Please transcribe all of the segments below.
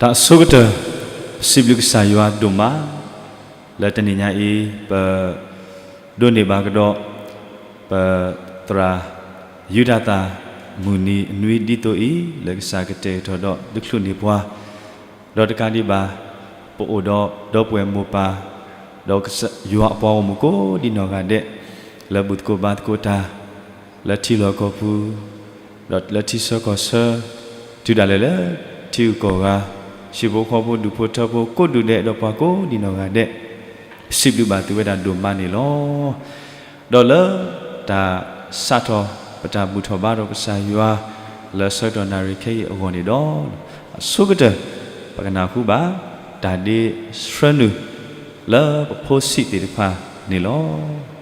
တၢ်ဆိကတၢၢ်, ပစံးဘျုးကစၢ်ယွၤဒိၣ်မး, လၢတနံၤညါအံၤ ပ ဒိးန့ၢ်ဘၣ်ကဒီး ပ သရၣ်ယူဒၤသၣ်မုၢ်နံၤအနွံဒ်သိးအံၤ လၢကစၢ်ကတဲာ်ကတီၤဒီးတချုးန့ၢ်ပှၤ, ဒီးတကးဒံးဘၣ် ပအိၣ်ဒီးဒီပုၢ်ဝဲၢ်မိၢ်ပၢ် ဒီးကစၢ်ယွၤအပှၤဂီၢ်မုၢ်ကိးဒံးနီၢ်ဂၤဒဲး လၢဘူၣ်သကိးဘါသကိးတၢ် လၢထံလီၢ်ကီၢ်ပူၤ ဒီးလၢထံဆၢကီၢ်ဆၢ တုၤဒၣ်လဲာ်လၢ ထံဂုၤကီၢ်ဂၤ, ဟံၣ်ဖိဃီဖိဒူၣ်ဖိထၢဖိကိးဒူၣ်ဒဲးဒီးပှၤကိးဒံးနီၢ်ဂၤဒဲး, ပစံးဘျုးဘၣ်သုဝဲဒၣ်ဒိၣ်မးန့ၣ်လီၤ. ဒီးလၢ တၢ်စးထီၣ် ပတၢ်ဘူၣ်ထီၣ်ဘါထီၣ်ကစၢ်ယွၤ လၢဆၢကတီၢ်နၣ်ရံၣ်ခဲအံၤအဂီၢ်န့ၣ်ဒီး, အဆိကတၢၢ် ပကနၢ်ဟူဘၣ် တၢ်ဒ့ဆှၢနုာ် လၢပဖိဆံးသ့ၣ်တဖၣ်န့ၣ်လီၤ.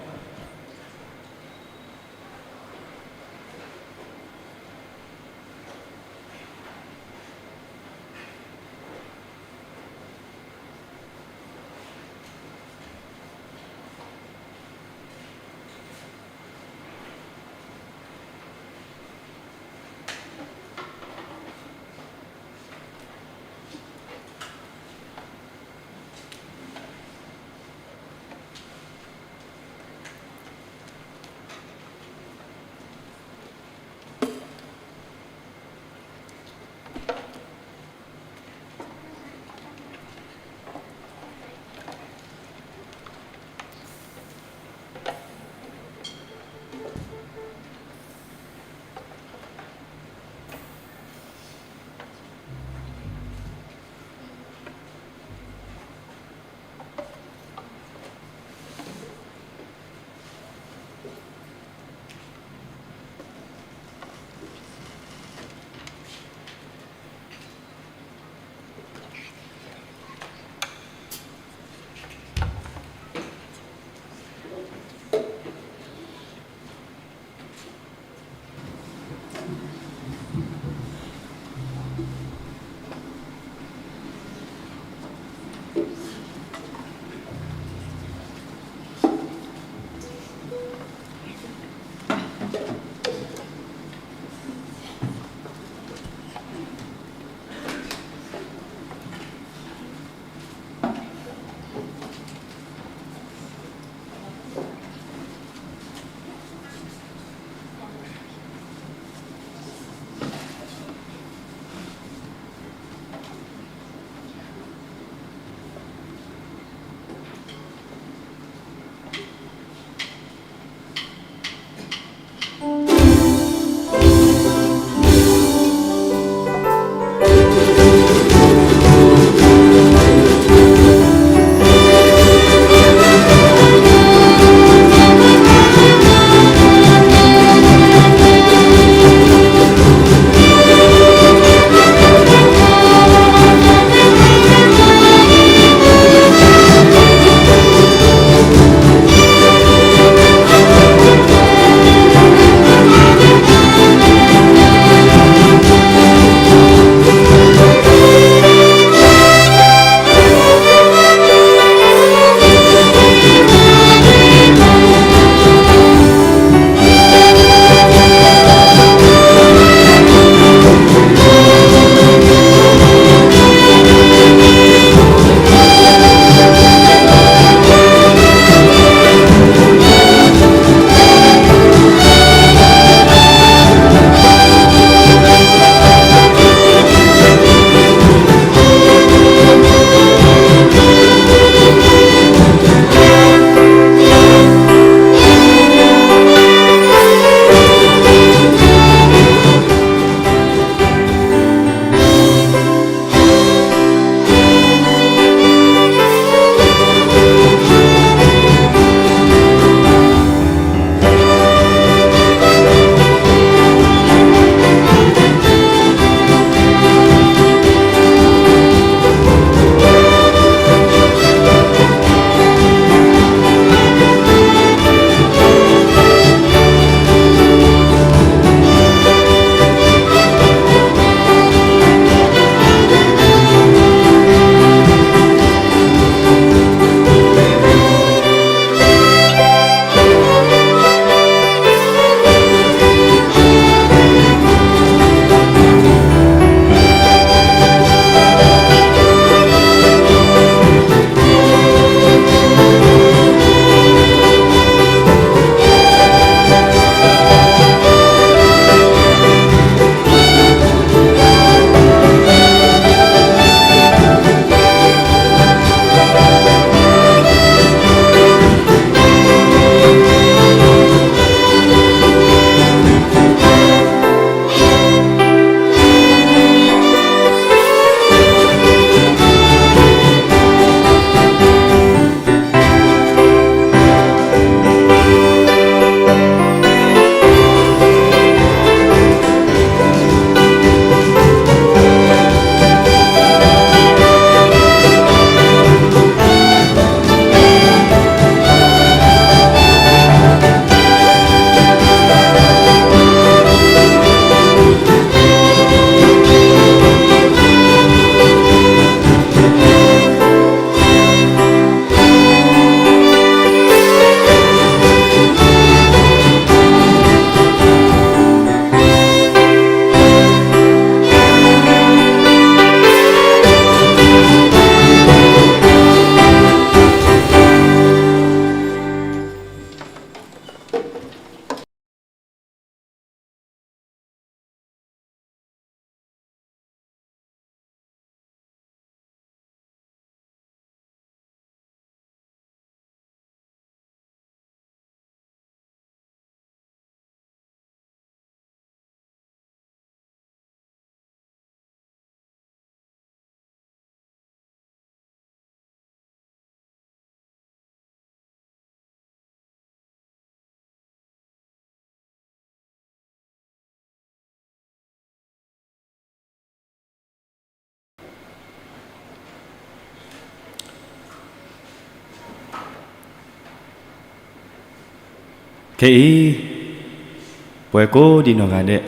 ခဲအံၤ ပဝဲကိးဒံနီၢ်ဂၤဒဲး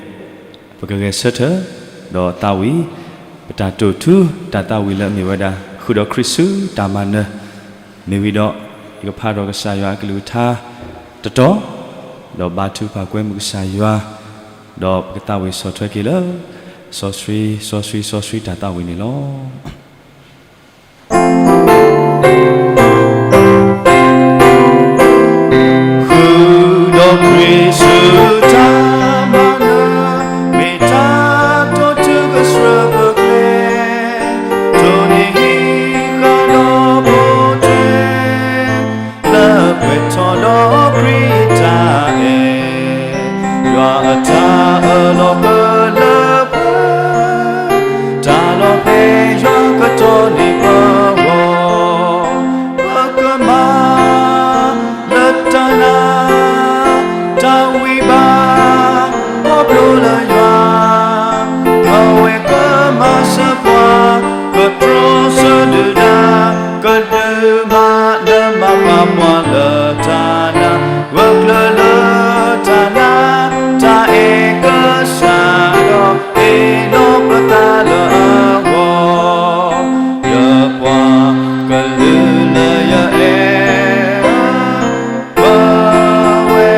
ပကဂဲၤဆၢထၢၣ် ဒီးသးဝံၣ် ပတၢ်တိာ်ထူ တၢ်သးဝံၣ်လၢအမ့ၢ်ဝဲဒၣ် ဃုာ်ဒီးခရံာ်ဆူတၢ်မၤနၢၤ, မ့ၢ်ဝံၤဒီး ယကဖးဒီးကစၢ်ယွၤအကလုၢ်ကထါ တတီၤ, ဒီးဘါထုကဖၣ်ကွဲမုာ်ကစၢ်ယွၤ, ဒီးပကသးဝံၣ်ဆီၣ်ထွဲက့ၤလၢ စီဆှံ စီဆှံ စီဆှံတၢ်သးဝံၣ်န့ၣ်လီၤ. ဃုာ်ဒီးခရံာ်ဆူတၢ်မၤနၢၤ, မ့ၢ်တၢ်တိာ်ထူကစၢၢ်ပကျဲ, တိၢ်န့ၢ်ဟံးဃာ်ဒီးပိာ်ထွဲ လၢပှဲၤထီၣ်ဒီးခရံာ်တၢ်အဲၣ်, ယွၤအတၢ်အၢၣ်လီၤကလၢပှဲၤ, တၢ်လီၤဖဲယွၤကတီၢ်န့ၢ်ပဂီၢ်, ပကမၤ လၢတၢ်နာ် တၢ်ဝံဘၣ် ခီဖျိလၢယွၤ, အဝဲကမၤစၢၤပှၤ ကတြီဆၢဒုၣ်ဒါ, ကဒုးမၤနၢၤမၤပှၤလၢတၢ်နာ်, ဂၢၢ်ကျၢၤလၢတၢ်နာ် တၢ်အဲၣ်ကစၢ်ဒီး ဟ့ၣ်လီၤပသးလၢအဂီၢ်, ယပှၤကလုာ်လၢယအဲၣ် ပဝဲ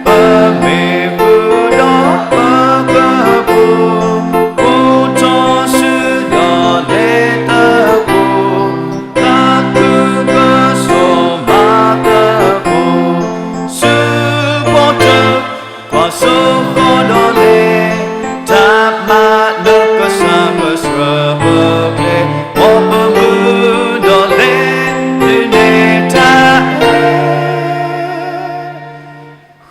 ပမ့ၢ်ဃုာ်ဒီးပကပူၤ, ပူထီၣ်စုဒီးလဲၤသကိး, သးခုကစီၣ်မၤသကိး, စုဖီတၢၣ် ကွၢ်စိဃီဒီးလဲၤ, တၢ်မၤနၢၤကစၢ်ကစၢၢ်ပကျဲ, မ်ပမုၢ်ဒီးလဲၤ ဒုးနဲၣ်တၢ်အဲၣ်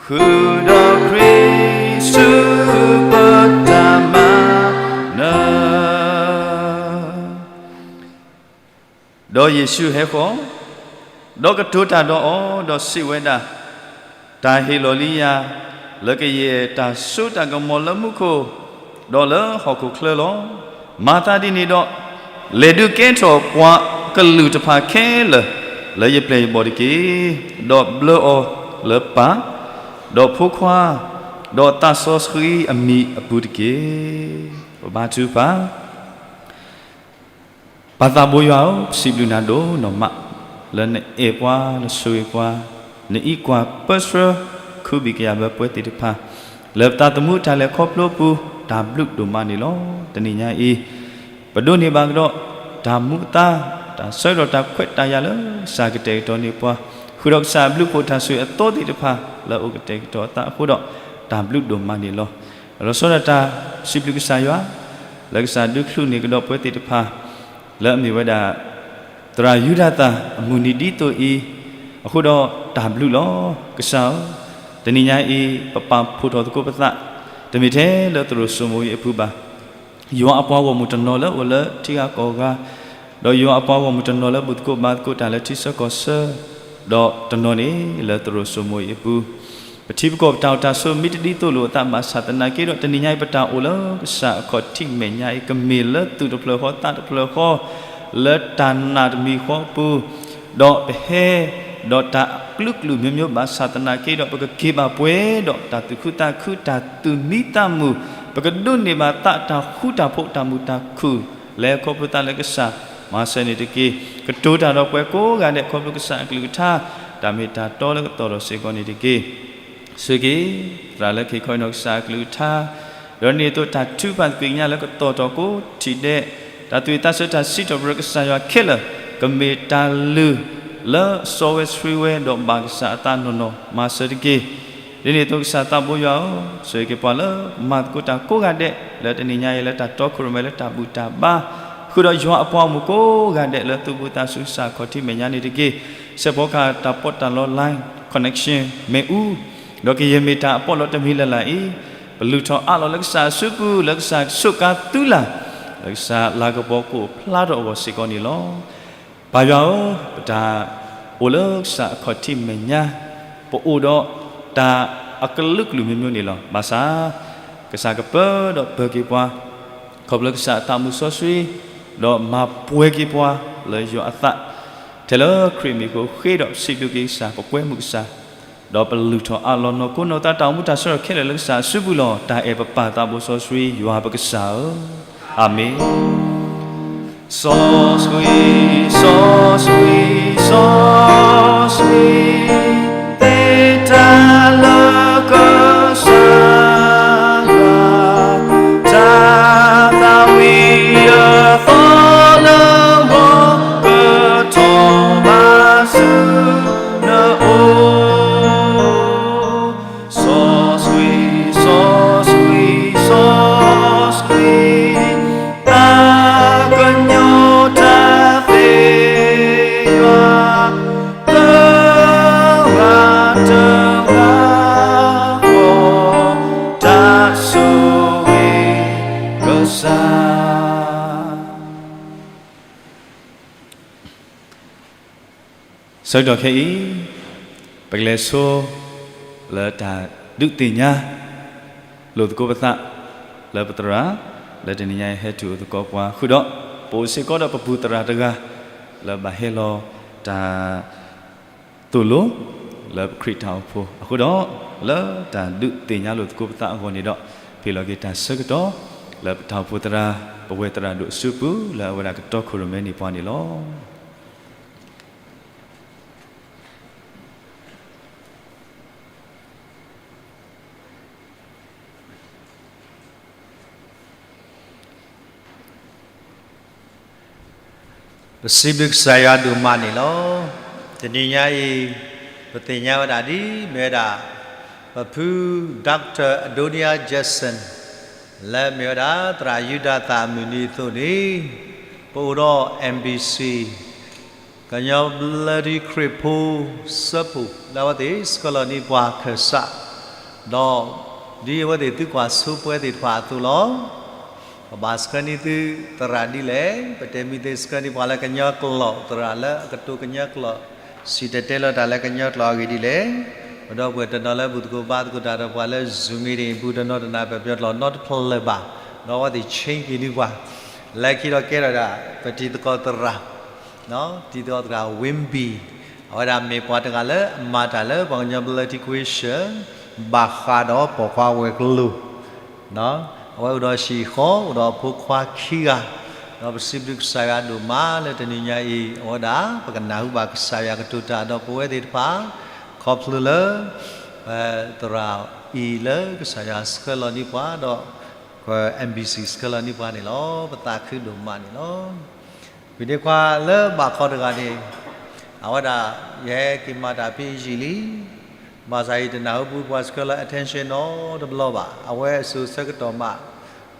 ဃုာ်ဒီးခရံာ်ဆူပတၢ်မၤနၢၤ. ဒီးယ့ၣ်ၡူးဟဲဃီၤ, ဒီးကတိၤတၢ်ဒီးအီၤ, ဒီးစံးဝဲဒၣ်, တၢ်ဟ့ၣ်လီၤလံယၤ လၢကယဲၢ်တၢ်စိတၢ်ကမီၤလၢမူခိၣ်, ဒီးလၢဟီၣ်ခိၣ်ချၢလီၤ. မၤသးဒ်န့ၣ်ဒီး, လဲၤဒုးကဲထီၣ်ပှၤကလုာ်တဖၣ်ခဲလၢာ် လၢယပျဲၢ်ယဘီၣ်တက့ၢ်. ဒီးဘျၢအီၤလၢပၢ်, ဒီးဖိခွါ, ဒီးသးစီဆှံအမံၤအပူၤတက့ၢ်. ပဘါထုကဖၣ်. ပၢ်သးဘိယွၤဧၢ, ပစံးဘျုးနၤဒိၣ်နီၢ်မး လၢနအဲၣ်ပှၤ နဆိၣ်ဂ့ၤပှၤ, နအံးကွၢ်ပၢဆှၢ ခုဘံၣ်ကယၤဘၢပှဲၤသ့ၣ်တဖၣ် လၢပသးသမူတၢ်လဲၤခီဖျိအပူၤ တၢ်ဘျုးဒိၣ်မးန့ၣ်လီၤ. တနံၤညါအံၤ ပဒိးန့ၢ်ဘၣ်ကဒီး တၢ်မူအသါ, တၢ်ဆၢကတီၢ်တၢ်ခွဲးတၢ်ယာ်လၢကစၢ်ကတဲာ်ကတီၤန့ၢ်ပှၤ, ဃုာ်ဒီးကစၢ်အဘျုးဖှိၣ်တၢ်ဆိၣ်ဂ့ၤအသီသ့ၣ်တဖၣ် လၢအအိၣ်ကတဲာ်ကတီၤအသးအဃိဒီး တၢ်ဘျုးဒိၣ်မးန့ၣ်လီၤ. လီၤဆီဒၣ်တၢ်စံးဘျုးကစၢ်ယွၤ လၢကစၢ်ဒုးချုးန့ၢ်ကဒီးပှဲၤသ့ၣ်တဖၣ် လၢအမ့ၢ်ဝဲဒၣ် သရၣ်ယူဒၤသၣ်အမုၢ်နံၤဒ်သိးအံၤ အဃိဒီးတၢ်ဘျုးလီၤ. ကစၢ်ဧၢ, တနံၤညါအံၤ ပပာ်ဖှိၣ်ထီၣ်သကိးပသး တမ့ၢ်ထဲလၢသရိာ်စိမိၤအံၤအပူၤဘၣ်. ယွၤအပှၤဂီၢ်မုၢ်တနီၤလၢအိၣ်လၢထံဂၤကီၢ်ဂၤ, ဒီးယွၤအပှၤဂီၢ်မုၢ်တနီၤလၢဘူၣ်သကိးဘါသကိးတၢ်လၢထံဆၢကီၢ်ဆၢ, ဒီးတနီၤန့ၣ်လၢသရိာ်စိမိၤအံၤအပူၤ ပထံပကီၢ်ပတၢ်အိၣ်တၢ်ဆိးမံတဒ်သိးလိာ်အသးဘၣ်ဆၣ်သနာ်က့ဒီး တနံၤညါအံၤပတၢ်အိၣ်လၢကစၢ်အခီၣ်ထံးမဲာ်ညါအံၤ ကမ့ၢ်လၢသူၣ်တဖျၢၣ်ဃီသးတဖျၢၣ်ဃီ လၢတၢ်နာ်တမံၤဃီအပူၤ, ဒီးပဟဲ ဒီးတၢ်အကလုာ်ကလုာ်မျိုးမျိုးဘၣ်ဆၣ်သနာ်က့ဒီး ပကက့ၤဘၣ်ပှဲၤဒီးတၢ်သူၣ်ခုသးခု တၢ်သူၣ်မံသးမုာ်, ပကဒိးန့ၢ်ဘၣ်သးတၢ်ဃူတၢ်ဖိးတၢ်မုာ်တၢ်ခုၣ် လဲၤခီဖျိသးလၢကစၢ်မၤစၢၤန့ၣ်တက့ၢ်. ကတိၤတၢ်ဒီးပှၤကိးဂၤဒဲးခီဖျိကစၢ်အကလုၢ်ကထါ တၢ်မ့ၢ်တၢ်တီလၢကသီၣ်ထီၣ်စ့ၢ်ကီးန့ၣ်တက့ၢ်. ဆိၣ်ဂ့ၤ သရၣ်လၢခံခီအံၤနီၢ်ကစၢ်အကလုၢ်ကထါ, ဒီးန့ၢ်အသိးတၢ်ထုကဖၣ်သကွံာ်ကညးလၢကသီၣ်ထီၣ်ကိးထံၣ်ဒဲး, တၢ်သူၣ်ဝံၣ်သးဆၢတၢ်စံးထီၣ်ပတြၢၤကစၢ်ယွၤခဲလၢာ်, ကမ့ၢ်တၢ်လုၢ်လၢစီဝဲဆှံဝဲဒီးဘၣ်ကစၢ်အသးနီၢ်နီၢ်မၤစၢၤတက့ၢ်. ဒ်န့ၣ်အသိးကစၢ်သးဘိယွၤဧၢ, ဆိၣ်ဂ့ၤက့ၤပှၤလၢမၤသကိးတၢ်ကိးဂၤဒဲး လၢတနံၤညါအံၤလၢတၢ်တီခိၣ်ရိၣ်မဲလၢတၢ်ဘူၣ်တၢ်ဘါ, ဃုာ်ဒီးယွၤအပှၤဂီၢ်မုၢ်ကိးဂၤဒဲးလၢသူၣ်ဘီၣ်သးစူၤကစၢ်ခီၣ်ထံးမဲာ်ညါန့ၣ်တက့ၢ်. စဲးဖီကဟၣ်တၢ်ပီးတၢ်လီ line connection မ့ၣ်အူ, ဒီးကယဲၢ်မ့ၢ်တၢ်အပီးလီတမံၤလၢ်လၢ်အံၤ, ပလုၢ်ထီၣ်အးလီၤလၢကစၢ်အစုပူၤ လၢကစၢ်ဆိးကါသုလၢ်, လၢကစၢ်လၤကပီၤကအိၣ်ဖျါထီၣ်အဂီၢ်စ့ၢ်ကီးန့ၣ်လီၤ. ပၢ်ယွၤဧၢ, ပတၢ်အိၣ်လၢကစၢ်အခီၣ်ထံးမဲာ်ညါ, ပအိၣ်ဒီးတၢ်အကလုာ်ကလုာ်မျိုးမျိုးန့ၣ်လီၤ. ဘၣ်ဆၣ် ကစၢ်ကပၢဒီးပၢၤက့ၤပှၤ, ခီဖျိကစၢ်အသးမုၢ်စီဆှံ, ဒီးမၤပှဲၤက့ၤပှၤလၢယွၤအသး, ထဲလၢခရံာ်မံၤအဃိ ဃ့ဒီးစံးဘျုးက့ၤကစၢ် ပကွဲမုာ်ကစၢ်, ဒီး ဒီးပလုၢ်ထီၣ်အးလီၤနီၢ်ခိနီၢ်သး တၢ်အိၣ်မူတၢ်ဆၢထၢၣ်ခဲလၢာ်လၢကစၢ်အစုပူၤလီၤ. တၢ်အဲၣ်ပပၢ်သးဘိစီဆှံယွၤပကစၢ်ဧၢ, အၤမ့ၣ်. စီဆှံ, စီဆှံ, စီဆှံ, သ့တၢ်လၢကစၢ်ယွၤ, တၢ်သးဝံၣ်အသီလၢဂီၤ ကထီၣ်ဘၣ်ဆူနအိၣ်. စီဆှံ, စီဆှံ, စီဆှံ, သးကညီၤတၢ်သ့ယွၤ, သၢဂၤတဂၤဃီ, တၢ်ဆိၣ်ဂ့ၤကစၢ်. ဆၢကတီၢ်ခဲအံၤ, ပကလဲၤဆိ လၢတၢ်ဒုးသ့ၣ်ညါလိာ်သကိးပသး လၢပသရၣ် လၢတနံၤညါအံၤဟဲတုၤအိၣ်သကိးပှၤဃုာ်ဒီး ပအိၣ်စ့ၢ်ကီးဒီးပပူၤသရၣ်တဂၤ လၢဘၣ်ဟဲလီၤတၢ်သိၣ်လိ လၢပခရံာ်တၢ်အိၣ်ဖှိၣ်အဃိဒီး လၢတၢ်ဒုးသ့ၣ်ညါလိာ်သကိးပသးအဂီၢ်န့ၣ်ဒီး ပဟ့ၣ်လီၤက့ၤတၢ်ဆၢကတီၢ် လၢပတၢ်အိၣ်ဖှိၣ်သရၣ် ပဝဲသရၣ်ဒိၣ်အစုပူၤ လၢအဝဲဒၣ်ကတီခိၣ်ရိၣ်မဲန့ၢ်ပှၤန့ၣ်လီၤ. ပစံးဘျုးကစၢ်ယွၤဒိၣ်မးန့ၣ်လီၤ. တနံၤညါအံၤ ပသ့ၣ်ညါဝဲဒၣ်ဒ်မ့ၢ်ဝဲဒၣ် ပဖု Doctor Adonia Jackson လၢမ့ၢ်ဝဲဒၣ်သရၣ်ယူဒၤသၣ်အမုၢ်နံၤအသိးန့ၣ် ပအိၣ်ဒီး M B C ကညီဘျၢထံခရံာ်ဖိစၢဖှိၣ် လၢအဝဲသ့ၣ်ဆှၢလီၤန့ၢ်ပှၤခၢၣ်စး ဒီးဒ်အဝဲသ့ၣ်သုကွၢ်ဆိပဝဲသ့ၣ်တဖၣ်အသိးလီၤ. ပဘၣ်ဆှၢန့ၢ်သုသရၣ်ဒ်လဲၣ်, ပတဲမ့ၢ်သ့ဆှၢန့ၢ်ပှၤလၢကညီကျိာ်သရၣ်လၢအကတိၤကညီကျိာ် စံၣ်တဲၤတဲလီၤတၢ်လၢကညီကျိာ်အဂ့ၢ်ဒ်လဲၣ်. ပဒီပုၢ်ဝဲၢ်တနီၤလၢဘူၣ်သကိးဘါသကိးတၢ်ဒီးပှၤလၢ Zoom meeting ပူၤတနီၤတနၤပပယီၤကျိာ်နီတဖျၢၣ်ဘၣ်, ဒီးအဝဲသ့ၣ် change က့ၤန့ၢ်ပှၤ လၢခံဒီးကဲထီၣ်ဒၣ် ပတံၤသကိးသရၣ် တံၤသကိးသရၣ် Wimby အဝဲဒၣ်မ့ၢ်ပှၤတဂၤလၢအမၤတၢ်လၢပှၤကညီဘျၢထံခရံာ်ဖိ ဘၣ်ဃးဒီးပိာ်ခွါဝဲၤကျိၤ, အဝဲအိၣ်ဒီးဟံၣ်ဃီ အိၣ်ဒီးအဖိခွါခံဂၤ, ဒီးပစံးဘျုးကစၢ်ယွၤဒိၣ်မးလၢတနံၤညါအံၤ အဝဲဒၣ် ပကနၢ်ဟူဘၣ်ကစၢ်ယွၤကတိၤတၢ်ဒီးပဝဲသ့ၣ်တဖၣ် ခီဖျိလၢ သရၣ်အံၤလၢကစၢ်ယွၤဆှၢလီၤန့ၢ်ပှၤဒီး M B C ဆှၢလီၤန့ၢ်ပှၤန့ၣ်လီၤ. ပသးခုဒိၣ်မးန့ၣ်လီၤ. ဖံးဒ့ခွါလၢဘၣ်ခီတဂၤန့ၣ် အဝဲဒၣ် ယဟဲက့ၤမၤတၢ်ဖဲအံၤလံ, ဘၣ်ဆၣ်ယတနၢ်ဟူပှၤဆှၢလီၤ attention နီတဘျီဘၣ်. အဝဲအစိၤဆၢကတီၢ်မး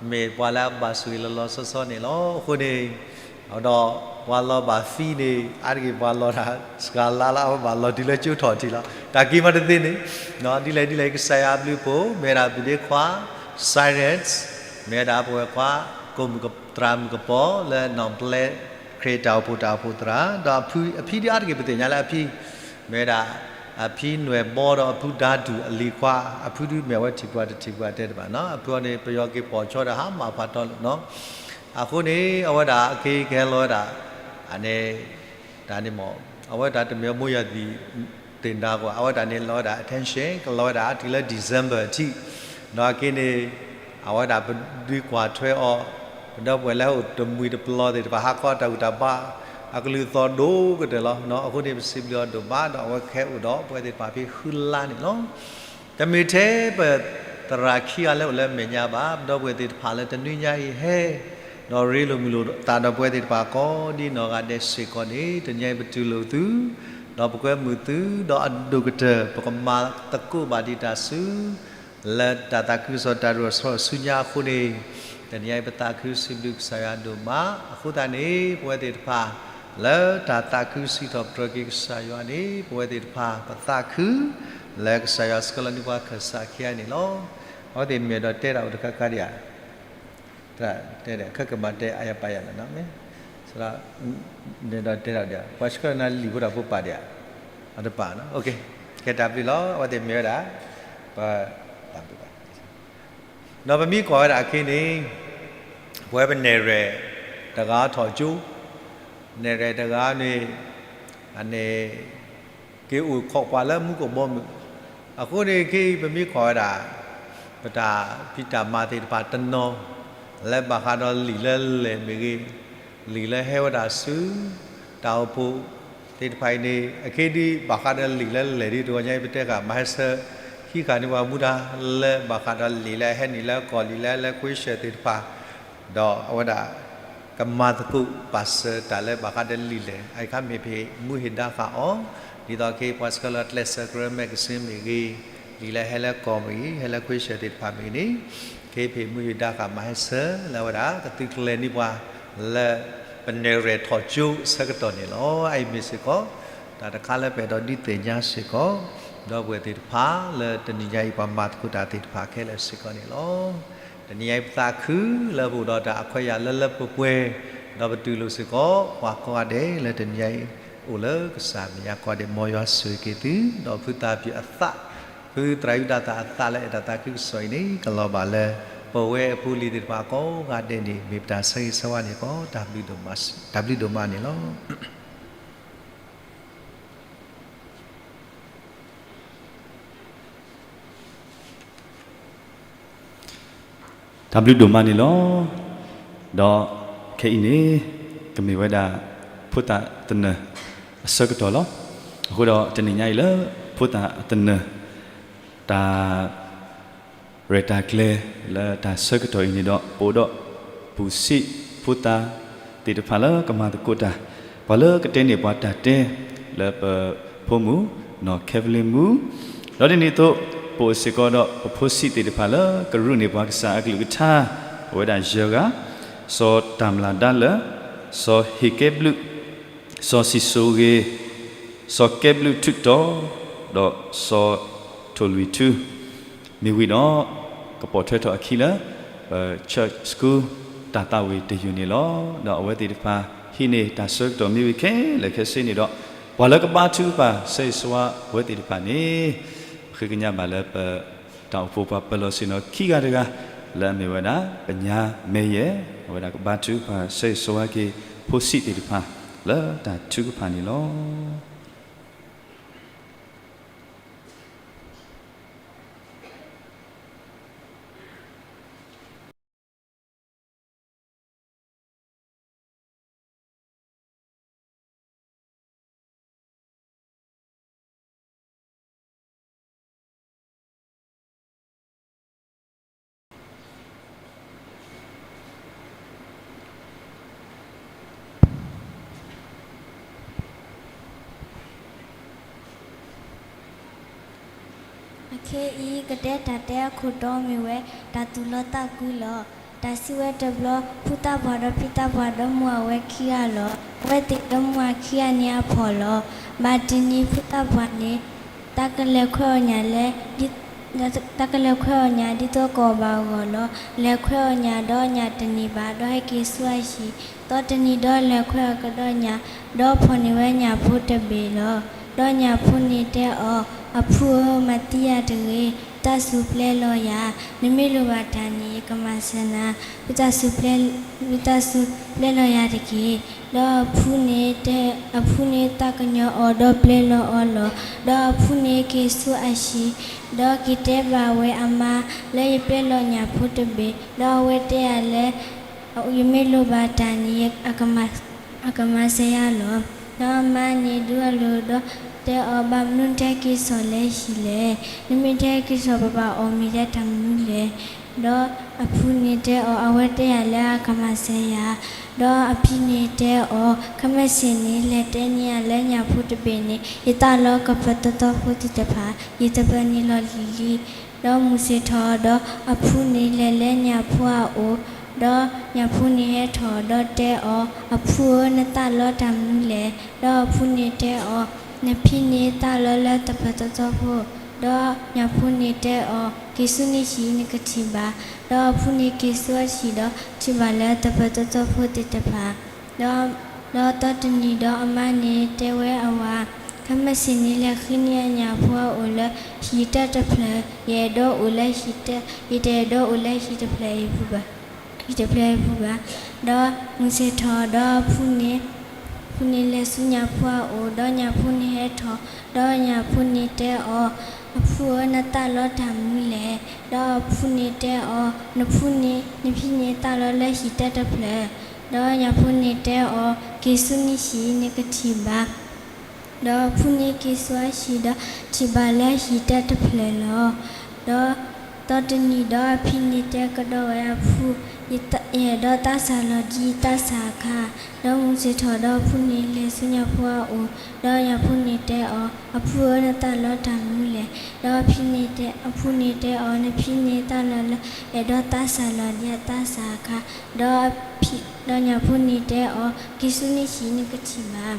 မ့ၢ်ပှၤလၢအဘၣ်ဆိၣ်ဂ့ၤလီၤလီၤဆီဆီန့ၣ်လီၤ. အဃိန့ၣ် ဒီးပှၤလီၤဘၣ်သံန့ၣ် အါတက့ၢ်ပှၤလီၤတၢ်စှၤလါလၢအဝဲဘၣ်လီၤတုၤလၢကၠိထီၣ်ထံးလီၤ. တၢ်က့ၤမးတသ့န့ၣ် ဒ်လဲၣ်ဒ်လဲၣ် ကစၢ်ယွၤအဘျုးအဖှိၣ် မ့ၢ်ဝဲဒၣ်ဖံးဒ့ခွါ Cyrus မ့ၢ်ဝဲဒၣ်ပဝဲခွါ ကိးမုၢ်က သရၣ်မုၣ်ကပီၤလၢနီၢ်ပျဲ ခရံာ်တၢ်အိၣ်ဖှိၣ်တၢ်အိၣ်ဖှိၣ်သရၣ် ဒီးအဖံ အဖံဒ်အါတက့ၢ်ပသ့ၣ်ညါလၢအဖံ မ့ၢ်ဝဲဒၣ် အဖံနွဲၣ်ဘီဒီးအဖုဒါဒူၣ်အလံၤခွါ, အဖုဒုးမ့ၢ်အဝဲထံၣ်ပှၤတထံၣ်ပှၤတဲတဘၣ်နီၤ, အဖုအီၤန့ၣ် ပယီၤက့ၤပိာ်ဆီဒီးဟးမၢ်ဖးထီလိာ်နီၤ, အဃိန့ၣ် အဝဲဒၣ်အက့ၤကဟဲလီၤဝဲဒၣ် အန့ၣ် တၢ်န့ၣ်မ့ၢ် အဝဲဒၣ်တမ့ၢ်အမိၢ်ယၤသံၣ် သ့ၣ်နါကွၢ် အဝဲဒၣ်န့ၣ်လီၤဝဲဒၣ် attention ကလီၤဝဲဒၣ်တုၤလၢ December ထံး, ဒီးအက့ၤန့ၣ် အဝဲဒၣ်ပဒုးကွၢ်ထွဲအီၤ, ပဒီပုၢ်ဝဲၢ်လၢဟဲအိၣ်တမှံၤတပျီၤသ့ၣ်တဖၣ် ဟးခီတၢ်ဂံၢ်တၢ်ဘါ အကလုၢ်သီၣ်ဒိၣ်ကတၢၢ်လီၤ. အဃိန့ၣ် ပစံးဘျုးအီၤဒိၣ်မး ဒီးအဝဲကဟဲအိၣ်ဒီးပဝဲသ့ၣ်တဖၣ်ဖဲဃုလါန့ၣ်လီၤ. တမ့ၢ်ထဲပသရၣ်ခံဂၤလၢအိၣ်လၢမဲာ်ညါဘၣ်, ပဒီပုၢ်ဝဲၢ်သ့ၣ်တဖၣ်လၢတနွံညါအံၤဟဲ ဒီးရ့လိာ်မုာ်လိာ်သးဒီးပဝဲသ့ၣ်တဖၣ်ကိးဒ်နီၢ်ဂၤဒဲးစ့ၢ်ကီးန့ၣ် တနံၤအံၤပတူၢ်လိာ်သု ဒီးပကွဲမုာ်သု ဒီးအဒိၣ်ကတၢၢ် ပကမၤသကိးဘၣ်ဒံးတၢ်ဆူ လၢတၢ်သးခုကစီၣ်တၢ်ဒိၣ်ထီၣ်ဆူညါအဃိန့ၣ် တနံၤအံၤပသးခုစံးဘျုးကစၢ်ယွၤဒိၣ်မး. အဃိသတးန့ၣ် ပဝဲသ့ၣ်တဖၣ် လၢတၢ်သးခုစံးထီၣ်ပတြၢၤက့ၤကစၢ်ယွၤန့ၣ် ပဝဲသ့ၣ်တဖၣ် ပသးခု လၢကစၢ်ယွၤဆှၢလီၤန့ၢ်ပှၤခၢၣ်စးခံဂၤန့ၣ်လီၤ. အဝဲသ့ၣ်မ့ၢ်အဲၣ်ဒိးတဲတၢ်အိၣ်တခါခါဒံးဧါ, တဲဒၣ် ခဲကမၤတဲအါယၤပာ်ယၤလီၤနီၤ, မ့ၢ်အဲၣ်ဒိးတဲတၢ်ဒံးဧါ, ပှၤဆှၢနၤလံာ်ဖိတၢ်ဖိပာ်ဒံးဧါ, အတပာ်နီၤ, ကဲတၢ်ဘျုးလီၤ. အဝဲသ့ၣ်မ့ၢ်ဝဲဒၣ် ပ ဒီးပမ့ၢ်ကွၢ်ဝဲဒၣ်အခံန့ၣ် ပဝဲပနဲၣ်ရွဲၣ်တဂၤထီၣ်ကၠိ, နဲၣ်ရွဲၣ်တဂၤန့ၣ် အန့ၣ် က့ၤအိၣ်ခိးပှၤလၢမူခိၣ်ဘီမုၢ်, အဃိန့ၣ် ခဲအံၤပမ့ၢ်ကွၢ်ဝဲဒၣ် ပတၢ်ဖံးတၢ်မၤသ့ၣ်တဖၣ်တနီၤ လၢဘၣ်ဃးဒီးလံာ်လၢလဲၢ်မ့ၢ်ဂ့ၤ, လံာ်လၢဟဲဝဲဒၣ်ဆူ တၢ်အိၣ်ဖှိၣ်သ့ၣ်တဖၣ်အံၤန့ၣ် အခဲဒုးဘၣ်ဃးဒီးလံာ်လၢလဲၢ်ဒ်တဂီၢ်ညါအံၤ ပတဲဃာ်မၤဟဲဆၢ ဟံးဃာ်န့ၢ်ပှၤမူဒါ လၢဘၣ်ဃးဒီးလံာ်လၢအဟဲနုာ်လၢကီၢ်လံာ်လၢ လၢ question သ့ၣ်တဖၣ် ဒီးအဝဲဒၣ် ကမၤသကိးပာ်စၢၤတၢ်လၢဘၣ်ဃးဒီးလံာ်လဲၢ် အအံၤခါမ့ၢ်ပဟ့ၣ်မူဟ့ၣ်ဒါဃာ်အီၤ, ဒ်သိးခဲအံၤပှၤစကဲလၢကျဲးစၢးကရၢ magazine မ့ၢ်ဂ့ၤ, လံာ်လၢဟဲလၢကီၢ်မ့ၢ်ဂ့ၤ, ဟဲလၢ question သ့ၣ်တဖၣ်မ့ၢ်ဂ့ၤန့ၣ်, ခဲအံၤပဟ့ၣ်မူဟ့ၣ်ဒါဃာ်မၤဟဲဆၢ လၢအဝဲဒၣ်ကသုးကျဲၤန့ၢ်ပှၤ လၢ ပနဲၣ်ရွဲၣ်ထီၣ်ကၠိအဆၢကတီၢ်န့ၣ်လီၤ. အအံၤမ့ၢ်စ့ၢ်ကီး တၢ်တခါလၢပအဲၣ်ဒိးဒုးသ့ၣ်ညါစ့ၢ်ကီး ဒီပုၢ်ဝဲၢ်သ့ၣ်တဖၣ် လၢတနံၤညါအံၤပှၤမၤသကိးတၢ်သ့ၣ်တဖၣ်ခဲလၢာ်စ့ၢ်ကီးန့ၣ်လီၤ. တနံၤညါအံၤပသးခုလၢပအိၣ်ဒီးတၢ်အခွဲးယာ်လၢလၢပှဲၤပှဲၤ, ဒီးပတူၢ်လိာ်စ့ၢ်ကီး ပှၤကိးဂၤဒဲးလၢတနံၤညါအံၤ အိၣ်လၢကစၢ်မဲာ်ညါကိးဂၤဒဲး မ်ယွၤဆိၣ်ဂ့ၤက့ၤသု ဒီးဖုသးပၢၢ်အသး, ဖုသရၣ်ယူဒၤသၣ်အသးလၢအဲၣ်တၢ်သးခုကစီၣ်အံၤန့ၣ် ကလီၤဘၣ်လၢ ပဝဲအဖိအလံၤသ့ၣ်တဖၣ်ကိးဂၤဒဲးန့ၣ် မ့ၢ်ပတၢ်ဆၢဂ့ၤဆၢဝါန့ၣ်ကီး တၢ်ဘျုးဒိၣ်မးန့ၣ်လီၤ. တၢ်ဘျုးဒိၣ်မးန့ၣ်လီၤ. ဒီးခဲအံၤန့ၣ် ကမ့ၢ်ဝဲဒၣ် ဖိသၣ်သနၢၣ်အဆၢကတီၢ်လီၤ. အဃိဒီးတနံၤညါအံၤလၢ ဖိသၣ်သနၢၣ် တၢ် ရဲၣ်တၢ်ကျဲၤလၢတၢ်ဆၢကတီၢ်အံၤန့ၣ်ဒီး ပအိၣ်ဒီး ပူၤစံးဖိသၣ်သ့ၣ်တဖၣ်လၢကမၤသကိးတၢ်, ပှၤလၢကတဲန့ၢ်ပှၤတၢ်တဲ လၢပဖိမုၣ် နီၢ်ခဲဖလ့မူ, ဒီးဒ်န့ၣ်အသိး ပအိၣ်စ့ၢ်ကီးဒီးပဖိဆံးသ့ၣ်တဖၣ်လၢကရူးန့ၢ်ပှၤကစၢ်အကလုၢ်ကထါ, အဝဲဒၣ်ယဲၢ်ဂၤ, စီၤတၢ်မျၢ်ဒါလၢာ်, စီၤဟ့ၣ်ကဲဘျုး, စီၤစံၣ်စိၤဂ့ၤ, စီၤကဲဘျုးထူးတီၤ, ဒီးစီၤထိၣ်လွံၢ်ထူ, မ့ၢ်ဝံၤဒီး ကပိာ်ထွဲထီၣ်အခံလၢ ပ church school တၢ်သးဝံၣ်တယုၢ်န့ၣ်လီၤ. ဒီးအဝဲသ့ၣ်တဖၣ် ဟံးန့ၢ်တၢ်ဆၢကတီၢ်မ့ၢ်ဝံၤခဲလၢာ်ခဲဆ့န့ၣ်ဒီး ပှၤလၢကဘါထုကဖၣ်ဆၢဂ့ၤဆၢဝါအဝဲသ့ၣ်တဖၣ်န့ၣ် ပဃ့ကညးဘၣ်လၢပ တၢ်အိၣ်ဖှိၣ်ပှၤပၢၤလီၢ်ဆ့ၣ်နီၤခံဂၤတဂၤ လၢအမ့ၢ်ဝဲဒၣ် ပညါမဲယဲၢ်, အဝဲဒၣ်ကဘါထုကဖၣ်ဆၢဂ့ၤဆၢဝါက့ၤ ဖိဆံးသ့ၣ်တဖၣ် လၢတၢ်ထုကဖၣ်န့ၣ်လီၤ. အခဲအံၤ ကတဲတၢ်တဲအခိၣ်တီမ့ၢ်ဝဲ တၢ်သူၣ်လီသးကွံလီၤ. တၢ်စံးဝဲတဘျီ, ဖုသးပှၢ်ဒီးဖံသးပှၢ်ဒီမါဝၤဝဲခံဂၤလီၤ. အဝဲသ့ၣ်ဒီမါဝၤခံဂၤန့ၣ်အဖီၣ်လီၤ. ဘၣ်တနံၤဖုသးပှၢ်န့ၣ် တၢ်ကလဲၤခွဲးအီၣ်ညၣ်လၢ တၢ်ကလဲၤခွဲးအီၣ်ညၣ်ဒ်သိးကအီၣ်ဘၣ်အဂီၢ်လီၤ. လဲၤခွဲးအီၣ်ညၣ်ဒီးညၣ်တန့ၢ်ဘၣ်, ဒီးဟဲက့ၤဆူအဟံၣ်, သီတနံၤဒီးလဲၤခွဲးအီၣ်ကဒီးညၣ်, ဒီးဖီၣ်န့ၢ်ဝဲညၣ်ဖိတဘ့ၣ်လီၤ. ဒီးညၣ်ဖိန့ၣ်တဲအီၤ, အဖုဧၢ, မၤသံယၤတဂ့ၤ, တၢ်စူၢ်ပျဲလီၤယၤ, နမ့ၢ်လိၣ်ဘၣ်တၢ်န့ၣ် ယကမၤစၢၤနၤ, ဝံသးစူၤပျဲလီၤယၤတက့ၢ်. ဒီးအဖုန့ၣ်တဲ, အဖုန့ၣ်သးကညီၤအီၤဒီးပျဲလီၤအီၤလီၤ. ဒီးအဖုန့ၣ်က့ၤဆူအဟံၣ်, ဒီးက့ၤတဲဘၣ်ဝဲအမါ လၢယပျဲလီၤညၣ်ဖိတဘ့ၣ်, ဒီးအဝဲတဲယၤလၢ ယမ့ၢ်လိၣ်ဘၣ်တၢ်န့ၣ် အကမၤစၢၤယၤလီၤ. ဒီးအမါန့ၣ်ဒုးအလိၤဒီးတဲအီၤ, ဘၣ်မနုၤနတဟဲက့ၤစိာ်လၢဟံၣ်လဲၣ်. နမ့ၢ်တဟဲက့ၤစိာ် ပဘၣ်အီၣ်မ့ၤလၢတၢ်မနုၤလဲၣ်. ဒီးအဖုန့ၣ်တဲအီၤ, အဝဲတဲယၤလၢအကမၤစၢၤယၤ. ဒီးအဖံန့ၣ်တဲအီၤ, ခဲမုၢ်ဆ့ၣ်န့ၣ် လဲၤတဲန့ၢ်ယၤလၢညၣ်ဖိတဘ့ၣ်န့ၣ် ယသးလီကပၢၤသီသီဖိသ့ၣ်တဖၣ်, ယတပၢၤန့ၣ်လီၤလံၤလံၤ. ဒီးမုၢ်ဆ့ၣ်ထီၣ်ဒီးအဖုန့ၣ်လဲၤလၢညၣ်ဖိအအိၣ်, ဒီးညၣ်ဖိန့ၣ်ဟဲထီၣ်ဒီးတဲအီၤ, အဖုဧၢ, နသးလီတၢ်မနုၤလဲၣ်. ဒီးအဖုန့ၣ်တဲအီၤ, နဖံန့ၣ်သးလီလၢတပၢၤသီသီဖိ, ဒီးညၣ်ဖိန့ၣ်တဲအီၤ, က့ၤဆူနဟံၣ်နကထံၣ်ဘၣ်. ဒီးအဖုန့ၣ်က့ၤဆူအဟံၣ်ဒီးထံၣ်ဘၣ်လၢတပၢၤသီသီဖိသ့ၣ်တဖၣ် ဒီးသီတနံၤဒီးအမါန့ၣ်တဲဝဲအဝၤ, ခဲမုၢ်ဆ့ၣ်န့ၣ် လဲၤဃ့န့ၢ်အညၣ်ဖိအအိၣ်လၢဟံၣ်တၢတဖျၢၣ်, ယအဲၣ်ဒိးအိၣ်လၢဟံၣ်တၢ, ယတအဲၣ်ဒိးအိၣ်လၢဟံၣ်တဖျၢၣ်အံၤပူၤဘၣ်, ဟံၣ်တဖျၢၣ်အံၤပူၤဘၣ်. ဒီးမုၢ်ဆ့ၣ်ထီၣ်ဒီးအဖုန့ၣ် ဖုန့ၣ်လဲၤဆူညၣ်ဖိအအိၣ်, ဒီးညၣ်ဖိန့ၣ်ဟဲထီၣ်, ဒီးညၣ်ဖိန့ၣ်တဲအီၤ, အဖုဧၢ, နသးလီတၢ်မနုၤလဲၣ်. ဒီးအဖုန့ၣ်တဲအီၤ, နဖုန့ၣ်, နဖံန့ၣ်သးလီလၢဟံၣ်တဲတဖျၢၣ်. ဒီးညၣ်ဖိန့ၣ်တဲအီၤ, က့ၤဆူနဟံၣ် နကထံၣ်ဘၣ်. ဒီးအဖုန့ၣ်က့ၤဆူအဟံၣ်ဒီး ထံၣ်ဘၣ်လၢဟံၣ်တဲတဖျၢၣ်လီၤ. ဒီးသီတနံၤဒီး အဖံန့ၣ်တဲကဒီးဝဲအဖု, ယအဲၣ်ဒိးသးစၢ်လီၤဒ်ယသးစၢ်အခါ. ဒီးမုၢ်ဆ့ၣ်ထီၣ်ဒီး အဖုန့ၣ်လဲၤဆူညၣ်ဖိအအိၣ်, ဒီးညၣ်ဖိန့ၣ်တဲအီၤ, အဖုဧၢ, နသးလီတၢ်မနုၤလဲၣ်. ဒီးအဖံန့ၣ်တဲ, အဖုန့ၣ်တဲအီၤ, နဖံန့ၣ်သးလီလၢ အဲၣ်ဒိးသးစၢ်လီၤဒ်အသးစၢ်အခါ. ဒီးအဖံ, ဒီးညၣ်ဖိန့ၣ်တဲအီၤ, က့ၤဆူနဟံၣ် နကထံၣ်ဘၣ်.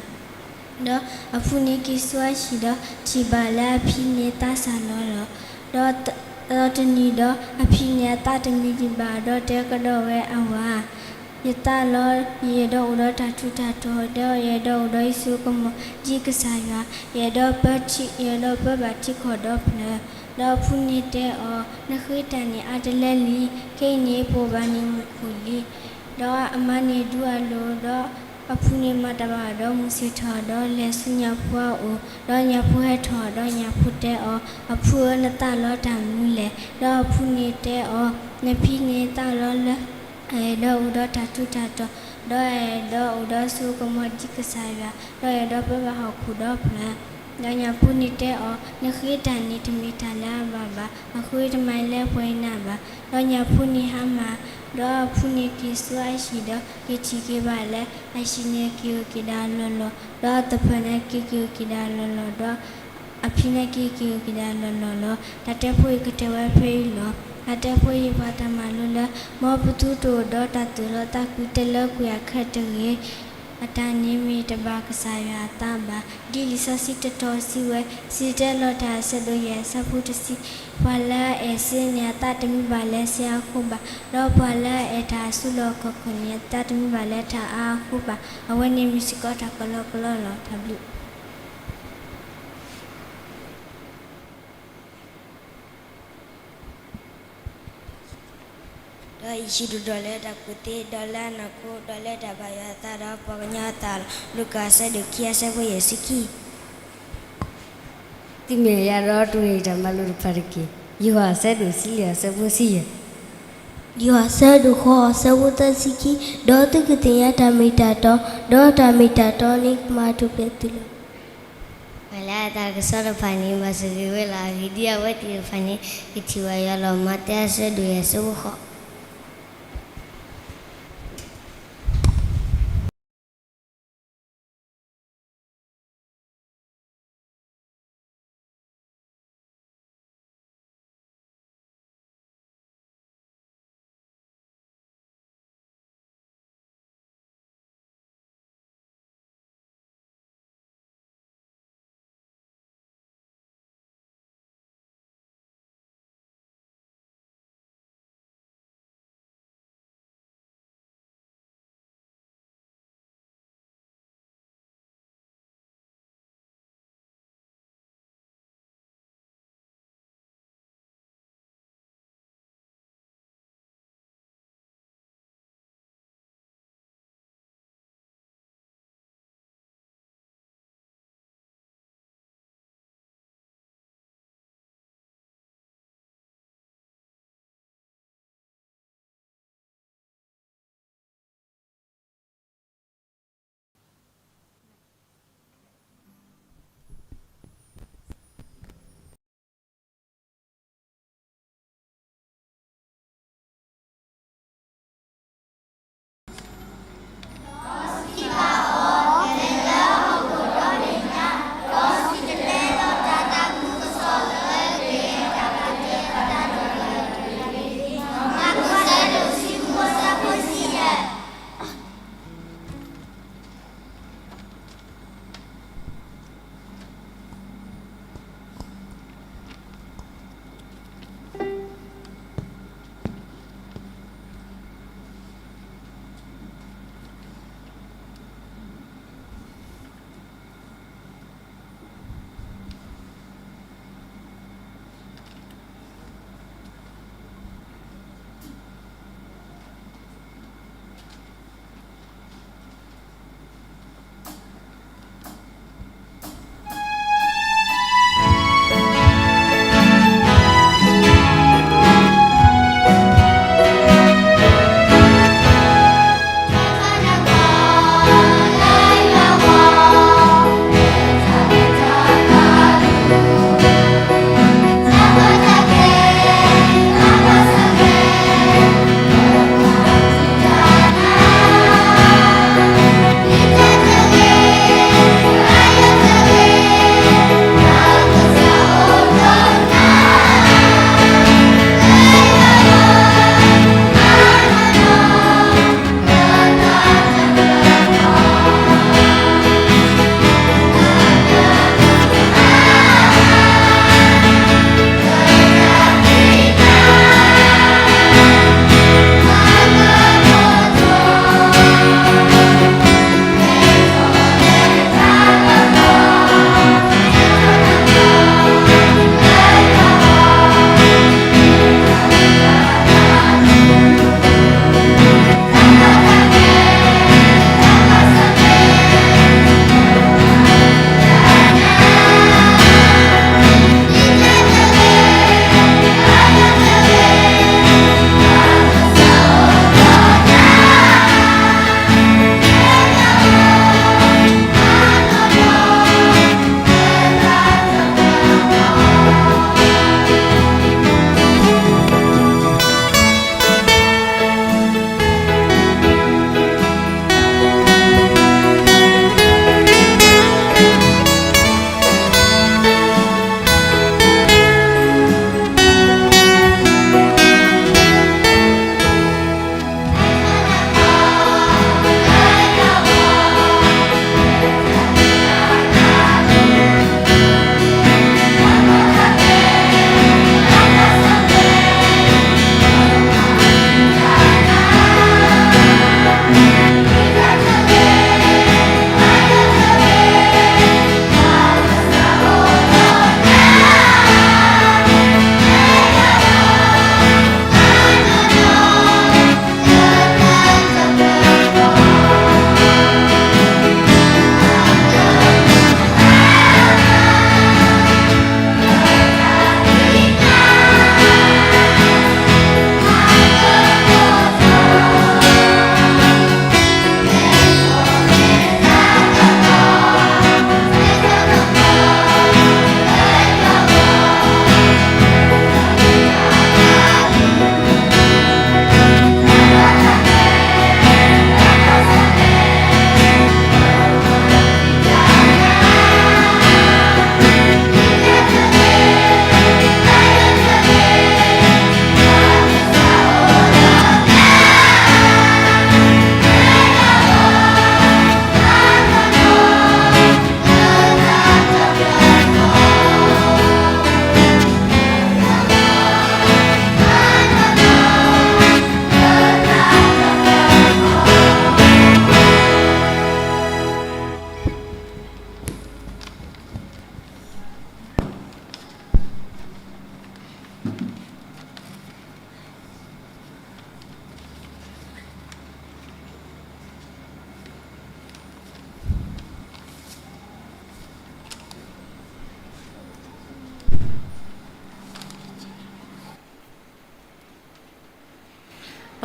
ဒီးအဖုန့ၣ်က့ၤဆူအဟံၣ်ဒီး ထံၣ်ဘၣ်လၢအဖံန့ၣ်သးစၢ်လီၤလီၤ. ဒီးသီတနံၤဒီး အဖံန့ၣ်အသးတမံဒံးဘၣ် ဒီးတဲကဒီးဝဲအဝၤ, ယသးလီ, ယအဲၣ်ဒိးအိၣ်ဒီးတၢ်ထူးတၢ်တီၤ, ဒီးယအဲၣ်ဒိးအိၣ်ဒီးယစိကမီၤဒ်ကစၢ်ယွၤ, ယအဲၣ်ဒိးပၢထံ, ယအဲၣ်ဒိးပၢဘၣ်ထံကီၢ်ဒီဖျၢၣ်. ဒီးအဖုန့ၣ်တဲအီၤ, နဃ့တၢ်န့ၣ်အါတလၢလံ, ခဲအံၤန့ၣ် ပအိၣ်ဘၣ်န့ၣ်မုာ်ခုၣ်လံ. ဒီးအမါန့ၣ်ဒူအလိၤ, ဒီးအဖုန့ၣ်မၤတၢ်ဘၣ်ဒီး မုၢ်ဆ့ၣ်ထီၣ်ဒီးလဲၤဆူညၣ်ဖိအအိၣ်, ဒီးညၣ်ဖိဟဲထီၣ်ဒီး ညၣ်ဖိတဲအီၤ, အဖုဧၢ, နသးလီတၢ်မနုၤလဲၣ်. ဒီးအဖုန့ၣ်တဲအီၤ, နဖံန့ၣ်သးလီလၢ အအဲၣ်ဒိးအိၣ်ဒီးတၢ်ထူးတၢ်တီၤ, ဒီးအဲၣ်ဒိးအိၣ်ဒီးစိကမီၤဒ်ကစၢ်ယွၤ, ဒီးအဲၣ်ဒိးပၢဘၣ်ဟီၣ်ခိၣ်ဒီဖျၢၣ်. ဒီးညၣ်ဖိန့ၣ်တဲအီၤ, နဃ့တၢ်န့ၣ် တမ့ၢ်တၢ်လၢအဘၣ်ဘၣ်, အဃ့တမၤလၢပှၤအံၤနၤဘၣ်. ဒီးညၣ်ဖိန့ၣ်ဟါမၢ်, ဒီးအဖုန့ၣ်က့ၤဆူအဟံၣ်ဒီး က့ၤထံၣ်က့ၤဘၣ်လၢ အဟံၣ်န့ၣ်က့ၤအိၣ်က့ၤဒၣ်လီၤလီၤ, ဒီးအသပၢၤန့ၣ်က့ၤက့ၤအိၣ်က့ၤဒၣ်လီၤလီၤ, ဒီးအဖံန့ၣ်က့ၤက့ၤအိၣ်က့ၤဒၣ်လီၤလီၤလီၤ. တၢ်တဲဖိအံၤကတၢၢ်ဝဲဖဲအံၤလီၤ. တၢ်တဲဖိအံၤပှၤတၢ်မၤလိလၢ မ်ပသုတအိၣ်ဒီးတၢ်သူၣ်လီသးကွံတလၢကွံအခၢၣ်တဂ့ၤ. အတၢ်န့ၣ်မ့ၢ်တဘၣ်ကစၢ်ယွၤအသးဘၣ်. ဒ်လံာ်စီဆှံတတီၤစံးဝဲ, စံၣ်တဲၤတဲလီၤတၢ်အဆၢဒိၣ်ယဲၢ်အဆၢဖိတဆံ, ပှၤလၢအအဲၣ်စ့န့ၣ် အသးတမံဘၣ်လၢစ့အဃိဘၣ်, ဒီးပှၤလၢအအဲၣ်တၢ်အစုလီၢ်ခီၣ်ခိၣ်န့ၣ် အသးတမံဘၣ်လၢတၢ်အါအဃိဘၣ်. အဝဲန့ၣ်မ့ၢ်စ့ၢ်ကီးတၢ်ကလီကလီလီၤ. တၢ်ဘျုး ဒီးယဟံၣ်ဒိၣ်ဒီးလၢတၢ်ကူၣ်သ့, ဒီးလၢအနီၢ်ခိ, ဒီးလၢတၢ်ဘၣ်ယွၤအသး, ဒီးပှၤကညီအသးလီၤ. လူၤကၣ်အဆၢဒိၣ်ခံအဆၢဖိယဲၢ်ဆံခံ. သုမ့ၢ်ယၤဒီး တဝဲတၢ်မၤလိတဖၣ်တက့ၢ်. ယိၤဟၣ်အဆၢဒိၣ်ဆံလၢာ်အဆၢဖိဆံယဲၢ်. ယိၤဟၣ်အဆၢဒိၣ်ဃိးအဆၢဖိသၢဆံခံ, ဒီးသုကသ့ၣ်ညါတၢ်မ့ၢ်တၢ်တီ, ဒီးတၢ်မ့ၢ်တၢ်တီန့ၣ်ကမၤထူၣ်ဖျဲးသုလီၤ. ပှၤလၢအသးကဆှီတဖၣ်န့ၣ် ဘၣ်ဆိၣ်ဂ့ၤဝဲလီၤ. အဂ့ၢ်ဒ်အံၤ, အဝဲသ့ၣ်တဖၣ်န့ၣ် ကထံၣ်ဝဲယွၤလီၤ. မးသဲအဆၢဒိၣ်ယဲၢ်အဆၢဖိဃိး.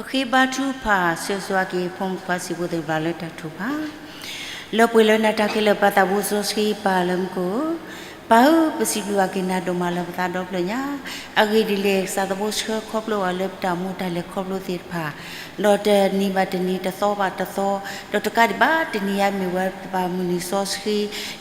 ဃ့ဘါထုကဖၣ် ဆၢဂ့ၤဆၢဝါက့ၤ ဖိမုၣ်ဖိခွါစံးဖိသ့ၣ်တဖၣ်လၢတၢ်ထုကဖၣ် လၢပှဲၤလၢနၤတၢ်ခဲလၢာ် ပၢ်သးဘိစီဆှံပၢ်လၢမူခိၣ်ဧၢ, ပၢ်ဧၢ, ပစံးဘျုးဘၣ်က့ၤနၤဒိၣ်မးလၢပသးဒီဖျၢၣ်ညါ, အဂ့ၢ်ဒ်လဲၣ် ကစၢ်သးဘိဆှၢခီဖျိအီၤလၢပတၢ်အိၣ်မူတၢ်လဲၤခီဖျိသ့ၣ်တဖၣ်, ဒီးတနံၤဘၣ်တနံၤ တသီဘၣ်တသီ, ဒီးတကးဒံးဘၣ်တနံၤအံၤမ့ၢ်ဝဲပဘၣ်မုၢ်နံၤစီဆှံ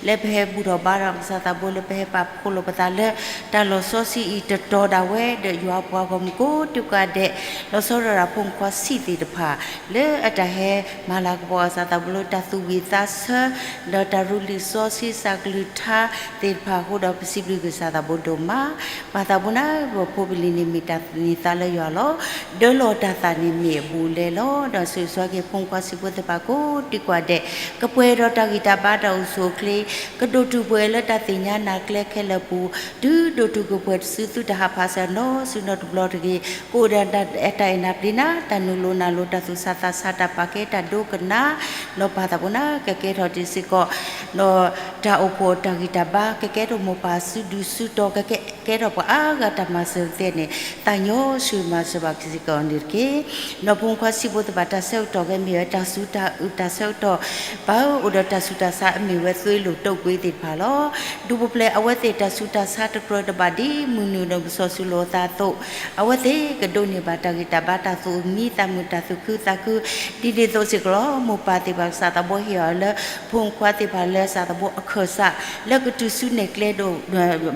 လၢပဟဲဘူၣ်ထီၣ်ဘါထီၣ်ကစၢ်သးဘိ လၢပဟဲပာ်ဖှိၣ်လိာ်ပသးလၢ တၢ်လီၢ်စီဆှံအံၤတတီၤဒၣ်ဝဲ ဒီးယွၤပှၤဂီၢ်မုၢ်ကိးဒူၣ်ကိးဂၤဒဲး, လီၤဆီဒၣ်တၢ်ဖိမုၣ်ဖိခွါဆံးသ့ၣ်တဖၣ် လၢအတၢ်ဟဲမၤလၤကပီၤကစၢ်သးဘိလၢတၢ်သူၣ်ဝံၣ်သးဆၢ ဒီးတၢ်ရူလံာ်စီဆှံကစၢ်ကလုၢ်ကထါသ့ၣ်တဖၣ်အဃိဒီး ပစံးဘျုးက့ၤကစၢ်သးဘိဒိၣ်မး, ပၢ်သးဘိန့ၣ် ပဖိပလံၤန့ၣ်မ့ၢ်တၢ်န့ၢ်သါလၢယွၤလီၤ. ဒၢလီၤတၢ်သးန့ၣ်မ့ၢ်အဘူးအလဲလီၤ. ဒီးဆၢဂ့ၤဆၢဝါက့ၤဖိမုၣ်ဖိခွါဆံးဖိသ့ၣ်တဖၣ်ကိးဒူၣ်ကိးဂၤဒဲး, ကပှဲၤဒီးတၢ်ဂံၢ်တၢ်ဘါတၢ်အိၣ်ဆူၣ်အိၣ်ချ့, ကဒိၣ်တုာ်ပှဲၤလၢတၢ်သ့ၣ်ညါနၢ်ကျဲခဲလၢာ်ပူၤ, တုၤဒိၣ်တုာ်ကပှဲၤတစု သုတဟးဖးစၢၤနီတစုနီတဘျီတဂ့ၤ, ကအိၣ်ဒီးတၢ်အဲၣ်တၢ်အဲၣ်နၤပျံၤနၤ, တၢ်နုာ်လီၤနၤလီၤ, တၢ်သူၣ်ဆးသးဆး, တၢ်ပာ်ကဲတၢ်ဒိကနၣ်, ဒီးပၢ်သးဘိန့ၣ် ကကဲထီၣ်ဒံးစ့ၢ်ကီး ဒီးတၢ်အိၣ်ဖှိၣ်တၢ်ဂံၢ်တၢ်ဘါ, ကကဲထီၣ်မိၢ်ပၢ်စုဒုၣ်စုတီၤ, ကကဲထီၣ်ပှၤအါဂၤတၢ်မၤစၢၤသ့န့ၣ်, သးညီဆူၣ်မၤစၢၤဘၣ်စ့ၢ်ကီးန့ၣ်တက့ၢ်. ဒီးဖိမုၣ်ဖိခွါဆံးဖိသ့ၣ်တဖၣ် တၢ်ဆၢကတီၢ်ကဲမ့ၢ်ဝဲတၢ်စူၤတၢ်အုးတၢ်ဆၢကတီၢ်, ပၢ်ဧၢ, အိၣ်ဒီးတၢ်ဆူးတၢ်ဆါအမ့ၢ်ဝဲသွ့လိာ်တိာ်ကွံာ်သ့ၣ်တဖၣ်လီၤ. ဒူပူၤဖျဲးအဝဲသ့ၣ်တၢ်ဆူးတၢ်ဆါတကြၢးတဘၣ်ဒ်မုၢ်နုာ်ဒီးမုၢ်စီၤစုၤလီၤအသးအသိး, အဝဲသ့ၣ်ကဒိးန့ၢ်ဘၣ်တၢ်ဂံၢ်တၢ်ဘါတၢ်သူၣ်အုးမံသးမုာ်တၢ်သူၣ်ခုသးခု, ဒ်န့ၣ်အသိးစ့ၢ်ကီးလီၤ. မိၢ်ပၢ်သ့ၣ်တဖၣ် ကစၢ်သးဘိဟ့ၣ်အီၤလၢ ဖိမုၣ်ဖိခွါသ့ၣ်တဖၣ်လၢကစၢ်သးဘိအခၢၣ်စး လၢကတုၤဆူနဲၣ်ကျဲဒိၣ်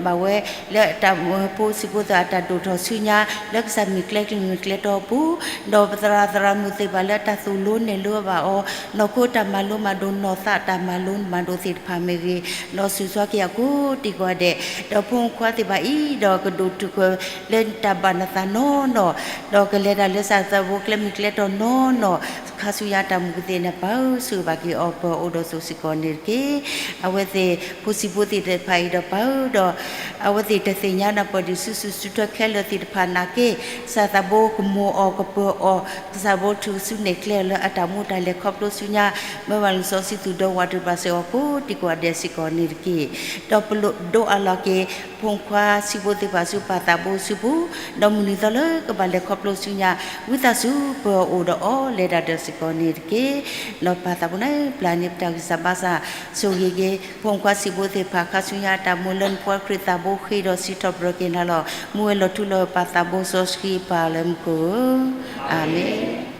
ဘၣ်ဝဲ လၢတၢ်ဖိဆံးဖိသ့ၣ်တဖၣ်အတၢ်ဒိၣ်ထီၣ်ဆူညါ လၢကစၢ်မုၢ်ကျဲကလုၢ်မုၢ်ကျဲတီအပူၤ, ဒီးပသရၣ်သရၣ်မုၣ်သ့ၣ်တဖၣ်လၢတၢ်သိၣ်လိနဲၣ်လိဘၣ်အီၤ, နီၢ်ခိတၢ်မၤလိမၤဒိး နီၢ်သးတၢ်မၤလိမၤဒိးသ့ၣ်တဖၣ်မ့ၢ်ဂ့ၤ, ဒီးဆၢဂ့ၤဆၢဝါက့ၤအကိးဒူၣ်ကိးဂၤဒဲး, ဒီးဖိမုၣ်ဖိခွါသ့ၣ်တဖၣ်အံၤ ဒီးကဒိၣ်တုာ်ကွံာ်လၢတၢ်ဘၣ်နသးနီၢ်နီၢ်, ဒီးကလဲၤတၢ်လၢကစၢ်သးဘိကျဲမုၢ်ကျဲတီနီၢ်နီၢ်, ခါဆူညါတၢ်မုၢ်ကသ့ၣ်န့ၣ် ပၢ်ဧၢ, ဆိၣ်ဂ့ၤဘၣ်က့ၤအီၤပၢၤအိၣ်ဒီးဆိးစ့ၢ်ကီးန့ၣ်တက့ၢ်. အဝဲသ့ၣ်ဖိဆံးဖိသ့ၣ်တဖၣ်အံၤဒီးပၢ်ဧၢ, ဒီးအဝဲသ့ၣ်တသ့ၣ်ညါနၢ်ပၢၢ်ဒံးဆူစုဆူထွဲခဲလၢာ်သ့ၣ်တဖၣ်နာ်က့, ကစၢ်သးဘိကမိၤအီၤကပၢၤအီၤ, ကစၢ်သးဘိထုးဆူနဲၣ်ကျဲအီၤလၢအတၢ်မူတၢ်လဲၤခီဖျိဆူညါ, မၢဝဲလံာ်စီဆှံသူၣ်ဒိဝးတဘၣ်စ့ၢ်ကီးကိးဒူၣ်ကိးဂၤဒဲးစ့ၢ်ကီးန့ၣ်တက့ၢ်. ဒီးပလိၣ်ဒိအလီၤက့ၤ ဖိမုၣ်ဖိခွါဆံးဖိသ့ၣ်တဖၣ်ဆူပၢ်သးဘိစုပူၤ, ဒီးမုၢ်နံၤသီလၢကဘၣ်လဲၤခီဖျိဆူညါ, ဝံသးစူၤပၢၤအိၣ်ဒီးအီၤလဲၤတၢ်ဒီးစ့ၢ်ကီးန့ၣ်တက့ၢ်. ဒီးပၢ်သးဘိန့ၣ် ပျၢ်န့ၢ်ပတၢ်ဂံၢ်စၢ်ဘါစၢ်, ဆိၣ်ဂ့ၤက့ၤ ဖိမုၣ်ဖိခွါဆံးဖိသ့ၣ်တဖၣ် ခါဆူညါတၢ်မူလၢနဖိခွါခရံာ်သးဘိဃ့ဒီးစံးထီၣ်ပတြၢၤက့ၤနၤလီၤ. မူဝဲလီၤထူလီၤပၢ်သးဘိစီဆှံပၢ်လၢမူခိၣ်ဧၢ, အၤမ့ၣ်.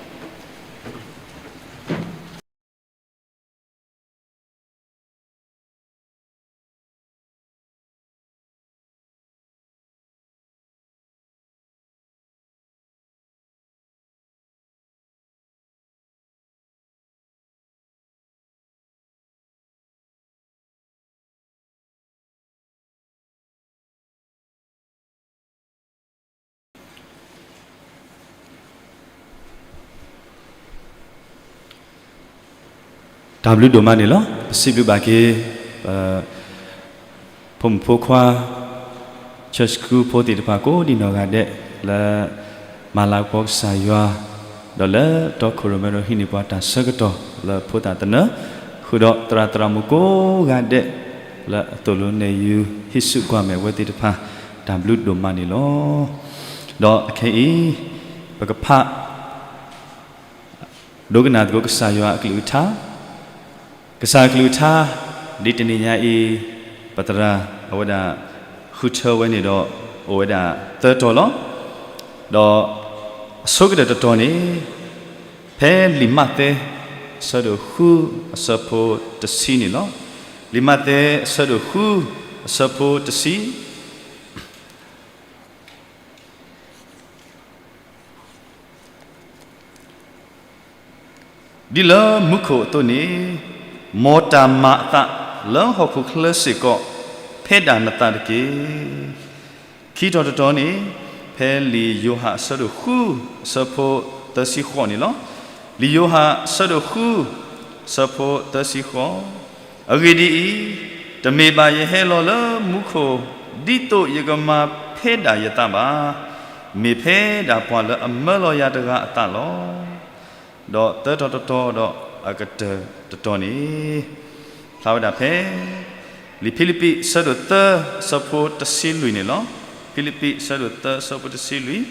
တၢ်ဘျုးဒိၣ်မးန့ၣ်လီၤ. ပစံးဘျုးဘၣ်က့ၤ ဖိမုၣ်ဖိခွါ church ဖိသ့ၣ်တဖၣ်ကိးဒံးနီၢ်ဂၤဒဲး လၢမၤလၤကပီၤကစၢ်ယွၤ ဒီးလၢတီခိၣ်ရိၣ်မဲဒီးဟံးန့ၢ်ပှၤတၢ်ဆၢကတီၢ်လၢဖိသၣ်သနၢၣ်, ဃုာ်ဒီးသရၣ်သရၣ်မုၣ်ကိးဂၤဒဲး လၢအသိၣ်လိနဲၣ်ယုာ် ဟံးစုကွၢ်မဲာ်ဝဲသ့ၣ်တဖၣ် တၢ်ဘျုးဒိၣ်မးန့ၣ်လီၤ. ဒီးအခဲအံၤ ပကဖး ဒိကနၣ်သကိးကစၢ်ယွၤအကလုၢ်ကထါ, ကစၢ်အကလုၢ်ကထါ ဒ်တနံၤညါအံၤ ပသရၣ်အဝဲဒၣ်ဃုထၢဝဲန့ၣ်ဒီး အိၣ်ဝဲဒၣ်သၢတီၤလီၤ. ဒီးအဆိကတၢၢ်တတီၤန့ၣ် ဖဲလံာ်မးသဲ အဆၢဒိၣ်ဃု အဆၢဖိတဆံန့ၣ်လီၤ. လံာ်မးသဲ အဆၢဒိၣ်ဃု အဆၢဖိတဆံ ဒ်လၢမူခိၣ်အသိးန့ၣ်, မ်တၢ်မၤအသးလၢဟီၣ်ခိၣ်ချၢစ့ၢ်ကီး ဖဲဒၣ်နသးတက့ၢ်. ခံတီၤတတီၤန့ၣ် ဖဲလံာ်ယိၤဟၣ်အဆၢဒိၣ်ဃု အဆၢဖိသၢဆံဃိးန့ၣ်လီၤ. လံာ်ယိၤဟၣ်အဆၢဒိၣ်ဃု အဆၢဖိသၢဆံဃိး အဂ့ၢ်ဒ်အံၤ, တမ့ၢ်ဘၣ်ယဟဲလီၤလၢမူခိၣ် ဒ်သိးယကမၤဖဲဒၣ်ယသးဘၣ်, မ့ၢ်ဖဲဒၣ်ပှၤလၢအမၢလီၤယၤတဂၤအသးလီၤ. ဒီးသၢတီၤတတီၤဒီးအကတၢၢ်တတီၤန့ၣ် ဖျါဝဲဒၣ်ဖဲ လံာ်ဖံလံးပံး အဆၢဒိၣ်သၢ အဆၢဖိတဆံလွံၢ်န့ၣ်လီၤ. ဖံလံးပံး အဆၢဒိၣ်သၢ အဆၢဖိတဆံလွံၢ်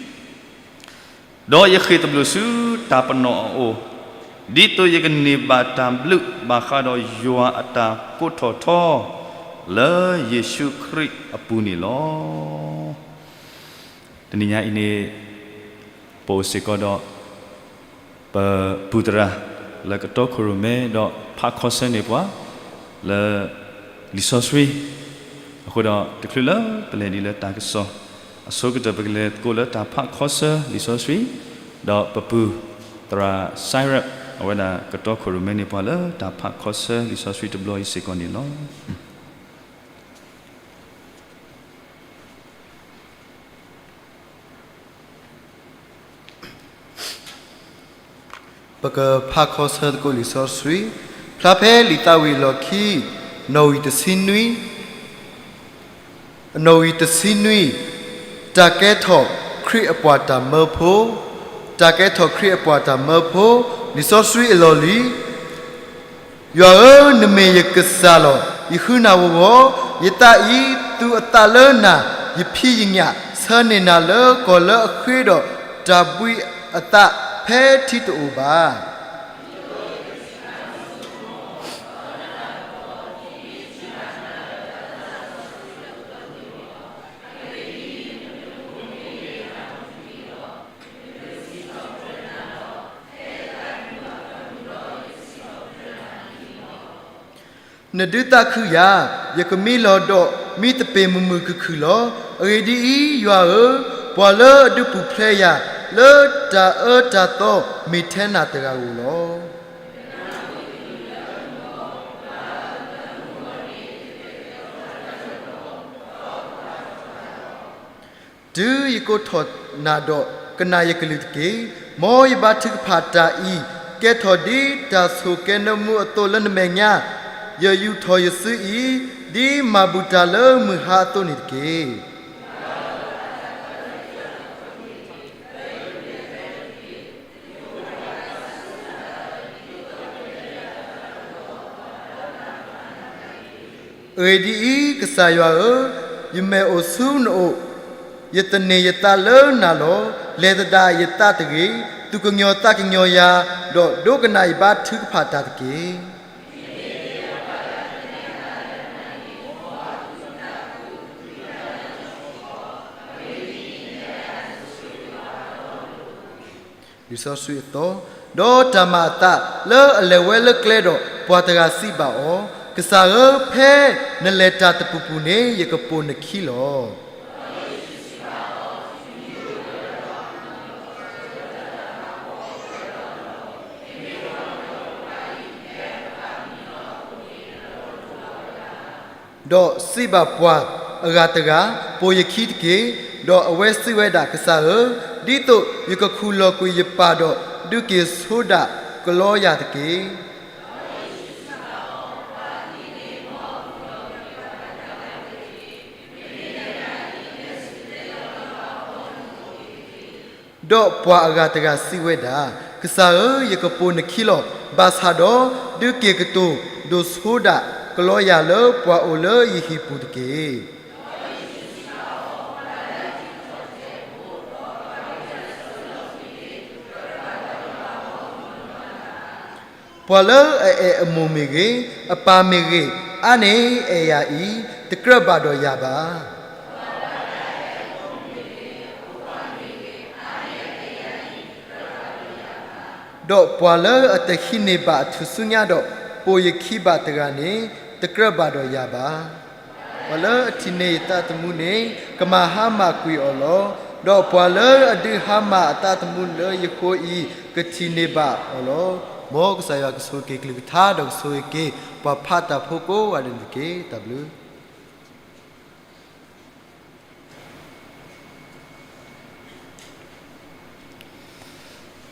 ဒီးယဃ့ၢ်သဘျိးဆူတၢ်ပနီၣ်အအိၣ်, ဒ်သိးယကန့ၢ်ဘၣ်တၢ်ဘျုးဘၣ်ဃးဒီးယွၤအတၢ်ကိးထီၣ်ထီ လၢယ့ၣ်ၡူးခရံာ်အပူၤန့ၣ်လီၤ. တနံၤညါအံၤန့ၣ် ပအိၣ်စ့ၢ်ကီးဒီး ပပုၢ်သရၣ်လၢကတီခိၣ်ရိၣ်မဲ ဒီးဖးခီဆၢန့ၢ်ပှၤ လၢလံာ်စီဆှံ, အဃိဒီးတချုးလၢပလဲၤဒံးလၢတၢ်ကစီၣ်အဆိကတၢၢ် ပကလဲၤသကိးလၢတၢ်ဖးခီဆၢလံာ်စီဆှံ, ဒီးပပုၢ်သရၣ်စဲးရဲး အဝဲဒၣ်ကတီခိၣ်ရိၣ်မဲန့ၢ်ပှၤလၢတၢ်ဖးခီဆၢလံာ်စီဆှံတဘျီအံၤစ့ၢ်ကီးန့ၣ်လီၤ. ပကဖးခီဆၢသကိးလံာ်စီဆှံ, ဖျါဖဲလံာ်သးဝံၣ်အလီၢ်ခံ နီၣ်ဂံၢ်တဆံနွံ, နီၣ်ဂံၢ်တဆံနွံ, တၢ်ကဲထီၣ်ခရံာ်အပှၤတၢ်မၢဖိ, တၢ်ကဲထီၣ်ခရံာ်အပှၤတၢ်မၢဖိ, လံာ်စီဆှံအလီၢ်လံၤ ယွၤဧၢ, နမ့ၢ်ယကစၢ်လီၤ. ယဃုနၤဂီၤဂီၤ, ယသးအံၤ သူအသးလၢနၤ, ယဖံးယညၣ်ဆၢန့ၢ်နၤလၢကီၢ်လၢအဃ့ဒီးတၢ်ဘှံးအသးဖဲထံတအိၣ်ဘၣ်. နဒုးသးခုယၤ, ယကမံလီၤဒီး မံသပ့ၤမုာ်မုာ်ခုၣ်ခုၣ်လီၤ. အဂ့ၢ်ဒ်အံၤ, ယွၤဧၢ, ပှၤလၢအဒုးပူၤဖျဲးယၤ လၢတၢ်အၢတၢ်သီ မ့ၢ်ထဲနၤတဂၤဧိၤလီၤ. တုၤယကိးထီၣ်နၤဒီး ကနၣ်ယကလုၢ်တက့ၢ်. မ်ယဘါထုကဖၣ်တၢ်အံၤ ကဲထီၣ်ဒ်တၢ်ဆိၣ်ကဲနၢမူအသိးလၢနမဲာ်ညါ, ယယူာ်ထီၣ်ယစုအံၤ ဒ်မၤဘူၣ်တၢ်လၢမုၢ်ဟါအသိးန့ၣ်တက့ၢ်. အဂ့ၢ်ဒ်အံၤ, ကစၢ်ယွၤဧၢ, ယမဲာ်အိၣ်ဆူနအိၣ်, ယသန့ၤယသးလၢနၤလီၤ. လဲၤသဒၣ်ယသးတဂ့ၤ, သူၣ်ကညီၤသးကညီၤယၤ, ဒီးဒိကနၣ်ယဘါထုကဖၣ်တၢ်တက့ၢ်. လံာ်စီဆှံအသီ, ဒီးတၢ်မၤအသးလၢအလဲၤဝဲလၢကျဲဒီး ပှၤတဂၤစံးဘၣ်အီၤ, ကစၢ်ဧၢ, ဖဲနလဲၤတၢ်တပူၤပူၤန့ၣ် ယကပိာ်နခံလီၤ. ဒီးစံးဘၣ်ပှၤအဂၤတဂၤ, ပိာ်ယခံတက့ၢ်. ဒီးအဝဲစံးဝဲဒၣ်, ကစၢ်ဧၢ, ဒ်သိးယကခူၣ်လီၤကွံာ်ယပၢ်ဒီး ဒုးက့ၤဆိဒၣ်ကလီယၤတက့ၢ်. ဒီးပှၤအဂၤတဂၤစံးဝဲဒၣ်, ကစၢ်ဧၢ, ယကပိာ်နခံလီၤ. ဘၣ်ဆၣ်ဒီး ဒုးက့ၤကတိၤဒိၣ်ဆိဒၣ်ကလီယၤလၢပှၤအိၣ်လၢယဟံၣ်ပူၤတက့ၢ်. ပှၤလၢအအဲၣ်အမိၢ်မ့ၢ်ဂ့ၤ, အပၢ်မ့ၢ်ဂ့ၤ, အါန့ၢ်အဲၣ်ယၤအံၤ, တကြၢးဘၣ်ဒီးယၤဘၣ်. ဒီးပှၤလၢအတဟံးန့ၢ်ဘၣ်အထူၣ်စုညါဒီး ပိာ်ယခံဘၣ်တဂၤန့ၣ်, တကြၢးဘၣ်ဒီးယၤဘၣ်. ပှၤလၢအထံၣ်န့ၢ်ယသးသမူန့ၣ်, ကမၤဟါမၢ်ကွံာ်အီၤလီၤ. ဒီးပှၤလၢအဒုးဟါမၢ်အသးသမူလၢယဃိအံၤ, ကထံၣ်န့ၢ်ဘၣ်အီၤလီၤ. မ်ကစၢ်ယွၤကဆိၣ်ဂ့ၤက့ၤကလုၢ်ကထါ ဒီးကဆိၣ်ဂ့ၤက့ၤ ပှၤဖးတၢ်ဖိကိးဂၤဒဲးန့ၣ်တက့ၢ်. တၢ်ဘျုး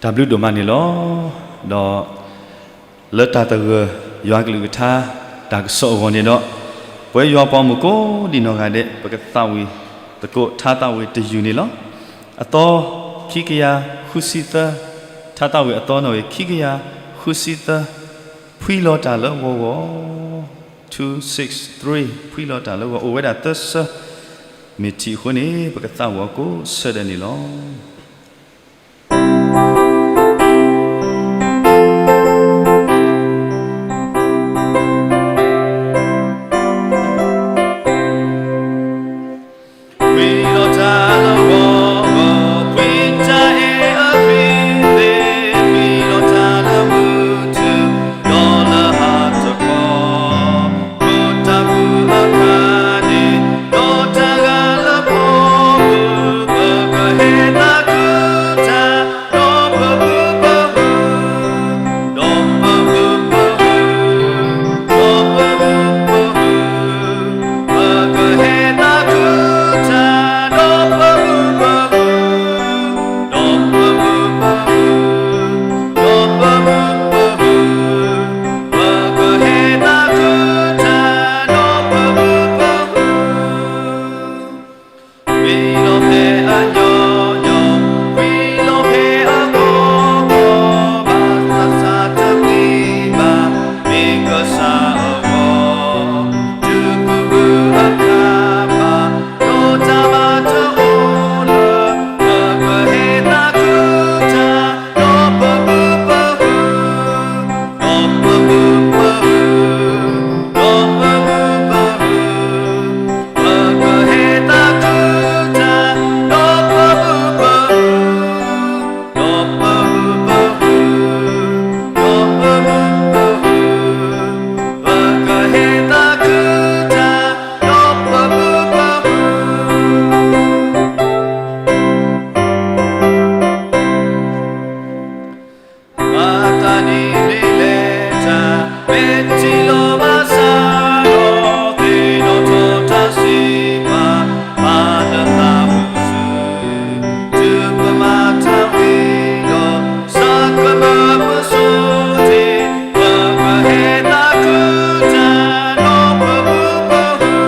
တၢ်ဘျုးဒိၣ်မးန့ၣ်လီၤ. ဒီးလၢတၢ်သဂၢၢ်ယွၤကလုၢ်ကထါ တၢ်ကစီၣ်အဂီၢ်န့ၣ်ဒီး, ပဝဲယွၤပှၤမုၣ်ကိးဒံးနီၢ်ဂၤဒဲး ပကသးဝံၣ်သကိးထါသးဝံၣ်တယုၢ်န့ၣ်လီၤ. အသီခံကယၤဃုဆံသၢ, ထါသးဝံၣ်အသီနီၣ်ဂံၢ်ခံကယၤဃုဆံသၢ, ဖှံလီၤတၢ်လၢဂီၤဂီၤ, two six three, ဖှံလီၤတၢ်လၢဂီၤ, အိၣ်ဝဲဒၣ်သၢဆၢ, မ့ၢ်ထံၣ်အဃိန့ၣ် ပကသးဝံၣ်အီၤကိးဆၢဒၢးန့ၣ်လီၤ. မၤသးဒ်န့ၣ်လဲၣ်တၢ် မ့ၢ်ထံၣ်လိာ်ဘၣ်ဆၣ်ဒီး သ့ၣ်နီၣ်ထီၣ်တၢ်စံးပာ် ပာ်လၢသးမုၢ်ဆူၣ် တုၤပမၤတၢ်ဝံၤဒီး ဆၢကမၢပစိၤတ့ၢ် ပကဟ့ၣ်သးခုတၢ် ဒီးပမုၢ်ပဟု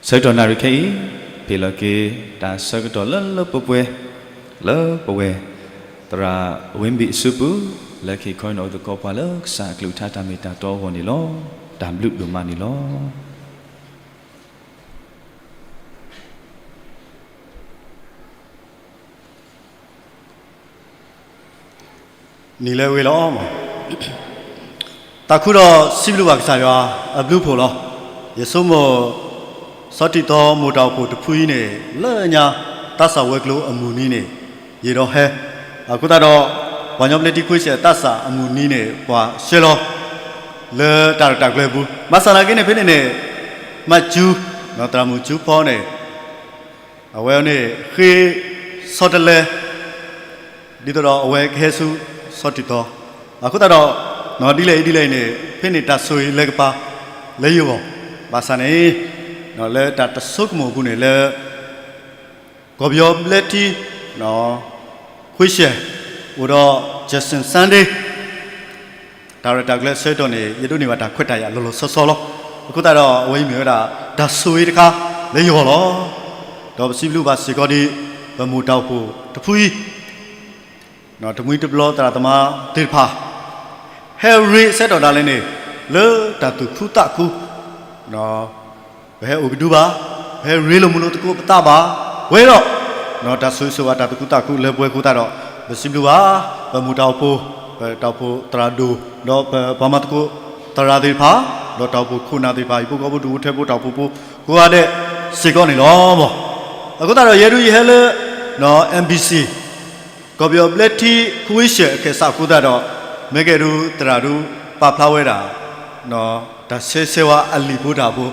ဆၢကတီၢ်နၣ်ရံၣ်ခဲအံၤ ပ့ၤလီၤက့ၤတၢ်ဆၢကတီၢ်လၢလၢပှဲၤပှဲၤ လၢပဝဲ သရၣ်ဝ့ဘံၣ်အစုပူၤ လၢခံခီန့ၣ်အိၣ်သကိးပှၤလၢကစၢ်အကလုၢ်ကထါတၢ်မ့ၢ်တၢ်တီအဂီၢ်န့ၣ်လီၤ. တၢ်ဘျုးဒိၣ်မးန့ၣ်လီၤ. နံၤလၢအဂ့ၤလီၤ. သးခုဒီးစံးဘျုးဘၣ်ကစၢ်ယွၤအဘျုးအဖှိၣ်လီၤ. ယဆိကမိၣ် စီၤတံၢ်သီမိၢ်တၢ်အိၣ်ဖှိၣ်တဖုအံၤန့ၣ် လၢညါသးစၢ်ဝဲၤကျိၤအမုၢ်နံၤန့ၣ် ယံာ်ဒီးဟဲ, အဃိသတးဒီး ပှၤကညီဘျၢထံခွ့ၡၢၣ်သးစၢ်အမုၢ်နံၤန့ၣ် ပှၤဆှၢလီၤ လၢတၢ်ရဲၣ်တၢ်ကျဲၤအပူၤ, ဘၣ်ဆၣ်သနာ်က့န့ၣ် ဖဲန့ၣ်န့ၣ် မၤစူၤ သရၣ်မုၣ်စူၤဖီန့ၣ် အဝဲန့ၣ် ဃ့ဆီတလဲ ဒ်သိးဒီးအဝဲကဟဲဆူစီၤတံၢ်သီ, အဃိသတးဒီး ဒ်လဲၣ်အံၤဒ်လဲၣ်အံၤန့ၣ် ဖဲန့ၣ်တၢ်ဆိၣ်ဂ့ၤလဲၤကပၤလၢယဂီၢ်, ဘၣ်ဆၣ်န့ၣ် လၢတၢ်တဆိကမိၣ်အပူၤန့ၣ်လၢ ကီၢ်ပယီၤဘျၢထံ ခွ့ၡၢၣ် အိၣ်ဒီး Jackson Sunday တၢ်ရဲၣ်တၢ်ကျဲၤအဆၢကတီၢ်န့ၣ် ယဒိးန့ၢ်ဘၣ်တၢ်ခွဲးတၢ်ယာ်လီၤလီၤဆီဆီလီၤ. အဃိသတးဒီး အဝဲအံၤမ့ၢ်ဝဲဒၣ် တၢ်ဆိၣ်ဂ့ၤတခါလၢယဂီၢ်လီၤ. ဒီးပစံးဘျုးဘၣ်စ့ၢ်ကီးဒ် ပမိၢ်တၢ်အိၣ်ဖှိၣ်တဖုအံၤ တမှံၤတဘျီသရၣ်သမါသ့ၣ်တဖၣ် ဟဲရ့အဆၢကတီၢ်ဒၣ်လဲာ်န့ၣ် လၢတၢ်သူၣ်ခုသးခု ပဟဲအိၣ်ကဒုဘၣ်, ပဟဲရ့လိာ်မုာ်လိာ်သကိးပသးဘၣ်, ပှဲၤဒီး တၢ်ဆိၣ်ဂ့ၤဆိၣ်ဝါတၢ်သူၣ်ခုသးခုလၢပှဲၤအဃိသတးဒီး ပစံးဘျုးဘၣ် ပမိၢ်တၢ်အိၣ်ဖှိၣ်, ပတၢ်အိၣ်ဖှိၣ်သရၣ်ဒိၣ်, ဒီးပပှၤမၤသကိးသရၣ်သ့ၣ်တဖၣ်, ဒီးတၢ်အိၣ်ဖှိၣ်ခိၣ်နၢ်သ့ၣ်တဖၣ်, ဟံၣ်ဖိဃီဖိ ဒူၣ်ဖိထၢဖိ တၢ်အိၣ်ဖှိၣ်ဖိ ကိးဂၤဒဲးစ့ၢ်ကီးန့ၣ်လီၤ. အဃိသတးဒီး ယဲဒၣ်ယဟဲလၢ MBC ကီၢ်ပယီၤဘျၢထံခွ့ၡၢၣ်အခဲးစးအဃိသတးဒီး မ့ၢ်ကဲဒၣ်သရၣ်ဒိၣ်ပာ်ဖျါဝဲဒၣ် တၢ်ဆဲးဆဲးဝါအလံာ်ဖိတၢ်ဖိ,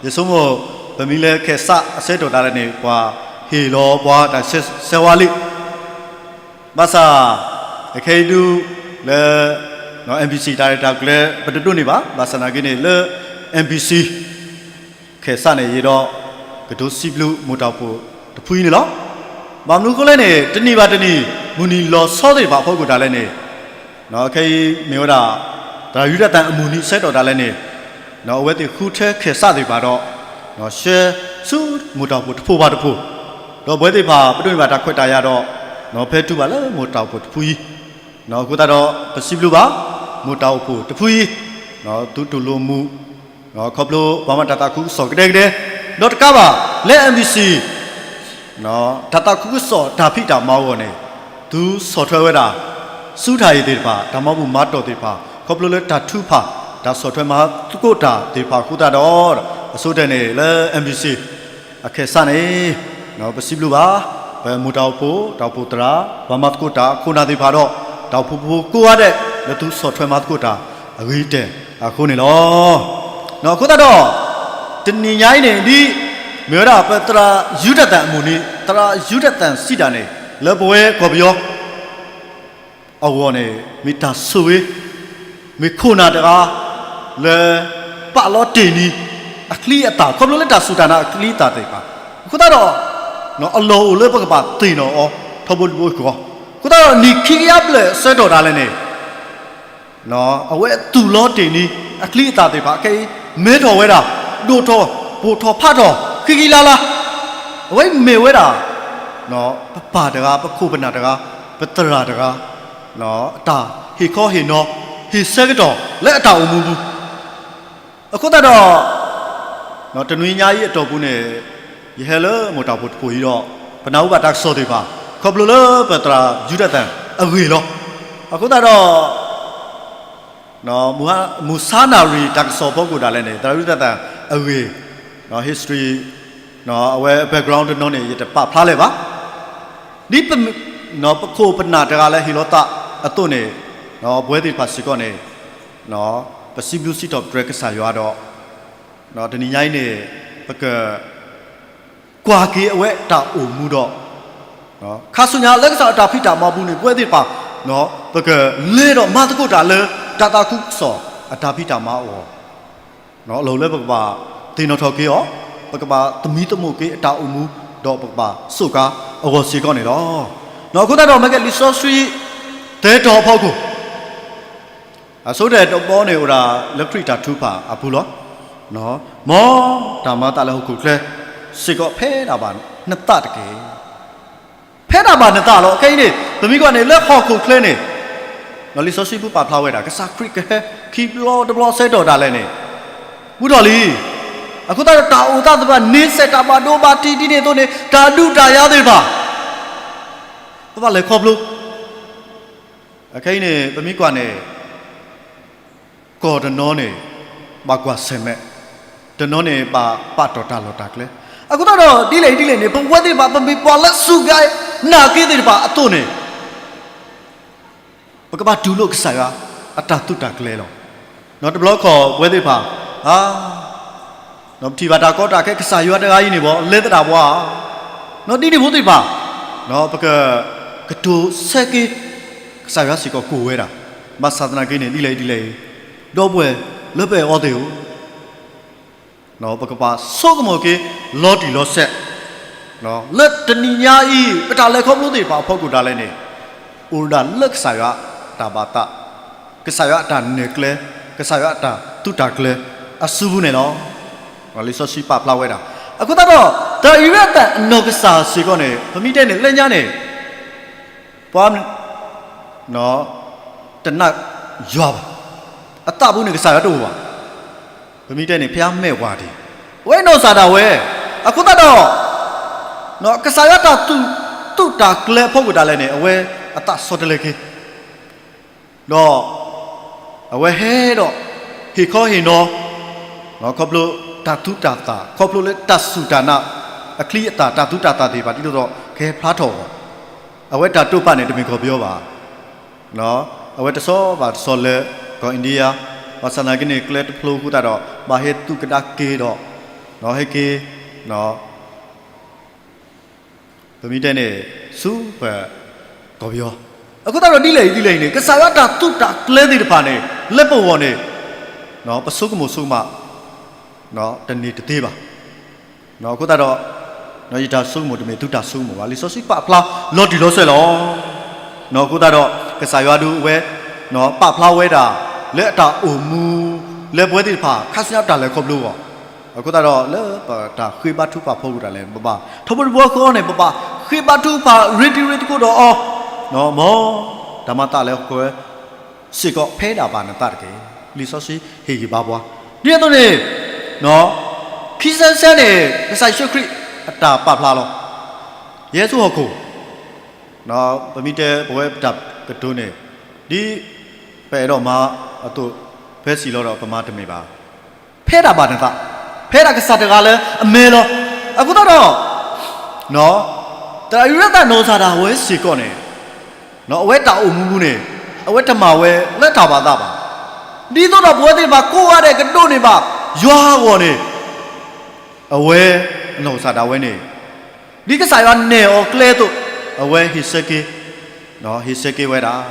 ယဆိကမိၣ် ပမ့ၢ်လဲၤခဲးစးအဆၢကတီၢ်ဒၣ်လဲာ်န့ၣ် ပှၤဟ့ၣ်လီၤပှၤတၢ်ဆဲးဆဲးဝါလံာ်, ဘၣ်ဆၣ် အခဲအံၤဒုး လၢ MBC တၢ်ရဲၣ်တၢ်ကျဲၤ ပတဒိးန့ၢ်ဘၣ်, ဘၣ်ဆၣ်သနာ်က့န့ၣ် လၢ MBC ခဲးစးန့ၣ် ယအဲၣ်ဒိး ကတိၤစံးဘျုးမိၢ်တၢ်အိၣ်ဖှိၣ်တဖုအံၤန့ၣ်လီၤ. ဘၣ်မနုၤအဃိလဲၣ်န့ၣ် တနံၣ်ဘၣ်တနံၣ် မုၢ်နံၤလီၤဆီသ့ၣ်တဖၣ်အဖီခိၣ်ဒၣ်လဲာ်န့ၣ် ခဲအံၤမ့ၢ်ဝဲဒၣ် သရၣ်ယူဒၤသၣ်အမုၢ်နံၤဆၢကတီၢ်ဒၣ်လဲာ်န့ၣ်, အဝဲသ့ၣ်ဃုထၢခဲစးသ့ၣ်တဖၣ်ဒီး ဆှၢဆူမိၢ်တၢ်အိၣ်ဖှိၣ်တဖုဘၣ်တဖု, ဒီးပဝဲသ့ၣ်တဖၣ်ပဒိးန့ၢ်ဘၣ်တၢ်ခွဲးတၢ်ယာ်ဒီး ဖဲတုၤဘၣ်လၢမိၢ်တၢ်အိၣ်ဖှိၣ်တဖုအံၤ, အဃိသတးဒီး ပစံးဘျုးဘၣ် မိၢ်တၢ်အိၣ်ဖှိၣ်တဖုအံၤ သုတၢ်အိၣ်မူ ခီဖျိပှၤမၤတၢ်သးခုကစီၣ်ကဒဲကဒဲ, ဒီးတကးဘၣ် လၢ MBC တၢ်သးခုကစီၣ်တၢ်ဖံးတၢ်မၤအဂီၢ်န့ၣ် သုဆီၣ်ထွဲဝဲဒၣ် ဆူတၢ်အံၤသ့ၣ်တဖၣ် တၢ်မၤဘူၣ်မၤတီၢ်သ့ၣ်တဖၣ် ခီဖျိလၢတၢ်ထုကဖၣ် တၢ်ဆီၣ်ထွဲမၤသကိးတၢ်သ့ၣ်တဖၣ်အဃိသတးဒီး အဆိကတၢၢ်န့ၣ်လၢ MBC အခဲစးန့ၣ် ပစံးဘျုးဘၣ် ပမိၢ်တၢ်အိၣ်ဖှိၣ် တၢ်အိၣ်ဖှိၣ်သရၣ် ပှၤမၤသကိးတၢ်အခိၣ်နၢ်သ့ၣ်တဖၣ်ဒီး တၢ်အိၣ်ဖှိၣ်ဖိကိးဂၤဒဲး လၢသုဆီၣ်ထွဲမၤသကိးတၢ်အဂ့ၤကတၢၢ်အဃိန့ၣ်လီၤ. အဃိသတးဒီး တနံၤညါအံၤန့ၣ် ဒ်မ့ၢ်ဝဲဒၣ်ပသရၣ်ယူဒၤသၣ်အမုၢ်နံၤ သရၣ်ယူဒၤသၣ်စံးတၢ်န့ၣ် လၢပဝဲကီၢ်ပယီၤ အဂီၢ်န့ၣ် မ့ၢ်တၢ်ဆိၣ်ဂ့ၤ မ့ၢ်ခိၣ်နၢ်တဂၤ လၢ ပာ်လီၤတ့ၢ်နံၤ အချံအသၣ် ခီဖျိလၢတၢ်စူၢ်တၢ်နာ်အချံအသၣ်သ့ၣ်တဖၣ် အဃိသတးဒီး အလီၢ်အိၣ်လၢပကဘၣ်သ့ၣ်နီၣ်အီၤ ထီဘိတဘိဃီ, အဃိသတးဒီး နံၣ်ခံကယၤဘျဲၣ်အဆၢကတီၢ်ဒၣ်လဲာ်န့ၣ် အဝဲသူၣ်လီၤတ့ၢ်နံၤ အချံအသၣ်သ့ၣ်တဖၣ် ခဲအံၤ မဲထီၣ်ဝဲဒၣ် ဒိၣ်ထီၣ် ပိၢ်ထီၣ်ဖးထီၣ် ဃံဃံလၤလၤ, အဝဲမ့ၢ်ဝဲဒၣ် ပပၢ်တဂၤ ပခိၣ်ပနၢ်တဂၤ ပသရၣ်တဂၤ အတၢ်ဟ့ၣ်ခီဟ့ၣ်နီၤ ဟ့ၣ်ဆၢကတီၢ်လၢအတၢ်အိၣ်မူပူၤ အဃိသတးဒီး တနွံညါအံၤအတီၢ်ပူၤန့ၣ် ယဟဲလၢမိၢ်တၢ်အိၣ်ဖှိၣ်တဖုအံၤဒီး ပနၢ်ဟူဘၣ်တၢ်ကစီၣ်သ့ၣ်တဖၣ် ခီဖျိလၢပသရၣ်ယူဒၤသၣ်အဂ့ၢ်လီၤ. အဃိသတးဒီး မုၢ်ဆါနၣ်ရံၣ်တၢ်ကစီၣ်ဖီခိၣ်ဒၣ်လဲာ်န့ၣ် သရၣ်ယူဒၤသၣ်အဂ့ၢ် history အဝဲ background တနီၤန့ၣ် ယတပာ်ဖျါလၢၤဘၣ်. ဒ်ပခိၣ်ပနၢ်တဂၤလၢဟ့ၣ်လီၤသးအသိးန့ၣ် ပဝဲသ့ၣ်တဖၣ်စ့ၢ်ကီးန့ၣ် ပစံးဘျုးစံးထီၣ်ပတြၢၤကစၢ်ယွၤဒီး တနံၤညါအံၤန့ၣ် ပက ကွၢ်က့ၤအဝဲတၢ်အိၣ်မူဒီး ခါဆူညါလၢကစၢ်အတၢ်ဖံးတၢ်မၤပူၤန့ၣ် ပဝဲသ့ၣ်တဖၣ် ပကလဲၤဒီးမၤသကိးတၢ်လၢ တၢ်သးခုကစီၣ်အတၢ်ဖံးတၢ်မၤအဂီၢ် အလီၢ်အိၣ်လၢပကဘၣ်သ့ၣ်နီၣ်ထီၣ်က့ၤအီၤ, ပကဘၣ်သမံသမိးက့ၤအတၢ်အိၣ်မူ, ဒီးပကဘၣ်စူးကါအဂီၢ်စ့ၢ်ကီးန့ၣ်လီၤ. အဃိသတးဒီး မ့ၢ်ကဲလံာ်စီဆှံ သဲတီၤအဖီခိၣ် အဆိကတၢၢ်တဘီန့ၣ်အိၣ်ဒၣ်လၢခရံာ်တၢ်ထုကဖၣ်အပူၤလီၤ. မ်တၢ်မၤအသးလၢဟီၣ်ခိၣ်ချၢစ့ၢ်ကီးဖဲဒၣ်ဘၣ်နသးတက့ၢ်. ဖဲဒၣ်ဘၣ်နသးလီၤ. ခဲအံၤန့ၣ် ပမ့ၢ်ကွၢ်န့ၣ်လၢဟီၣ်ခိၣ်ချၢန့ၣ် လံာ်စီဆှံပူၤပာ်ဖျါဝဲဒၣ် ကစၢ်ခရံာ်ကဟဲခံဘျီတဘျီဆၢကတီၢ်ဒၣ်လဲာ်န့ၣ် ဘူးထီၣ်လံ. အဃိသတးဒီး တၢ်အိၣ်သးသ့ၣ်တဖၣ် န့ဆၢၣ်တၢ်ဘၣ်ဒိဘၣ်ထံးဒ်န့ၣ်အသိးန့ၣ် တၢ်ဒုးတၢ်ယၤသ့ၣ်တဖၣ် ပဘၣ်လဲၤခီဖျိ အခဲအံၤန့ၣ် ပမ့ၢ်ကွၢ်န့ၣ် ကီၢ်တနီၤန့ၣ် ဘၣ်ကွၢ်ဆၢၣ်မဲာ်, တနီၤန့ၣ်ဘၣ်ပာ်တီၢ်တၢ်လီၢ်တၢ်ကျဲ. အဃိသတးဒီး ဒ်လဲၣ်ဒ်လဲၣ်န့ၣ် ပဝဲသ့ၣ်တဖၣ် ပမ့ၢ်ပှၤလၢစူၢ်က့ၤနာ်က့ၤသ့ၣ်တဖၣ်အသိးန့ၣ် ပကဘၣ်တူၢ်လိာ်ကစၢ်ယွၤအတၢ်သုးတၢ်ကျဲၤလီၤ. တဘျီခီၣ်ပဝဲသ့ၣ်တဖၣ် ပထံၣ်ဘၣ်တၢ်ကီတၢ်ခဲ ကစၢ်ယွၤတဂၤအံၤန့ၣ်ဘၣ် လဲၤသဒၣ်ပှၤ ဒ်န့ၣ်ဖိသ့ၣ်တဖၣ် ပက ကတိၤဆၢက့ၤ ကစၢ်ယွၤစ့ၢ်ကီးကိးဝဲဒၣ် ဘၣ်ဆၣ်သနာ်က့န့ၣ် ဒ်လဲၣ်ဒ်လဲၣ်အံၤ ဒီပုၢ်ဝဲၢ်လၢပအဲၣ်အီၤသ့ၣ်ဧၢ ပကဘၣ်ဆိကမိၣ်က့ၤလီၤတံၢ်လီၤဆဲး လၢတနံၤညါအံၤ ပတၢ်လဲၤခီဖျိသ့ၣ်တဖၣ်အဖီခိၣ်ဒၣ်လဲာ်န့ၣ် အိၣ်ဒၣ်လၢကစၢ်ယွၤအတၢ်ဘၣ်သး, ကစၢ်ယွၤအတၢ်နဲၣ်ကျဲ, ကစၢ်ယွၤအတၢ်သုးတၢ်ကျဲၤအစုပူၤန့ၣ်လီၤ. လံာ်စီဆှံပာ်ဖျါဝဲဒၣ် အဃိသတးဒီး သရၣ်ယူဒၤသၣ်အနီၢ်ကစၢ်စ့ၢ်ကီးန့ၣ် ပမ့ၢ်တဲန့ၣ်လၢညါန့ၣ် ပှၤ တနာ်ယွၤဘၣ်. အသးပူၤန့ၣ်ကစၢ်ယွၤတအိၣ်ဘၣ်. ပမ့ၢ်တဲန့ၣ် ဖဲအမဲာ်ဝၤဒံး အဝဲနီၢ်ကစၢ်ဒၣ်ဝဲ. အဃိသတးဒီး ကစၢ်ယွၤတၢ်သူၣ် သူၣ်တၢ်ကျဲၤအဖီခိၣ်ဒၣ်လဲာ်န့ၣ် အဝဲအသးဆီတလဲက့ၤ ဒီး အဝဲဟဲဒီး ဟ့ၣ်ခီဟ့ၣ်နီၤ ခီဖျိတၢ်သူၣ်တၢ်သး ခီဖျိလၢတၢ်စူၢ်တၢ်နာ် အချံအသၣ် တၢ်သူၣ်တၢ်သးသ့ၣ်တဖၣ် ဒ်သိးဒီး ကဟဲဖျါထီၣ်အဂီၢ် အဝဲတၢ်တိာ်ပာ်န့ၣ် တမ့ၢ်ကီၢ်ပယီၤဘၣ်. အဝဲတဆီဘၣ်တဆီလၢ ကီၢ် India ဘၣ်ဆၣ်သနာ်က့န့ၣ် ကျဲတဖျိအဃိသတးဒီး ဘၣ်ဟဲသူၣ်ကဒါက့ၤဒီး ဟဲက့ၤ ပမ့ၢ်တဲန့ၣ် ဆူပ ကီၢ်ပယီၤ. အဃိသတးဒီးဒ်လဲၣ်အံၤဒ်လဲၣ်အံၤန့ၣ် ကစၢ်ယွၤတၢ်သူၣ်တၢ်ကျဲၤသ့ၣ်တဖၣ်န့ၣ် လၢပဂီၢ်န့ၣ် ပဆိကမိၣ်ဆိကမး တန့ၢ်တသ့ဘၣ်. အဃိသတးဒီး ယတၢ်ဆိကမိၣ်တမ့ၢ်သုတၢ်ဆိကမိၣ်ဘၣ်. လံာ်စီဆှံပာ်ဖျါလီၤတံၢ်လီၤဆဲးလီၤ. အဃိသတးဒီး ကစၢ်ယွၤဒုးအဝဲ ပာ်ဖျါဝဲဒၣ် လၢအတၢ်အိၣ်မူ လၢပဝဲသ့ၣ်တဖၣ် ခါဆူညါတၢ်လဲၤခီဖျိအဂီၢ်, အဃိသတးဒီးလၢပတၢ်ဃ့ဘါထုကဖၣ်အဖီခိၣ်ဒၣ်လဲာ်န့ၣ် ပဘၣ် ထီဘိတဘိဃီန့ၣ် ပဘၣ်ဃ့ဘါထုကဖၣ် ရ့တံၤရ့သကိးဒီးအီၤ, မ်တၢ်မၤသးလၢဟီၣ်ခိၣ်ချၢစ့ၢ်ကီး ဖဲဒၣ်ဘၣ်နသးတက့ၢ်. လံာ်စီဆှံဟ့ၣ်ဂံၢ်ဘါပှၤ ဒ်န့ၣ်အသိးန့ၣ် ခံဆံသၢန့ၣ် ကစၢ်ယ့ၣ်ၡူးခရံာ်အတၢ်ပာ်ဖျါလီၤ. ယဲဆူဟီၣ်ခိၣ် ပမ့ၢ်တဲပဝဲပတၢ်ကတိၤန့ၣ် ဒ်ပအဲၣ်ဒိးမၤအသိး ဖဲစံၣ်လီၤဒီးပမၤတမ့ၢ်ဘၣ်. ဖဲဒၣ်ဘၣ်နသး, ဖဲဒၣ်ကစၢ်တဂၤလၢအမဲလီၤ. အဃိသတးဒီး သရၣ်အံၣ်ရသးနီၢ်ကစၢ်ဒၣ်ဝဲစ့ၢ်ကီးန့ၣ် အဝဲတၢ်အိၣ်မူပူၤန့ၣ် အဝဲတမၤဝဲလၢတၢ်ဘၣ်သးဘၣ်. ဒ်သိးဒီးပဝဲသ့ၣ်တဖၣ်ကိးဂၤဒဲးကဒိးန့ၢ်ဘၣ် ယွၤအဂီၢ်န့ၣ် အဝဲအနီၢ်ကစၢ်ဒၣ်ဝဲန့ၣ် ဒ်ကစၢ်ယွၤနဲၣ်အီၤကျဲအသိး အဝဲဟ့ၣ်ဆၢက့ၤ ဟ့ၣ်ဆၢက့ၤဝဲဒၣ်.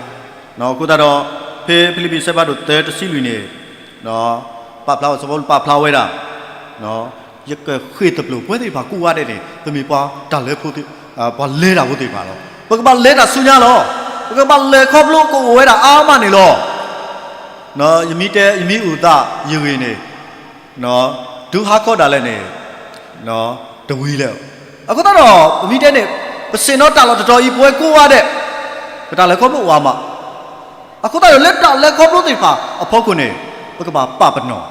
အဃိသတးဒီး ဖဲဖံလံးပံၤအဆၢဖးဒိၣ်သၢတဆံလွံၢ်န့ၣ် ပာ်ဖျါဝဲ စီၤပီလူးပာ်ဖျါဝဲဒၣ် ယကဃ့ၢ်သပျိာ်ပဝဲသ့ၣ်တဖၣ်ကိးဂၤဒဲးန့ၣ် ပမ့ၢ်ပှၤတၢ်လဲၤခီဖျိ ပှၤလဲၤတၢ်ဖိသ့ၣ်တဖၣ်လီၤ. ပကဘၣ်လဲၤတၢ်ဆူညါလီၤ. ပကဘၣ်လဲၤခီဖျိကအိၣ်ဝဲဒၣ်အါမးန့ၣ်လီၤ. ယမ့ၢ်တဲ ယမ့ၢ်အုၣ်သးယဂ့ၢ်န့ၣ် တုၤဟါခီဒၣ်လဲာ်န့ၣ် တဝံၤလၢၤ. အဃိသတးဒီး ပမ့ၢ်တဲန့ၣ် ပဆ့ၣ်နီၤတၢ်လီၢ်တတီၤအံၤ ပဝဲကိးဂၤဒဲး ပတၢ်လဲၤခီဖျိအိၣ်အါမး. အဃိသတးဒီး လၢတၢ်လဲၤခီဖျိသ့ၣ်တဖၣ်အဖီခိၣ်န့ၣ် ပကဘၣ်ပာ်ပနီၣ်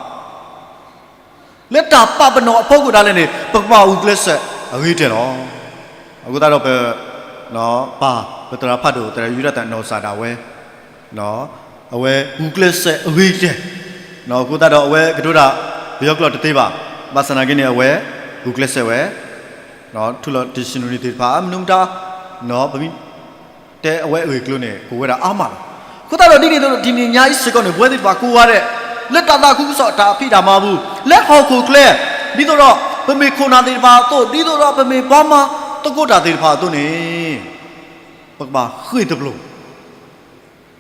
လၢတၢ်ပာ်ပနီၣ်အဖီခိၣ်ဒၣ်လဲာ်န့ၣ် ပကဘၣ်ဂုာ်ကျဲးစၢးအဂ့ၤကတၢၢ်လီၤ. အဃိသတးဒီးပ ပၢ်ပသရၣ်ဖးဒိၣ် သရၣ်အံၣ်ရသးနီၢ်ကစၢ်ဒၣ်ဝဲ အဝဲဂုာ်ကျဲးစၢးအဂ့ၤကတၢၢ်, အဃိသတးဒီးအဝဲကတိၤတၢ် ပယီၤကျိာ်တသ့ဘၣ်, ဘၣ်ဆၣ်သနာ်က့န့ၣ် အဝဲဂုာ်ကျဲးစၢးဝဲ ထုးလီၤ dictionary သ့ၣ်တဖၣ် မနုၤမတၤ ပမ့ၢ်တဲအဝဲအဂ့ၢ်အကျိၤန့ၣ် ကအိၣ်ဝဲဒၣ်အါမးလီၤ. အဃိသတးဒီးဒ်န့ၣ်အသိး တနံၤညါအံၤစ့ၢ်ကီးန့ၣ် ပဝဲသ့ၣ်တဖၣ်ကိးဂၤဒဲး လၢတၢ်သးခုကစီၣ်တၢ်ဖံးတၢ်မၤအပူၤ လၢဟီၣ်ခိၣ်ချၢ ဒ်သိးဒီးပမ့ၢ်ခိၣ်နၢ်သ့ၣ်တဖၣ်အသိး ဒ်သိးဒီးပမ့ၢ်ပှၤမၤသကိးတၢ်သ့ၣ်တဖၣ်အသိးန့ၣ် ပကဘၣ်ဃ့ၢ်သပျိာ်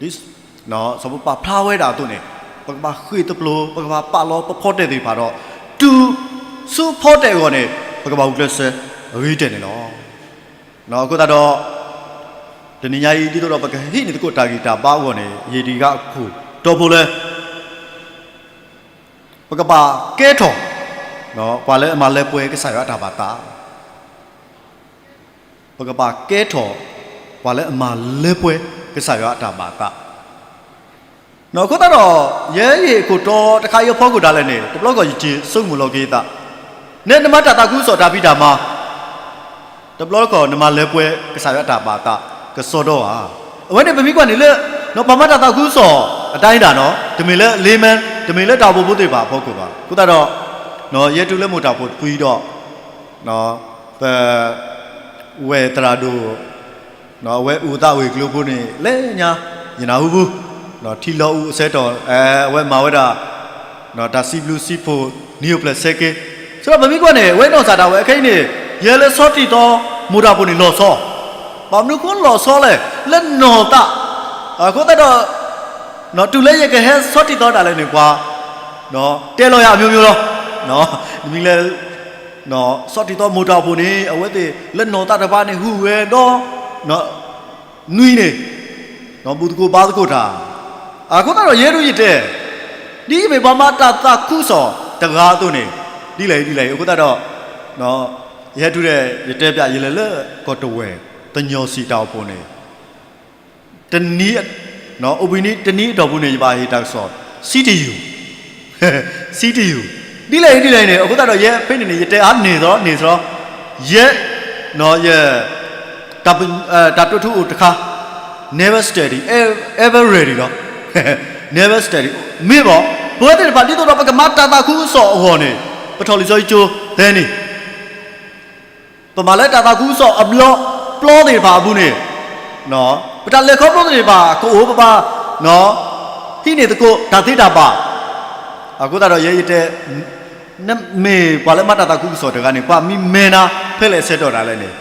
ဒ်စီၤပီလူးပာ်ဖျါဝဲဒၣ်အသိးန့ၣ် ပကဘၣ်ဃ့ၢ်သပျိာ် ပကဘၣ်ပာ်လီၤပဖီတၢၣ်သ့ၣ်တဖၣ်ဒီး တုၤဆူဖီတၢၣ်အဂီၢ်န့ၣ် ပကဘၣ်ဂုာ်ကျဲးစၢးအဂ့ၤကတၢၢ်န့ၣ်လီၤ. အဃိသတးဒီး တနံၤညါအံၤ ဒ်သိးဒီးပကဟံးန့ၢ်သကိးတၢ်ဂံၢ်တၢ်ဘါအဂီၢ်န့ၣ် ယဟ့ၣ်တံၢ်ဃာ်အခိၣ်တီဖိလၢ ပကဘၣ်ကဲထီၣ် ပှၤလၢအမၤလၢပှဲၤကစၢ်ယွၤအတၢ်ဘၣ်သး ပကဘၣ်ကဲထီၣ် ပှၤလၢအမၤလၢပှဲၤကစၢ်ယွၤအတၢ်ဘၣ်သး. အဃိသတးဒီး ယဲယဟ့ၣ်အခိၣ်တီတခါအံၤအဖီခိၣ်ဒၣ်လဲာ်န့ၣ် တဘျီဃီယက့ၤဆိကမိၣ်လီၤက့ၤအသး, နဲနမၤတၢ်သးခုကစီၣ်တၢ်ဖံးတၢ်မၤ တဘျီဃီနမၤလၢပှဲၤကစၢ်ယွၤအတၢ်ဘၣ်သးကစီဒီဧါ. အဝဲန့ၣ်ပမ့ၢ်ကွၢ်န့ၣ်လၢ ပှၤမၤတၢ်သးခုကစီၣ်အတၢ်ဒၣ်နီၤ တမ့ၢ်လၢ layman တမ့ၢ်လၢတၢ်အိၣ်ဖှိၣ်ဖိသ့ၣ်တဖၣ်အဖီခိၣ်ဘၣ်. အဃိသတးဒီး ယဲတုၤလၢမိၢ်တၢ်ဖိတဖုအံၤဒီး ပ ဝဲၢ်သရၣ်ဒိၣ် အဝဲအိၣ်သးဝ့ၢ်ကျိၤဖိန့ၣ် လဲၤညါ ယနၢ်ဟူပူၤ ထံလီၤအူအဆၢကတီၢ် အဝဲမၤဝဲဒၣ် တၢ်စံးဘျုးစံးဖှိၣ် နံၤအိၣ်ဖျဲၣ်ဆၢက့ၤ ဆိဒီးပမ့ၢ်ကွၢ်န့ၣ် အဝဲနီၢ်ကစၢ်ဒၣ်ဝဲအခဲအံၤန့ၣ် ယဲလၢဆီတံၢ်သီမိၢ်တၢ်ဖိန့ၣ်လီၤဆီ ဘၣ်မနုၤဃိလီၤဆီလဲၣ် လၢနီၢ်သး အဃိသတးဒီး တုၤလၢယကဟဲဆီတံၢ်သီဒၣ်လဲာ်န့ၣ် ပှၤ တဲလီၤယၤအမျိုးမျိုးလီၤ. မ့ၢ်လၢ ဆီတံၢ်သီမိၢ်တၢ်ဖိန့ၣ် အဝဲသ့ၣ်လၢနီၢ်သးတကပၤန့ၣ် ဟူးဝဲဒီး နွံန့ၣ် ဘူၣ်သကိးဘါသကိးတၢ်. အဃိသတးဒီးယဲဒၣ်ယတဲ ဒ်ယမ့ၢ်ပှၤမၤတၢ်သးခုကစီၣ်တဂၤအသိးန့ၣ် ဒ်လဲၣ်ဒ်လဲၣ်အံၤ အဃိသတးဒီး ယဟဲတုၤဒီး ယတဲပျးယလဲၤလၢကီၢ်တဝဲၢ် တညီစံးတၢ်အိၣ်ဖှိၣ်န့ၣ် တနံၤ အိၣ်ဘှံးနံၤတနံၤအတီၢ်ပူၤန့ၣ် ယဘၣ်ဟ့ၣ်တၢ်ကစီၣ် စံတယူၢ် စံတယူၢ် ဒ်လဲၣ်အံၤဒ်လဲၣ်အံၤန့ၣ် အဃိသတးဒီးယဲဖဲန့ၣ်န့ၣ် ယတဲအါန့ၢ်သီန့ၢ်သီ ယဲ ယ တၢ်တိာ်ထူအိၣ်တခါ never steady ever ready လီၤ never steady မ့ၢ်ဘၣ် ပဝဲသ့ၣ်တဖၣ်ဒ်သိးဒီးပကမၤတၢ်သးခုကစီၣ်အဂီၢ်န့ၣ် ပထီၣ်လံာ်စီဆှံကၠိသၢနံၣ် ပမၤလၢတၢ်သးခုကစီၣ်အဘျီပျီသ့ၣ်တဖၣ်အပူၤန့ၣ် ပတၢ်လဲၤခီဖျိသ့ၣ်တဖၣ် ကအိၣ်ပဘၣ် ဟံးန့ၢ်သကိးတၢ်သ့တၢ်ဘၣ် အဃိသတးဒီးယဲယတဲ နမ့ၢ်ပှၤလၢမၤတၢ်သးခုကစီၣ်တဂၤန့ၣ် ပှၤမံၤမဲနၤဖဲလဲၣ်အဆၢကတီၢ်ဒၣ်လဲာ်န့ၣ်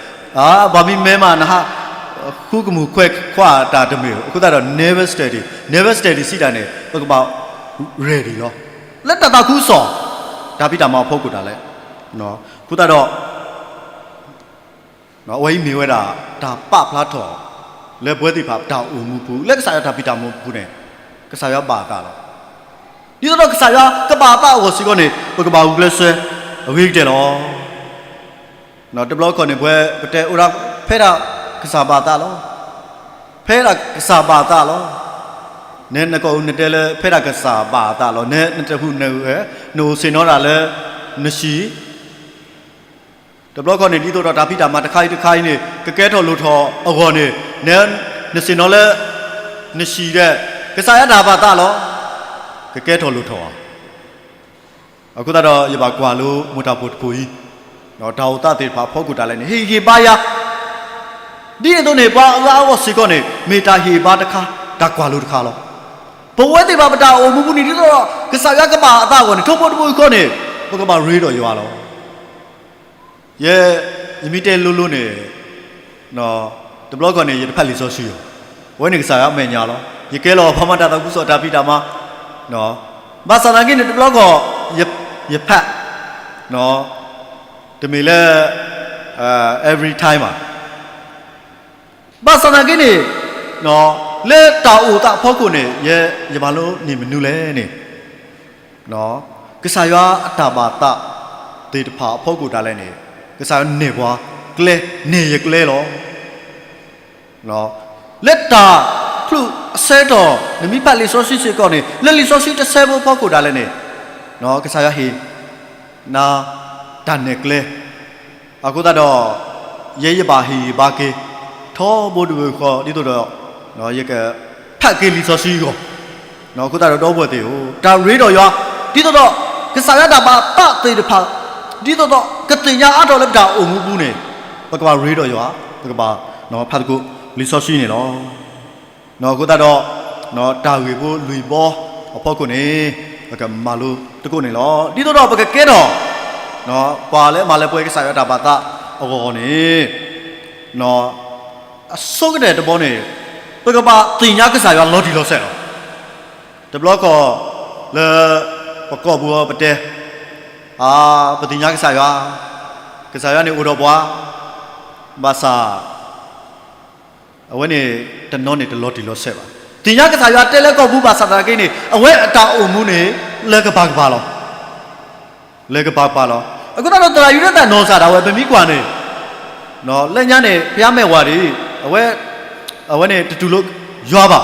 ပှၤမံၤမဲမးနဟး ဃုကမူၣ်ခွဲးခွါတၢ်တမ့ၢ် အဃိသတးဒီး never steady never steady စံးတၢ်န့ၣ် ပကဘၣ် ready လီၤ လၢတၢ်သးခုကစီၣ် တၢ်ဖံးတၢ်မၤအဖီခိၣ်ဒၣ်လဲာ် အဃိသတးဒီး အဝဲအံၤမ့ၢ်ဝဲဒၣ် တၢ်ပာ်ဖျါထီၣ် လၢပဝဲသ့ၣ်တဖၣ်တၢ်အိၣ်မူပူၤ လၢကစၢ်ယွၤတၢ်ဖံးတၢ်မၤအပူၤန့ၣ် ကစၢ်ယွၤဘၣ်အသးလီၤ. ဒ်သိးဒီးကစၢ်ယွၤကဘၣ်အသးအဂီၢ်စ့ၢ်ကီးန့ၣ် ပကဘၣ်ဂုာ်ကျဲးစၢးအဂ့ၤကတၢၢ်လီၤ. တဘျီခီန့ၣ် ပဝဲပတဲအိၣ်ဒၣ် ဖဲဒၣ်ကစၢ်ဘၣ်အသးလီၤ. ဖဲဒၣ်ကစၢ်ဘၣ်အသးလီၤ. နဲနကီၢ်အူနတဲလၢ ဖဲဒၣ်ကစၢ်ဘၣ်အသးလီၤ. နဲနတဟူးနဂဲၤ နအိၣ်ဆ့ၣ်နီၤတၢ်လၢ နဆံး တဘျီခီန့ၣ် ဒ်သိးဒီးတၢ်ဖံးတၢ်မၤတခါအံၤတခါအံၤန့ၣ် ကကဲထီၣ်လိၣ်ထီၣ်အဂီၢ်န့ၣ် နဲနဆ့ၣ်နီၤလၢ နဆံးဒီး ကစၢ်ယွၤတၢ်ဘၣ်သးလီၤ. ကကဲထီၣ်လိၣ်ထီၣ်ဧါ. အဃိသတးဒီး ယဘၣ်ကွၢ်လိမိၢ်တၢ်ဖိတဖိအံၤ တၢ်အိၣ်သးသ့ၣ်တဖၣ်အဖီခိၣ်ဒၣ်လဲာ်န့ၣ် ဟ့ၣ်ဂံၢ်ဟ့ၣ်ဘါယၤ ဒ်န့ၣ်အသိးန့ၣ် ပှၤအဂၤအဂီၢ်စ့ၢ်ကီးန့ၣ် မ့ၢ်တၢ်ဟ့ၣ်ဘါတခါ တၢ်ကွၢ်လိတခါလီၤ. ပဝဲသ့ၣ်တဖၣ်ပတၢ်အိၣ်မူပူၤန့ၣ် ဒ်သိးဒီး ကစၢ်ယွၤကဘၣ်အသးအဂီၢ်န့ၣ် ထိၣ်ဖိတဘိယူၢ်ဃီန့ၣ် ပကဘၣ်ရ့ဒီးယွၤလီၤ. ယဲ ယမ့ၢ်တဲလိၤလိၤန့ၣ် တဘျီခီန့ၣ် ယတဖးလံာ်စီဆှံအီၤ, အဝဲန့ၣ်ကစၢ်ယွၤအမဲာ်ညါလီၤ. ယကဲလီၤပှၤမၤတၢ်သးခုကစီၣ်တၢ်ဖံးတၢ်မၤ, ဘၣ်ဆၣ်သနာ်က့န့ၣ် တဘျီခီ ယဖး တမ့ၢ်လၢ every time ဘၣ်. ဘၣ်ဆၣ်သနာ်က့န့ၣ် လၢတၢ်အိၣ်သးအဖီခိၣ်န့ၣ် ယ ယမၤလိန့ၢ်မနုၤလဲၣ်န့ၣ် ကစၢ်ယွၤအတၢ်ဘၣ်သးသ့ၣ်တဖၣ်အဖီခိၣ်ဒၣ်လဲာ်န့ၣ် ကစၢ်ယွၤနဲၣ်ပှၤကျဲ နဲၣ်ယကျဲလီၤ. လၢတၢ်ချုးအဆၢကတီၢ် နမ့ၢ်ဖးလံာ်စီဆှံစ့ၢ်ကီးန့ၣ် လၢလံာ်စီဆှံတဆၢဖိအဖီခိၣ်ဒၣ်လဲာ်န့ၣ် ကစၢ်ယွၤဟ့ၣ် နၤ တၢ်နဲၣ်ကျဲ အဃိသတးဒီး ယဲယဘၣ်ဟ့ၣ်ယဘါက့ၤ ထီဘိတဘိဃီ ဒ်သိးဒီး ယကဖးက့ၤလံာ်စီဆှံအဂီၢ်, အဃိသတးဒီး ဒီပုၢ်ဝဲၢ်သ့ၣ်ဧၢ, တၢ်ရ့ဒီးယွၤ ဒ်သိးဒီး ကစၢ်ယွၤတၢ်ဘၣ်သးသ့ၣ်တဖၣ် ဒ်သိးဒီး ကသ့ၣ်ညါအါထီၣ်လၢပတၢ်အိၣ်မူပူၤန့ၣ် ပကဘၣ်ရ့ဒီးယွၤ, ပကဘၣ်ဖးသကိးလံာ်စီဆှံန့ၣ်လီၤ. အဃိသတးဒီး တၢ်ဂ့ၢ်ဖိလွံၢ်ဘီအဖီခိၣ်န့ၣ် ပကမၤလိသကိးန့ၣ်လီၤ. ဒ်သိးဒီးပကကဲထီၣ် ပှၤလၢအမၤလၢပှဲၤကစၢ်ယွၤတၢ်ဘၣ်သးအဂီၢ်န့ၣ် အဆိကတၢၢ်တဘီန့ၣ် ပကဘၣ်သ့ၣ်ညါကစၢ်ယွၤလီၤတံၢ်လီၤဆဲးလီၤ. တဘျီခီ လၢပကီၢ်ပူၤအီၤပတဲ အါ ပသ့ၣ်ညါကစၢ်ယွၤ, ကစၢ်ယွၤန့ၣ်အိၣ်ဒီးပှၤ, ဘၣ်ဆၣ် အဝဲန့ၣ် တနီၤန့ၣ်တလီၤတံၢ်လီၤဆဲးဘၣ်. သ့ၣ်ညါကစၢ်ယွၤတဲလၢကီၢ်ပူၤဘၣ်ဆၣ်သနာ်က့န့ၣ် အဝဲအတၢ်အိၣ်မူန့ၣ် လၢကပၤကပၤလီၤ. လၢကပၤကပၤလီၤ. အဃိသတးဒီး သရၣ်ယူဒၤသၣ်နီၢ်စၢ်ဒၣ်ဝဲ ပမ့ၢ်ကွၢ်န့ၣ် လၢညါန့ၣ် ဖဲအမဲာ်ဝၤဒ်အံၤ အဝဲ အဝဲန့ၣ်တတူၢ်လိာ်ယွၤဘၣ်.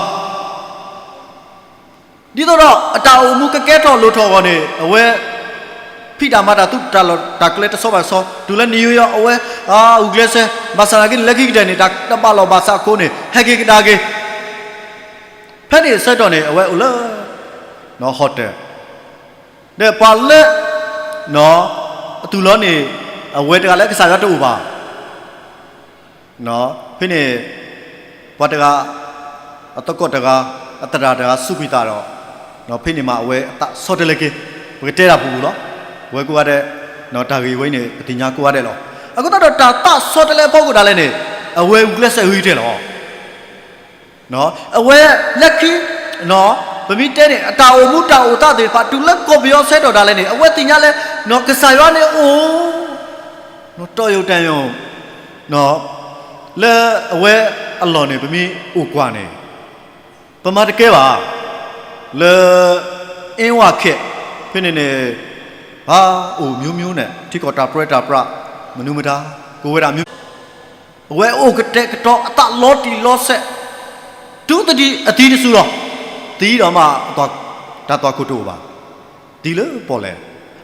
ဒ်သိးဒီး အတၢ်အိၣ်မူကကဲထီၣ်လိၣ်ထီၣ်အဂီၢ်န့ၣ် အဝဲ ဖံးတၢ်မၤတၢ်သူၣ်တၢ်လီၢ်တၢ်ကျဲတဆီဘၣ်တဆီ တုၤလၢနံၤယိယီ အဝဲ အဂုာ်ကျဲးစၢး ဘၣ်ဆၣ်သနာ်က့န့ၣ် လၢခံကတၢၢ်န့ၣ် တၢ်တဘၣ်လီၢ်ဘၣ်စးအဃိန့ၣ် ဟဲက့ၤကဒါက့ၤ ဖဲန့ၣ်အဆၢကတီၢ်န့ၣ် အဝဲအိၣ်လၢ ဟီၣ်တယ်ၣ် ဒီးပှၤလၢ အတူၢ်လိာ်န့ၣ် အဝဲတဂၤလၢကစၢ်ယွၤတအိၣ်ဘၣ် ဖဲန့ၣ် ပှၤတဂၤ အသကိးတဂၤ အသရၣ်တဂၤ စူးကွံာ်သးဒီး ဖဲန့ၣ်မးအဝဲအသးဆီတလဲက့ၤ ပကတဲတၢ်ပူၤပူၤလီၤ. ပဝဲကိးဂၤဒဲး တၢ်ဂ့ၢ်ဝဲအံၤန့ၣ် ပသ့ၣ်ညါကိးဂၤဒဲးလီၤ. အဃိသတးဒီးတၢ်သးဆီတလဲအဖီခိၣ်ဒၣ်လဲာ်န့ၣ် အဝဲဂုာ်ကျဲးစၢးဂ့ၤကတၢၢ်လီၤ. အဝဲလၢခံ ပမ့ၢ်တဲန့ၣ် အတၢ်အိၣ်မူတၢ်အိၣ်သးသ့ၣ်တဖၣ် တုၤလၢကီၢ်ပယီၤဆၢကတီၢ်ဒၣ်လဲာ်န့ၣ် အဝဲသ့ၣ်ညါလၢ ကစၢ်ယွၤန့ၣ်အိၣ် တီၢ်ယိာ်တၢ်ယိာ် လၢအဝဲအလီၢ်န့ၣ် ပမ့ၢ်အိၣ်ကွၢ်န့ၣ် ပမၤတကဲဘၣ် လၢ အင်းဝခဲ ဖဲန့ၣ်န့ၣ် ပှၤအိၣ်မျိုးမျိုးန့ၣ် ထံကီၢ်တၢ်ပြၢတၢ်ပြး မနုၤမတၤ ကဝဲဒၣ်မျိုး အဝဲအိၣ်ကတဲာ်ကတီၤအသးလီၤတံၢ်လီၤဆဲး တုၤသဒံးအသံတစုလီၤ. သံဒီးမး တၢ်သွၣ်ခိၣ်တအိၣ်ဘၣ်. သံလၢပီၣ်လဲၣ်.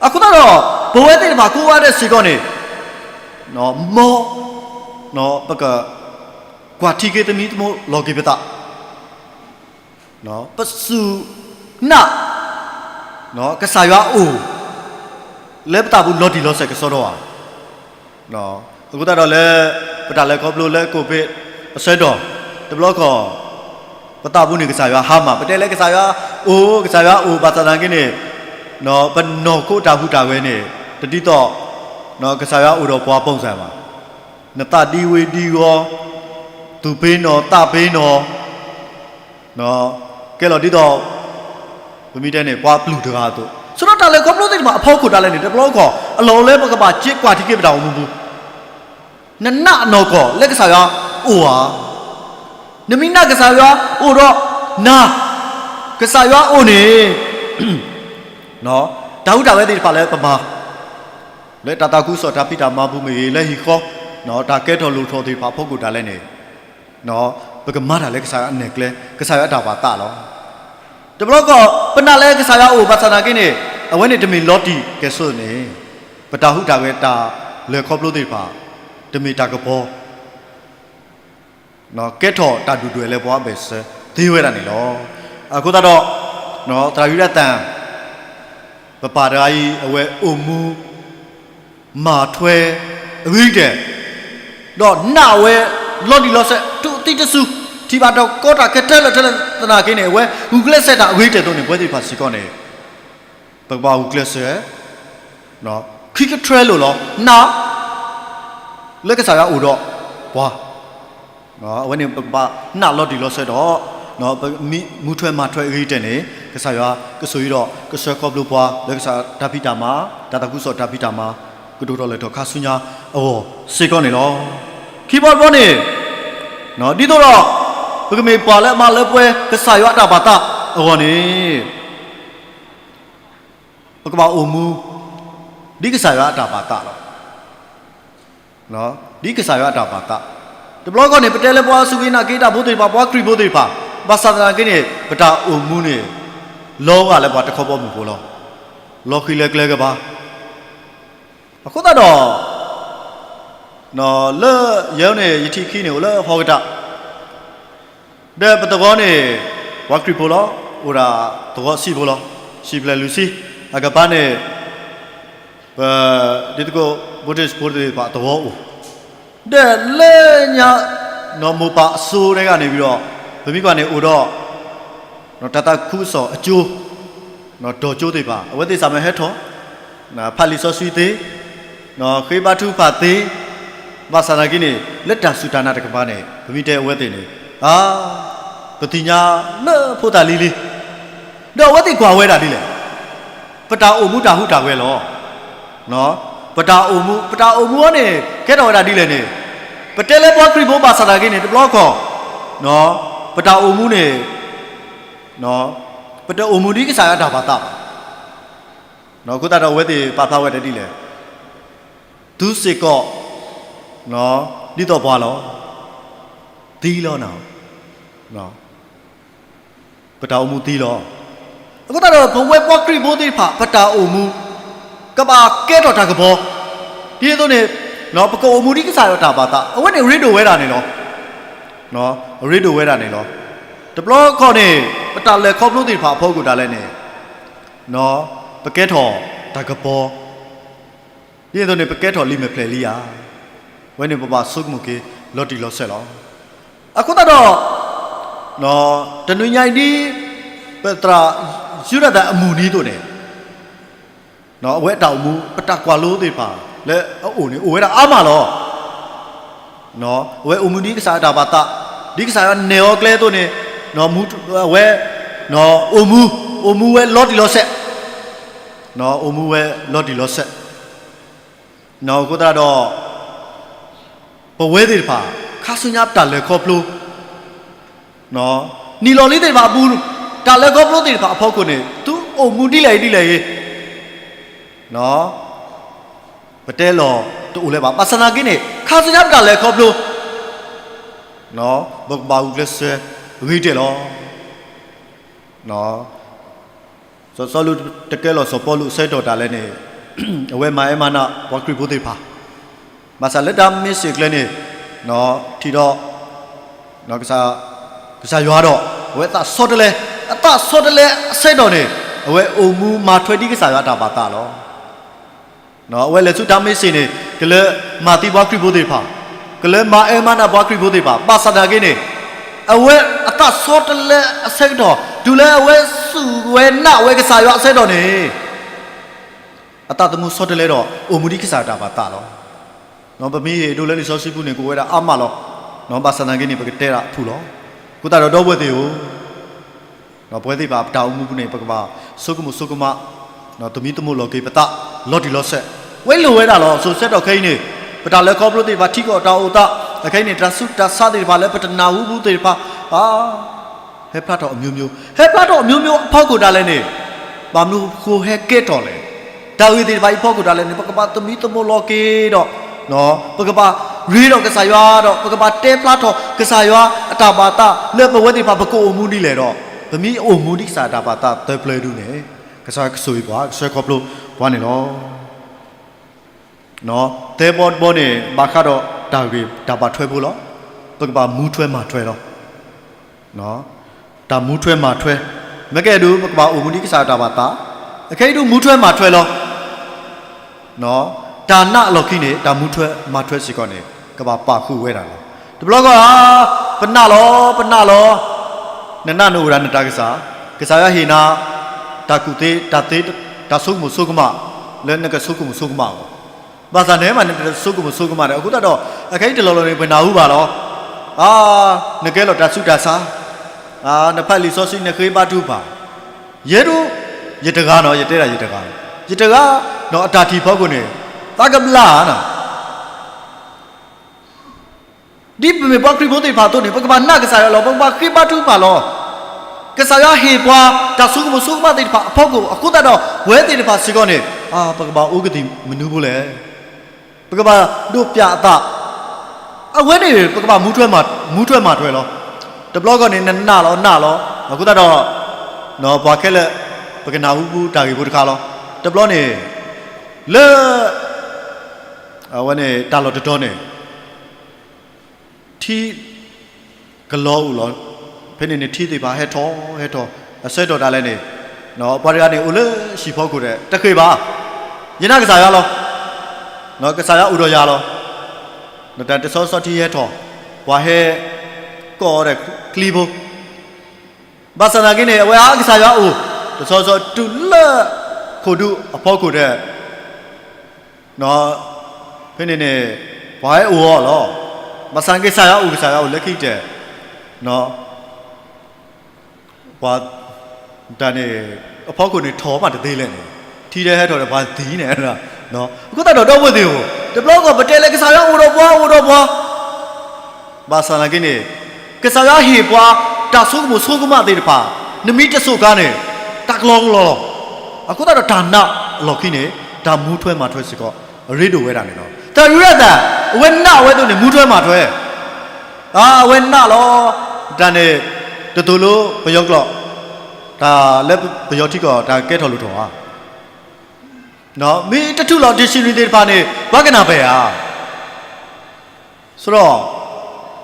အဃိသတးဒီး ပဝဲသ့ၣ်တဖၣ်ကိးဂၤဒဲးစ့ၢ်ကီးန့ၣ် မ် ပက ကွၢ်ထံက့ၤသမံသမိးလီၤက့ၤပသး ပစူၢ်နာ် ကစၢ်ယွၤအိၣ် လၢပသးပူၤလီၤတံၢ်လီၤဆဲးကစီဒီဧါ. အဃိသတးဒီးလၢ ပတၢ်လဲၤခီဖျိလၢ COVID အဆၢကတီၢ် တဘျီခီ ပသးပူၤန့ၣ်ကစၢ်ယွၤဟါမၢ် ပတဲလၢကစၢ်ယွၤအိၣ် ကစၢ်ယွၤအိၣ်ဘၣ်ဆၣ်သနာ်က့န့ၣ် ပနီၢ်ခိတၢ်ဟူးတၢ်ဂဲၤန့ၣ် တဒ်သိး ကစၢ်ယွၤအိၣ်ဒီးပှၤပိာ်စၢၤမး နသးဒံဝ့ၤဒံဝီၤ သူၣ်ဖှံနီၢ်သးဖှံနီၢ် ကဲလီၤဒ်သိး ပမ့ၢ်တဲန့ၣ် ပှၤပျုၢ်တဂၤအသိး ဆိဒီးတၢ်လဲၤခီဖျိသ့ၣ်တဖၣ်အဖီခိၣ်ဒၣ်လဲာ်န့ၣ် တဘျီခီ အလီၢ်အိၣ်လၢပကဘၣ်စ့ကွၢ်ထံက့ၤပတၢ်အိၣ်မူပူၤ နနာ်နီၢ်ကီၢ်လၢကစၢ်ယွၤအိၣ်ဧါ. နမ့ၢ်နာ်ကစၢ်ယွၤအိၣ်ဒီးနၤ ကစၢ်ယွၤအိၣ်န့ၣ် တၢ်ဟူးတၢ်ဂဲၤသ့ၣ်တဖၣ်လၢပမၤ လၢတၢ်သးခုကစီၣ်တၢ်ဖံးတၢ်မၤပူၤမ့ၢ်ဂ့ၤ လၢဟံၣ်ဃီ တၢ်ကဲထီၣ်လိၣ်ထီၣ်သ့ၣ်တဖၣ်အဖီခိၣ်ဒၣ်လဲာ်န့ၣ် ပကမၤတၢ်လၢကစၢ်ယွၤအနဲၣ်ကျဲ ကစၢ်ယွၤအတၢ်ဘၣ်သးလီၤ. တဘျီကီၢ် ပနာ်လၢကစၢ်ယွၤအိၣ်ဘၣ်ဆၣ်သနာ်က့န့ၣ် အဝဲန့ၣ်တမ့ၢ်လီၤတံၢ်ကဲၤဆိးန့ၣ် ပတၢ်ဟူးတၢ်ဂဲၤတၢ်လဲၤခီဖျိသ့ၣ်တဖၣ် တမ့ၢ်တၢ်ကပီၤ ကဲထီၣ်တၢ်ဒုၣ်ဒွဲၣ်လၢပှၤအဘၢၣ်စၢၤသ့ဝဲဒၣ်န့ၣ်လီၤ. အဃိသတးဒီး သရၣ်ယူဒၤသၢၣ် ပပၢ်တဂၤအံၤ အဝဲအိၣ်မူ မၤထွဲ အဂ့ၤကတၢၢ် ဒီးနာ်ဝဲ လီၤတံၢ်လီၤဆဲး တုၤသံတစု ထံၣ်ဘၣ်တၢ်ကီတၢ်ခဲထဲလဲၣ်ထဲလဲၣ်သနာ်က့န့ၣ် အဝဲဂုာ်ကျဲးစၢးတၢ်အဂ့ၤကတၢၢ်အသိးန့ၣ် ပဝဲသ့ၣ်တဖၣ်စ့ၢ်ကီးန့ၣ် ပကဘၣ်ဂုာ်ကျဲးစၢး ခံကတြၢလိာ်လီၤ နာ် လၢကစၢ်ယွၤအိၣ်ဒီးပှၤ အဝဲန့ၣ်ပကဘၣ်နာ်လီၤတံၢ်လီၤဆဲးဒီး မူထွဲမၤထွဲအဂ့ၤကတၢၢ်န့ၣ် ကစၢ်ယွၤကဆိၣ်ဂ့ၤဒီးကဆှၢခီဖျိပှၤ လၢကစၢ်တၢ်ဖံးတၢ်မၤ တၢ်သးခုကစီၣ်တၢ်ဖံးတၢ်မၤ ကဒိၣ်ထီၣ်လဲၤထီၣ်ခါဆူညါအဂီၢ်စ့ၢ်ကီးန့ၣ်လီၤ. ခံဘီတဘီန့ၣ် ဒ်သိးဒီး ပကမ့ၢ်ပှၤလၢအမၤလၢပှဲၤကစၢ်ယွၤအတၢ်ဘၣ်သးအဂီၢ်န့ၣ် ပကဘၣ်အိၣ်မူ ဒ်ကစၢ်ယွၤအတၢ်ဘၣ်သးလီၤ. ဒ်ကစၢ်ယွၤအတၢ်ဘၣ်သး တဘျီကီၢ်န့ၣ် ပတဲလၢပှၤစူၢ်က့ၤနာ်က့ၤတၢ်ဖိသ့ၣ်တဖၣ် ပှၤခရံာ်ဖိသ့ၣ်တဖၣ် ဘၣ်ဆၣ်သနာ်က့န့ၣ် ပတၢ်အိၣ်မူန့ၣ် လီၤဂာ်လၢပှၤတခီဘီမုၢ်ဖိလီၤ. လီၤဃံၤလၢကျဲကဘါ အဃိသတးဒီး လၢယဲန့ၣ် ယထံၣ်ခံန့ၣ် အိၣ်လၢဟီၣ်ကတၢၢ် ဒီးပသဝီန့ၣ် ပှၤခရံာ်ဖိလီၤ. အိၣ်ဒၣ်သဝီဆံးဖိလီၤ. ဆံးဖျၢၣ်လွံၢ်ဆံ အကပၤန့ၣ် ပ ဒ်သကိး Baptist ဖိသ့ၣ်တဖၣ်သဝီအိၣ် ဒီးလၢညါ နီၢ်မိၢ်ပၢ်အစိၤတဂၤန့ၣ်ဝံၤဒီး ပမ့ၢ်ကွၢ်န့ၣ်အိၣ်ဒီး တၢ်သးခုကစီၣ်အကၠိ တီၤကၠိသ့ၣ်တဖၣ် အဝဲသ့ၣ်စးမၢဟဲထီၣ် ဖးလံာ်စီဆှံသ့ ဃ့ဘါထုကဖၣ်သ့ ဘၣ်ဆၣ်သနာ်က့န့ၣ် လၢတၢ်စူၢ်တၢ်နာ်တကပၤန့ၣ် ပမ့ၢ်တဲအဝဲသ့ၣ်န့ၣ် အါ ပသ့ၣ်ညါလၢဖိသၣ်လံၤလံၤ ဒီးအဝဲသ့ၣ်ကွၢ်ဝဲဒၣ်ဒ်လဲၣ် ပတၢ်အိၣ်မူတၢ်ဟူးတၢ်ဂဲၤလီၤ. ပတၢ်အိၣ်မူ ပတၢ်အိၣ်မူအံၤန့ၣ် ကဲထီၣ်ဝဲဒၣ်ဒ်လဲၣ်န့ၣ် ပတဲလၢပှၤခရံာ်ဖိဘၣ်ဆၣ်သနာ်က့န့ၣ် တဘျီခီၣ် ပတၢ်အိၣ်မူန့ၣ် ပတအိၣ်မူဒ်ကစၢ်ယွၤအတၢ်ဘၣ်သးဘၣ်. အဃိသတးဒီးအဝဲသ့ၣ်ပာ်ဖျါဝဲဒၣ်ဒ်လဲၣ် သုစ့ၢ်ကီး ဒ်သိးပှၤလီၤ. သံလီၤနၤ ပတၢ်အိၣ်မူသံလီၤ. အဃိသတးဒီး ပဝဲပှၤခရံာ်ဖိသ့ၣ်တဖၣ် ပတၢ်အိၣ်မူ ကဘၣ်ကဲထီၣ်တၢ်ကပီၤ ဒ်သိးန့ၣ် ပကအိၣ်မူဒ်ကစၢ်ယွၤအတၢ်ဘၣ်သး အဝဲန့ၣ်ရ့ဒိၣ်ဝဲဒၣ်န့ၣ်လီၤ. ရ့ဒိၣ်ဝဲဒၣ်န့ၣ်လီၤ. တဘျီခီၣ်န့ၣ် ပတၢ်လဲၤခီဖျိသ့ၣ်တဖၣ်အဖီခိၣ်ဒၣ်လဲာ်န့ၣ် ပကဲထီၣ်တၢ်ကပီၤ ဒ်သိးန့ၣ် ပကဲထီၣ်လံာ်မဲာ်ဖျၢၣ်လံဧါ. အဝဲန့ၣ်ပဘၣ်ဆိကမိၣ်က့ၤ လီၤတံၢ်လီၤဆဲးလီၤ. အဃိသတးဒီး တနွံညါအံၤဒ် ပသရၣ်ယူဒၤသၢၣ်အမုၢ်နံၤအသိးန့ၣ် အဝဲအတၢ်အိၣ်မူ ပတၢ်ကွၢ်လိသ့ၣ်တဖၣ် လၢအအိၣ်န့ၣ် အိၣ်ဝဲဒၣ်အါမးလီၤ. အဝဲအိၣ်မူဒ်ကစၢ်အတၢ်ဘၣ်သး ဒ်ကစၢ်ယွၤနဲၣ်အီၤကျဲအသိးန့ၣ် အဝဲ အိၣ်မူ အိၣ်မူဝဲလီၤတံၢ်လီၤဆဲး အိၣ်မူဝဲလီၤတံၢ်လီၤဆဲး အဃိသတးဒီး ပဝဲသ့ၣ်တဖၣ် ခါဆူညါပတၢ်လဲၤခီဖျိ နံၣ်လီၤလံသ့ၣ်တဖၣ်အပူၤ တၢ်လဲၤခီဖျိသ့ၣ်တဖၣ်အဖီခိၣ်န့ၣ် သုအိၣ်မူဒ်လဲၣ်ဂ့ၤဒ်လဲၣ်ဂ့ၤ ပတဲလီၤတအိၣ်လၢၤဘၣ်. ဘၣ်ဆၣ်သနာ်က့န့ၣ် ခါဆူညါပတၢ်လဲၤခီဖျိ ပကဘၣ်ဂုာ်ကျဲးစၢးဂ့ၤကတၢၢ်လီၤ. စီၤစီလူးတကဲလီၤစီၤပီလူးအဆၢကတီၢ်ဒၣ်လဲာ်န့ၣ် အဝဲမၤအဲၣ်မၤနးပှၤခရံာ်ဖိသ့ၣ်တဖၣ် ဘၣ်ဆၣ်လၢတၢ်မ့ၢ်စ့ၢ်ကျဲန့ၣ် ထံၣ်ဒီး ကစၢ်ယွၤဒီး အဝဲအသးဆီတလဲ အသးဆီတလဲအဆၢကတီၢ်န့ၣ် အဝဲအိၣ်မူမၤထွဲဒ်ကစၢ်ယွၤအတၢ်ဘၣ်သးလီၤ. အဝဲလဲၤဆူတၢ်မ့ၢ်စ့ၢ်န့ၣ် ကလၢမၤသံပှၤခရံာ်ဖိသ့ၣ်တဖၣ် ကလၢမၤအဲၣ်မၤနးပှၤခရံာ်ဖိသ့ၣ်တဖၣ် ဘၣ်ဆၣ်သနာ်က့န့ၣ် အဝဲအသးဆီတလဲအဆၢကတီၢ် တုၤလၢအဝဲစူၢ်ဝဲနာ်ဝဲကစၢ်ယွၤအဆၢကတီၢ်န့ၣ် အသးသမူဆီတလဲဒီး အိၣ်မူဒ်ကစၢ်ယွၤအတၢ်ဘၣ်သးလီၤ. ပမ့ၢ်ဟ့ၣ်ဒိလၢလံာ်စီဆှံပူၤန့ၣ် ကအိၣ်ဝဲဒၣ်အါမးလီၤ. ဘၣ်ဆၣ်သနာ်က့န့ၣ် ပကတဲဒၣ်ထူၣ်လီၤ. အဃိသတးဒီးဒီပုၢ်ဝဲၢ်သ့ၣ်ဧၢ ပဝဲသ့ၣ်တဖၣ်ပတၢ်အိၣ်မူပူၤန့ၣ် ပကဘၣ်ဆိကမိၣ်ဆိကမး သမံသမိးလီၤက့ၤပသးလီၤတံၢ်လီၤဆဲး ဝဲလိၣ်ဝဲဒၣ်လီၤ. စိၤဆၢကတီၢ်ခဲအံၤန့ၣ် ပတၢ်လဲၤခီဖျိသ့ၣ်တဖၣ် ထံကီၢ်တၢ်အိၣ်သး အခဲအံၤန့ၣ် တၢ်ဆူးတၢ်ဆါသ့ၣ်တဖၣ်လၢပတနၢ်ဟူပူၤသ့ၣ်တဖၣ် အါ ဟဲဖျါထီၣ်အမျိုးမျိုး, ဟဲဖျါထီၣ်အမျိုးမျိုးအဖီခိၣ်ဒၣ်လဲာ်န့ၣ်, ဘၣ်မနုၤဃိဟဲကဲထီၣ်လဲၣ်. တၢ်ဂ့ၢ်သ့ၣ်တဖၣ်အံၤအဖီခိၣ်ဒၣ်လဲာ်န့ၣ် ပကဘၣ်သမံသမိးလီၤက့ၤဒီး, ပကဘၣ်ရ့ဒီးကစၢ်ယွၤဒီး ပကဘၣ်တဲဖျါထီၣ်ကစၢ်ယွၤအတၢ်ဘၣ်သးလၢပဝဲသ့ၣ်တဖၣ် ပကအိၣ်မူဒ်လဲၣ်ဒီး, ပမ့ၢ်အိၣ်မူဒ်ကစၢ်အတၢ်ဘၣ်သးသၢပျၢၤဒုန့ၣ်, ကစၢ်ယွၤကဆိၣ်ဂ့ၤပှၤ ကဆှၢခီဖျိပှၤန့ၣ်လီၤ. သၢဘီတဘီန့ၣ် ဘၣ်ဃးဒီးတၢ်ဂ့ၢ်တၢ်ဘၣ်ထွဲဖိလီၤ. ပကဘၣ်မူထွဲမၤထွဲလီၤ. တၢ်မူထွဲမၤထွဲ, မ့ၢ်ကဲဒုး ပကဘၣ်အိၣ်မူဒ်ကစၢ်အတၢ်ဘၣ်သး, အခဲအံၤဒုးမူထွဲမၤထွဲလီၤ. တၢ်နာ်အလီၢ်ခံန့ၣ် တၢ်မူထွဲမၤထွဲစ့ၢ်ကီးန့ၣ် ကဘၣ်ပာ်ဃုာ်ဝဲဒၣ်လီၤ. တဘျီဃီဧါ, ပနာ်လီၤ ပနာ်လီၤ, နနာ်နအိၣ်ဒၣ်နတၢ်ကစၢ်, ကစၢ်ယွၤဟ့ၣ်နၤ တၢ်ကူၣ်သ့ တၢ်သ့ တၢ်ဆိကမိၣ်ဆိကမး လၢနကဆိကမိၣ်ဆိကမးအဂီၢ်, ဘၣ်ဆၣ်န့ၣ်မး နတဆိကမိၣ်ဆိကမးဒီး အဃိသတးဒီး အခဲအံၤတလီၢ်လီၢ်န့ၣ် ပနၢ်ဟူဘၣ်လီၤ. အါ, နကဲလီၤတၢ်ဆူးတၢ်ဆါ, နဖးလံာ်စီဆှံ နဃ့ဘါထုကဖၣ်, ယဲဒၣ်, ယတဂၤနီၤ, ယတဲဒၣ်ယတဂၤ, ယတဂၤနီၤ အတၢ်ထံၣ်ဖီခိၣ်န့ၣ် သးကဘျါနီၤ. ဒ်ပမ့ၢ်ပှၤခရံာ်ဖိသ့ၣ်တဖၣ်အသိးန့ၣ် ပကဘၣ်နာ်ကစၢ်ယွၤလီၤ, ပကဘၣ်ဃ့ဘါထုကဖၣ်လီၤ. ကစၢ်ယွၤဟ့ၣ်ပှၤတၢ်ဆိကမိၣ်ဆိကမးသ့ၣ်တဖၣ်အဖီခိၣ် အဃိသတးဒီး ပဝဲသ့ၣ်တဖၣ်စ့ၢ်ကီးန့ၣ် အါ ပကဘၣ်အိၣ်ကသံၣ်မနုၤဖိလဲၣ်. ပကဘၣ်ဒိးပျၢ်အသး, အဝဲန့ၣ် ပကဘၣ်မူထွဲမၤထွဲလီၤ. တဘျီဃီန့ၣ် နနာ်လီၤနာ်လီၤ, အဃိသတးဒီး ပှၤခဲလၢာ် ပကနၢ်ဟူတၢ်ဂ့ၢ်ဖိတခါလီၤ. တဘျီန့ၣ် လၢ အဝဲန့ၣ် တၢ်လီၢ်တတီၤန့ၣ် ထံကလီၤအိၣ်လီၤ. ဖဲန့ၣ်န့ၣ် ထံသ့ၣ်တဖၣ်ဟဲထီၣ်ဟဲထီၣ် အဆၢကတီၢ်ဒၣ်လဲာ်န့ၣ် ပှၤတဂၤန့ၣ် အိၣ်လၢဟံၣ်ဖီခိၣ်ဒီး တဃ့ဘၣ်, ယနာ်ကစၢ်ယွၤလီၤ. ကစၢ်ယွၤအိၣ်ဒီးယၤလီၤ. တၢ်တဆီဆီထံဟဲထီၣ်, ပှၤဟဲကိးအီၤဒီးကျံဖိ ဘၣ်ဆၣ်သနာ်က့န့ၣ် အဝဲအါကစၢ်ယွၤအိၣ်, တဆီဆီတုၤလၢ ခိၣ်ဒူအဖီခိၣ်ဒီး ဖဲန့ၣ်န့ၣ် ပှၤဟဲအိၣ်အီၤလီၤ. ဘၣ်ဆၣ်ကစၢ်ယွၤအိၣ် ကစၢ်ယွၤအိၣ်လၢခံကတၢၢ် ပှၤ တၢ်န့ၣ် အဖီခိၣ်န့ၣ်ထီၣ်မးတသ့လဲၣ်န့ၣ်, ထံထဲဟဲထီၣ်ဒီးပှၤသံန့ၣ်, အဃိသတးဒီး ဒီပုၢ်ဝဲၢ်သ့ၣ်ဧၢ, တဘျီဃီပတဲလၢကစၢ်ယွၤအိၣ်ဒီးပှၤ အိၣ်ဒီးပှၤ ဘၣ်ဆၣ်သနာ်က့န့ၣ် ကစၢ်ယွၤဟ့ၣ်ပှၤတၢ်ဆိကမိၣ်ဆိကမးသ့ၣ်တဖၣ် နမ့ၢ်တစိၢ်ကါန့ၣ် တၢ်ကလီကလီလီၤ. အဃိသတးဒီးတၢ်နာ်အလီၢ်ခံန့ၣ် တၢ်မူထွဲမၤထွဲစ့ၢ်ကီး အရ့ဒိၣ်ဝဲဒၣ်န့ၣ်လီၤ. တၢ်ရ့ဒိၣ်သး အဝဲနာ်ဝဲအသိးန့ၣ် မူထွဲမၤထွဲ, အဝဲနာ်လီၤ. တၢ်န့ၣ် တသိးလိပယီၤကျိာ်, တၢ်လၢပယီၤထံကီၢ် တၢ်ကဲထီၣ်လိၣ်ထီၣ်ဧါ. မ့ၢ်တထူၣ်လီၤ dictionary သ့ၣ်တဖၣ်န့ၣ် ပှၤကနၢ်ပၢၢ်ဧါ. ဆိုတော့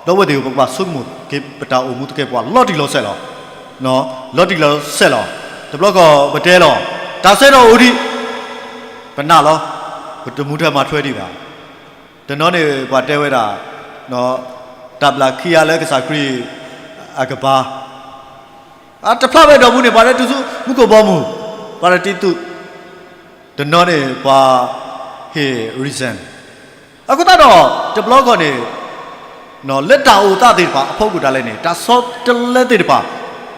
ဒီပုၢ်ဝဲၢ်သ့ၣ်ဧၢ, ပကဘၣ်ဆိကမိၣ်က့ၤ ပတၢ်အိၣ်မူသကဲးပဝး လီၤတံၢ်လီၤဆဲးလီၤ. လီၤတံၢ်လီၤဆဲးလီၤ. တဘျီဃီပတဲလီၤ, တၢ်ဆၢကတီၢ်အိၣ်ဒံး, ပနာ်လီၤ, ပတမူထွဲမၤထွဲဒံးဘၣ်. တနီၤန့ၣ် ပှၤတဲဝဲဒၣ် တၢ်ဘျၣ်ခံဂၤလၢကစၢ်ခရံာ်အကပၤ, တဖျါဝဲအတီၢ်ပူၤန့ၣ် ပှၤတတုၤဆူမူခိၣ်ဘီမုၢ်, ပှၤတတုၤ, တနီၤန့ၣ် ပှၤဟ့ၣ် reason. အဃိသတးဒီး တဘျီဃီန့ၣ် လၢတၢ်အိၣ်သးသ့ၣ်တဖၣ်အဖီခိၣ်ဒၣ်လဲာ်န့ၣ် တၢ်ဆီတလဲသ့ၣ်တဖၣ်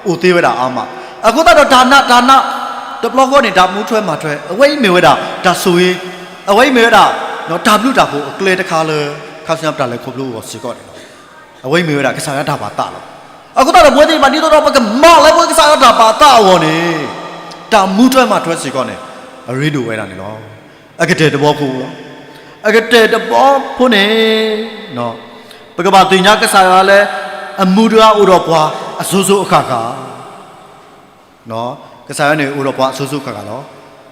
အိၣ်သ့ဝဲဒၣ်အါမး. အဃိသတးဒီးတၢ်နာ် တၢ်နာ် တဘျီဃီန့ၣ် တၢ်မူထွဲမၤထွဲ အဝဲအံၤမ့ၢ်ဝဲဒၣ်တၢ်ဆိၣ်ဂ့ၤ, အဝဲအံၤမ့ၢ်ဝဲဒၣ် တၢ်ဘျုးတၢ်ဖှိၣ်အကျဲတခါလၢ ခါဆူညါပတၢ်လဲၤခီဖျိအဂီၢ်စ့ၢ်ကီးန့ၣ်လီၤ. အဝဲအံၤမ့ၢ်ဝဲဒၣ်ကစၢ်ယွၤတၢ်ဘၣ်သးလီၤ. အဃိသတးဒီးပဝဲသ့ၣ်တဖၣ် ဒ်သိးဒီးပကမၤလၢပှဲၤကစၢ်ယွၤတၢ်ဘၣ်သးအဂီၢ်န့ၣ် တၢ်မူထွဲမၤထွဲစ့ၢ်ကီးန့ၣ် အရ့ဒိၣ်ဝဲဒၣ်န့ၣ်လီၤ. အကတၢၢ်တဘီဖိ, အကတၢၢ်တဘီဖိန့ၣ် ပကဘၣ်သ့ၣ်ညါကစၢ်ယွၤလၢ အမူတဂၤအိၣ်ဒီးပှၤအစိၤစိၤအဃၣ်ဃၣ် ကစၢ်ယွၤန့ၣ်အိၣ်ဒီးပှၤအစိၤစိၤအဃၣ်ဃၣ်လီၤ.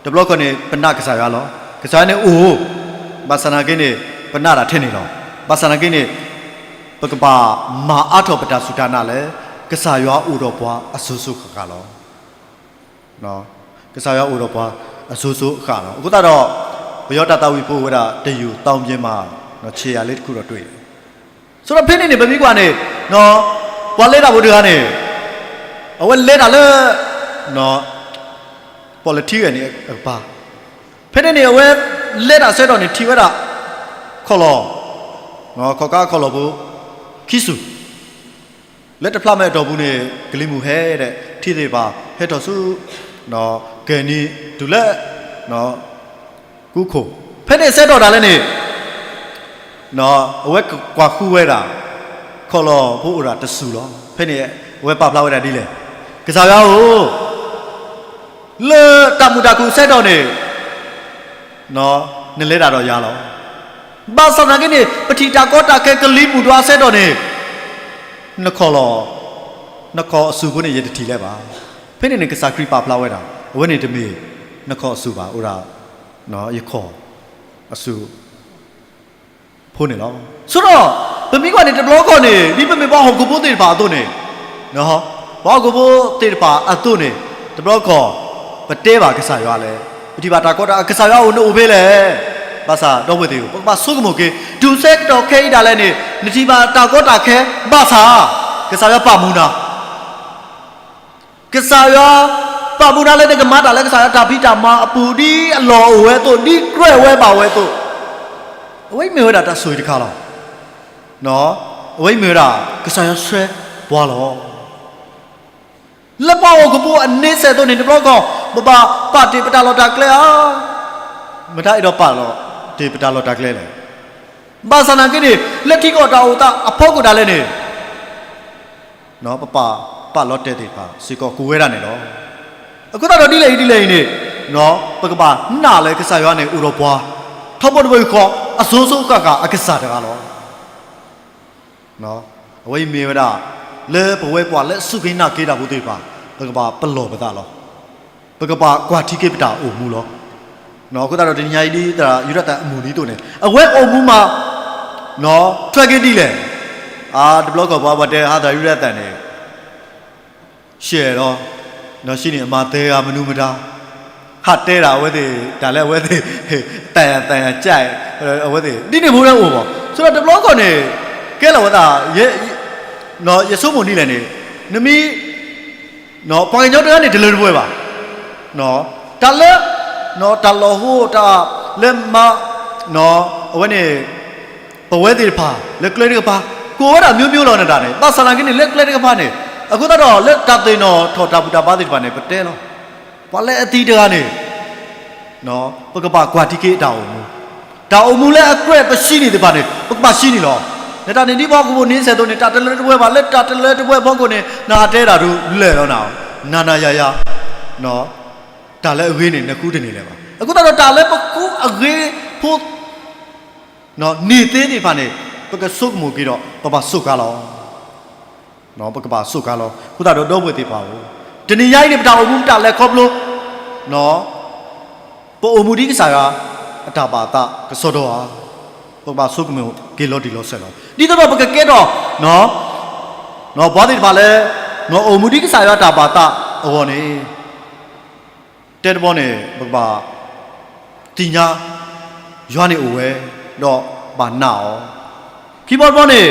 တဘျီဃီန့ၣ် ပနာ်ကစၢ်ယွၤလီၤ. ကစၢ်ယွၤန့ၣ်အိၣ်, ဘၣ်ဆၣ်သနာ်က့န့ၣ် ပနာ်တၢ်ထဲန့ၣ်လီၤ. ဘၣ်ဆၣ်သနာ်က့န့ၣ် ပကဘၣ်မၤအါထီၣ်ပတၢ်စူၢ်တၢ်နာ်လၢ ကစၢ်ယွၤအိၣ်ဒီးပှၤအစိၤစိၤအဃၣ်ဃၣ်လီၤ. ကစၢ်ယွၤအိၣ်ဒီးပှၤအစိၤစိၤအဃၣ်လီၤ. အဃိသတးဒီး ပယီၤတၢ်သးဝံၣ်ဖိဝဲဒၣ် တယူၢ်သောင်းပြင်းမး ခြေရာလေးတစ်ခုတော့တွေ့တယ်. ဆိုတော့ ဖဲန့ၣ်န့ၣ် ပမ့ၢ်ကွၢ်န့ၣ် ပှၤလဲၤတၢ်ဖိတဂၤန့ၣ် အဝဲလဲၤတၢ်လၢ ပီၣ်လဲၣ်ထံဂဲၤန့ၣ်အကပၤ, ဖဲန့ၣ်န့ၣ် အဝဲလဲၤတၢ်ဆၢကတီၢ်န့ၣ် ထံၣ်ဝဲဒၣ် ခီၣ်လီၢ်, ခီၣ်ကါခီၣ်လီၢ်ဖိ ခံဆူၣ် လၢတဖျါမဲာ်အတီၢ်ပူၤန့ၣ် ကလံၤမုၢ်ဟဲဒီး ထံသ့ၣ်တဖၣ်ဟဲထီၣ်ဆူ ကဲၤနံၤတုၤလၢ ကူခိၣ်, ဖဲန့ၣ်ဆၢကတီၢ်ဒၣ်လဲာ်န့ၣ် အဝဲကွၢ်ဃုဝဲဒၣ် ခီၣ်လီၢ်ဖိအိၣ်ဒၣ်တဆူၣ်လီၤ. ဖဲန့ၣ် အဝဲပာ်ဖျါဝဲဒၣ်ဒ်လဲၣ်, ကစၢ်ယွၤဧၢ, လၢတၢ်မုာ်တၢ်ခုၣ်အဆၢကတီၢ်န့ၣ် နလဲၤတၢ်ဒီးယၤလီၤ. ဘၣ်ဆၣ်သနာ်က့န့ၣ် ပထံၣ်တၢ်ကီတၢ်ခဲကလံၤမုၢ်ဒိၣ်အဆၢကတီၢ်န့ၣ် နခီၣ်လီၤ, နခီၣ်အစုပူၤန့ၣ် ယတထံၣ်လၢၤဘၣ်. ဖဲန့ၣ်န့ၣ် ကစၢ်ခရံာ်ပာ်ဖျါဝဲဒၣ် အဝဲန့ၣ်တမ့ၢ် နခီၣ်အစုဘၣ်, အိၣ်ဒၣ် ယခီၣ်အစု ဖိန့ၣ်လီၤ. ဆိဒီး ပမ့ၢ်ကွၢ်န့ၣ် တဘျီခီၣ်န့ၣ် ဒ်ပမ့ၢ်ပှၤဟီၣ်ခိၣ်ဖိသ့ၣ်တဖၣ်အသိးန့ၣ်, ပှၤဟီၣ်ခိၣ်ဖိသ့ၣ်တဖၣ်အသိးန့ၣ် တဘျီခီၣ် ပတဲဘၣ်ကစၢ်ယွၤလဲၣ်, ပထံၣ်ဘၣ်တၢ်ကီတၢ် ကစၢ်ယွၤအိၣ်န့ၣ်အိၣ်ဖဲလဲၣ်. ဘၣ်ဆၣ်ဒီပုၢ်ဝဲၢ်သ့ၣ်ဧၢ, ပကဘၣ်ဆိကမိၣ်က့ၤ တုၤဆၢကတီၢ်ခဲအံၤဒၣ်လဲာ်န့ၣ် နထံၣ်ဘၣ်တၢ်ကီတၢ်ခဲဘၣ်ဆၣ် ကစၢ်ယွၤပာ်မူနၤ ကစၢ်ယွၤ ပာ်မူနၤလၢနကမၤတၢ်လၢကစၢ်ယွၤတၢ်ဖံးတၢ်မၤအပူၤ ဒ်အလီၢ်အိၣ်ဝဲအသိး ဒ်ကြၢးဝဲဘၣ်ဝဲအသိး, အဝဲအံၤမ့ၢ်ဝဲဒၣ်တၢ်ဆိၣ်ဂ့ၤတခါလီၤ. အဝဲအံၤမ့ၢ်ဝဲဒၣ် ကစၢ်ယွၤဆှၢပှၤလီၤ. လၢပှၤဟီၣ်ခိၣ်ဖိအန့ဆၢၣ်အသိးန့ၣ် တဘျီခီၣ် ပဘၣ်ပာ်တ့ၢ်ပတၢ်လီၢ်တၢ်ကျဲဧါ. မတၤအဲၣ်ဒိးပာ်လီၤတ့ၢ်ပတၢ်လီၢ်တၢ်ကျဲလဲၣ်. ဘၣ်ဆၣ်သနာ်က့န့ၣ် လၢထံကီၢ်တၢ်အိၣ်သးအဖီခိၣ်ဒၣ်လဲာ်န့ၣ် ပပာ်ပာ်လီၤတဲာ်သ့ၣ်တဖၣ်စ့ၢ်ကီး ကအိၣ်ဝဲဒၣ်န့ၣ်လီၤ. အဃိသတးဒီးဒ်လဲၣ်အံၤဒ်လဲၣ်အံၤန့ၣ် ပကဘၣ်နာ်လၢကစၢ်ယွၤန့ၣ်အိၣ်ဒီးပှၤ ထီဘိတဘိယူၢ်ဃီ အစိၤစိၤဃၣ်ဃၣ်အကစၢ်တဂၤလီၤ. အဝဲအံၤမ့ၢ်ဝဲဒၣ် လၢပဝဲပှၤလၢအစူၢ်က့ၤနာ်က့ၤတၢ်ဖိသ့ၣ်တဖၣ် ပကဘၣ်ပလီၢ်ပသးလီၤ. ပကဘၣ်ကွၢ်ထံက့ၤပတၢ်အိၣ်မူလီၤ. အဃိသတးဒီးတနံၤညါအံၤဒ်တၢ်ယူဒၤသၣ်အမုၢ်နံၤအသိးန့ၣ် အဝဲအိၣ်မူမး ထွဲက့ၤဒ်လဲၣ်. တဘျီခီၣ်ပှၤပှၤတဲဟးသရၣ်ယူဒၤသၣ်န့ၣ် ရှဲၣ်လီၤ, ဒီးဆံးန့ၣ် အမၤသဲဂၤမနုၤမတၤ ဟးတဲဒၣ်အဝဲသ့ၣ် တၢ်လၢအဝဲသ့ၣ် တၢ်ယၤတၢ်ယၤကၠး အဝဲသ့ၣ် ဒ်န့ၣ်ဖိလၢအိၣ်ဘၣ်. ဆိဒီးတဘျီခီၣ်န့ၣ် ကဲလီၤဝဲသး ယဆိကမိၣ်ဒ်လဲၣ်န့ၣ် နမ့ၢ် ပှၤကညီတဂၤန့ၣ် တလၢတပှဲၤဘၣ်. တၢ်လၢ တၢ်လီၤဟိ တၢ်လၢမၤ အဝဲန့ၣ် ပဝဲသ့ၣ်တဖၣ် လၢကျဲတကပၤ ကိးဝဲဒၣ်မျိုးမျိုးလီၤနတၢ်န့ၣ် ဘၣ်ဆၣ်သနာ်က့န့ၣ် လၢကျဲတကပၤန့ၣ် အဃိသတးဒီး လၢတၢ်သ့ၣ်နီၣ်ထီၣ်တၢ်ဘူၣ်တၢ်ဘါသ့ၣ်တဖၣ်န့ၣ် ပတဲလီၤ. ပှၤလၢအသံတဂၤန့ၣ် ပကဘၣ်ကွၢ်ထံက့ၤအတၢ်အိၣ်မူ, တၢ်အိၣ်မူလၢအကြၢးပှၤဆံးန့ၢ်သ့ၣ်တဖၣ်န့ၣ် ပကဘၣ်ဆံးန့ၢ်လီၤ. နတၢ်န့ၣ်ဒ်ပှၤဟီၣ်ခိၣ်ဖိန့ဆၢၣ်အသိးန့ၣ် တၢ်တလၢတပှဲၤဘၣ် လၢတၢ်တလၢတပှဲၤအဖီခိၣ်န့ၣ် နဟးတဲတၢ်ဒုးလဲၣ်လီၤနၤ, နၤနၤယၤယၤ တၢ်လၢအဂ့ၤန့ၣ် နဃုတန့ၢ်လၢၤဘၣ်. အဃိသတးဒီးတၢ်လၢပဃုအဂ့ၤဖိ န့ၢ်သ့သ့ၣ်တဖၣ်န့ၣ် ပကဆိကမိၣ်က့ၤဒီး ပဘၣ်စူးကါလီၤ. ပကဘၣ်စူးကါလီၤ. အဃိသတးဒီးဒီပုၢ်ဝဲၢ်သ့ၣ်တဖၣ်ဧၢ, တနံၤညါအံၤန့ၣ် ပတၢ်အိၣ်မူပတၢ်လဲၤခီဖျိ ပအိၣ်မူဒ်ကစၢ်ယွၤအတၢ်ဘၣ်သးကစီဒီဧါ, ပကဘၣ်ဆိကမိၣ်က့ၤလီၤတံၢ်လီၤဆဲးလီၤ. ဒ်သိးဒီးပကကဲထီၣ် ပှၤသ့ၣ်တဖၣ်လၢ အိၣ်မူဒ်ကစၢ်ယွၤတၢ်ဘၣ်သးအဂီၢ်န့ၣ် တဲတဘီန့ၣ် ပကဘၣ်သ့ၣ်ညါ ယွၤန့ၣ်အိၣ်ဝဲ ဒီးဘၣ်နာ်အီၤ, ခံဘီတဘီန့ၣ်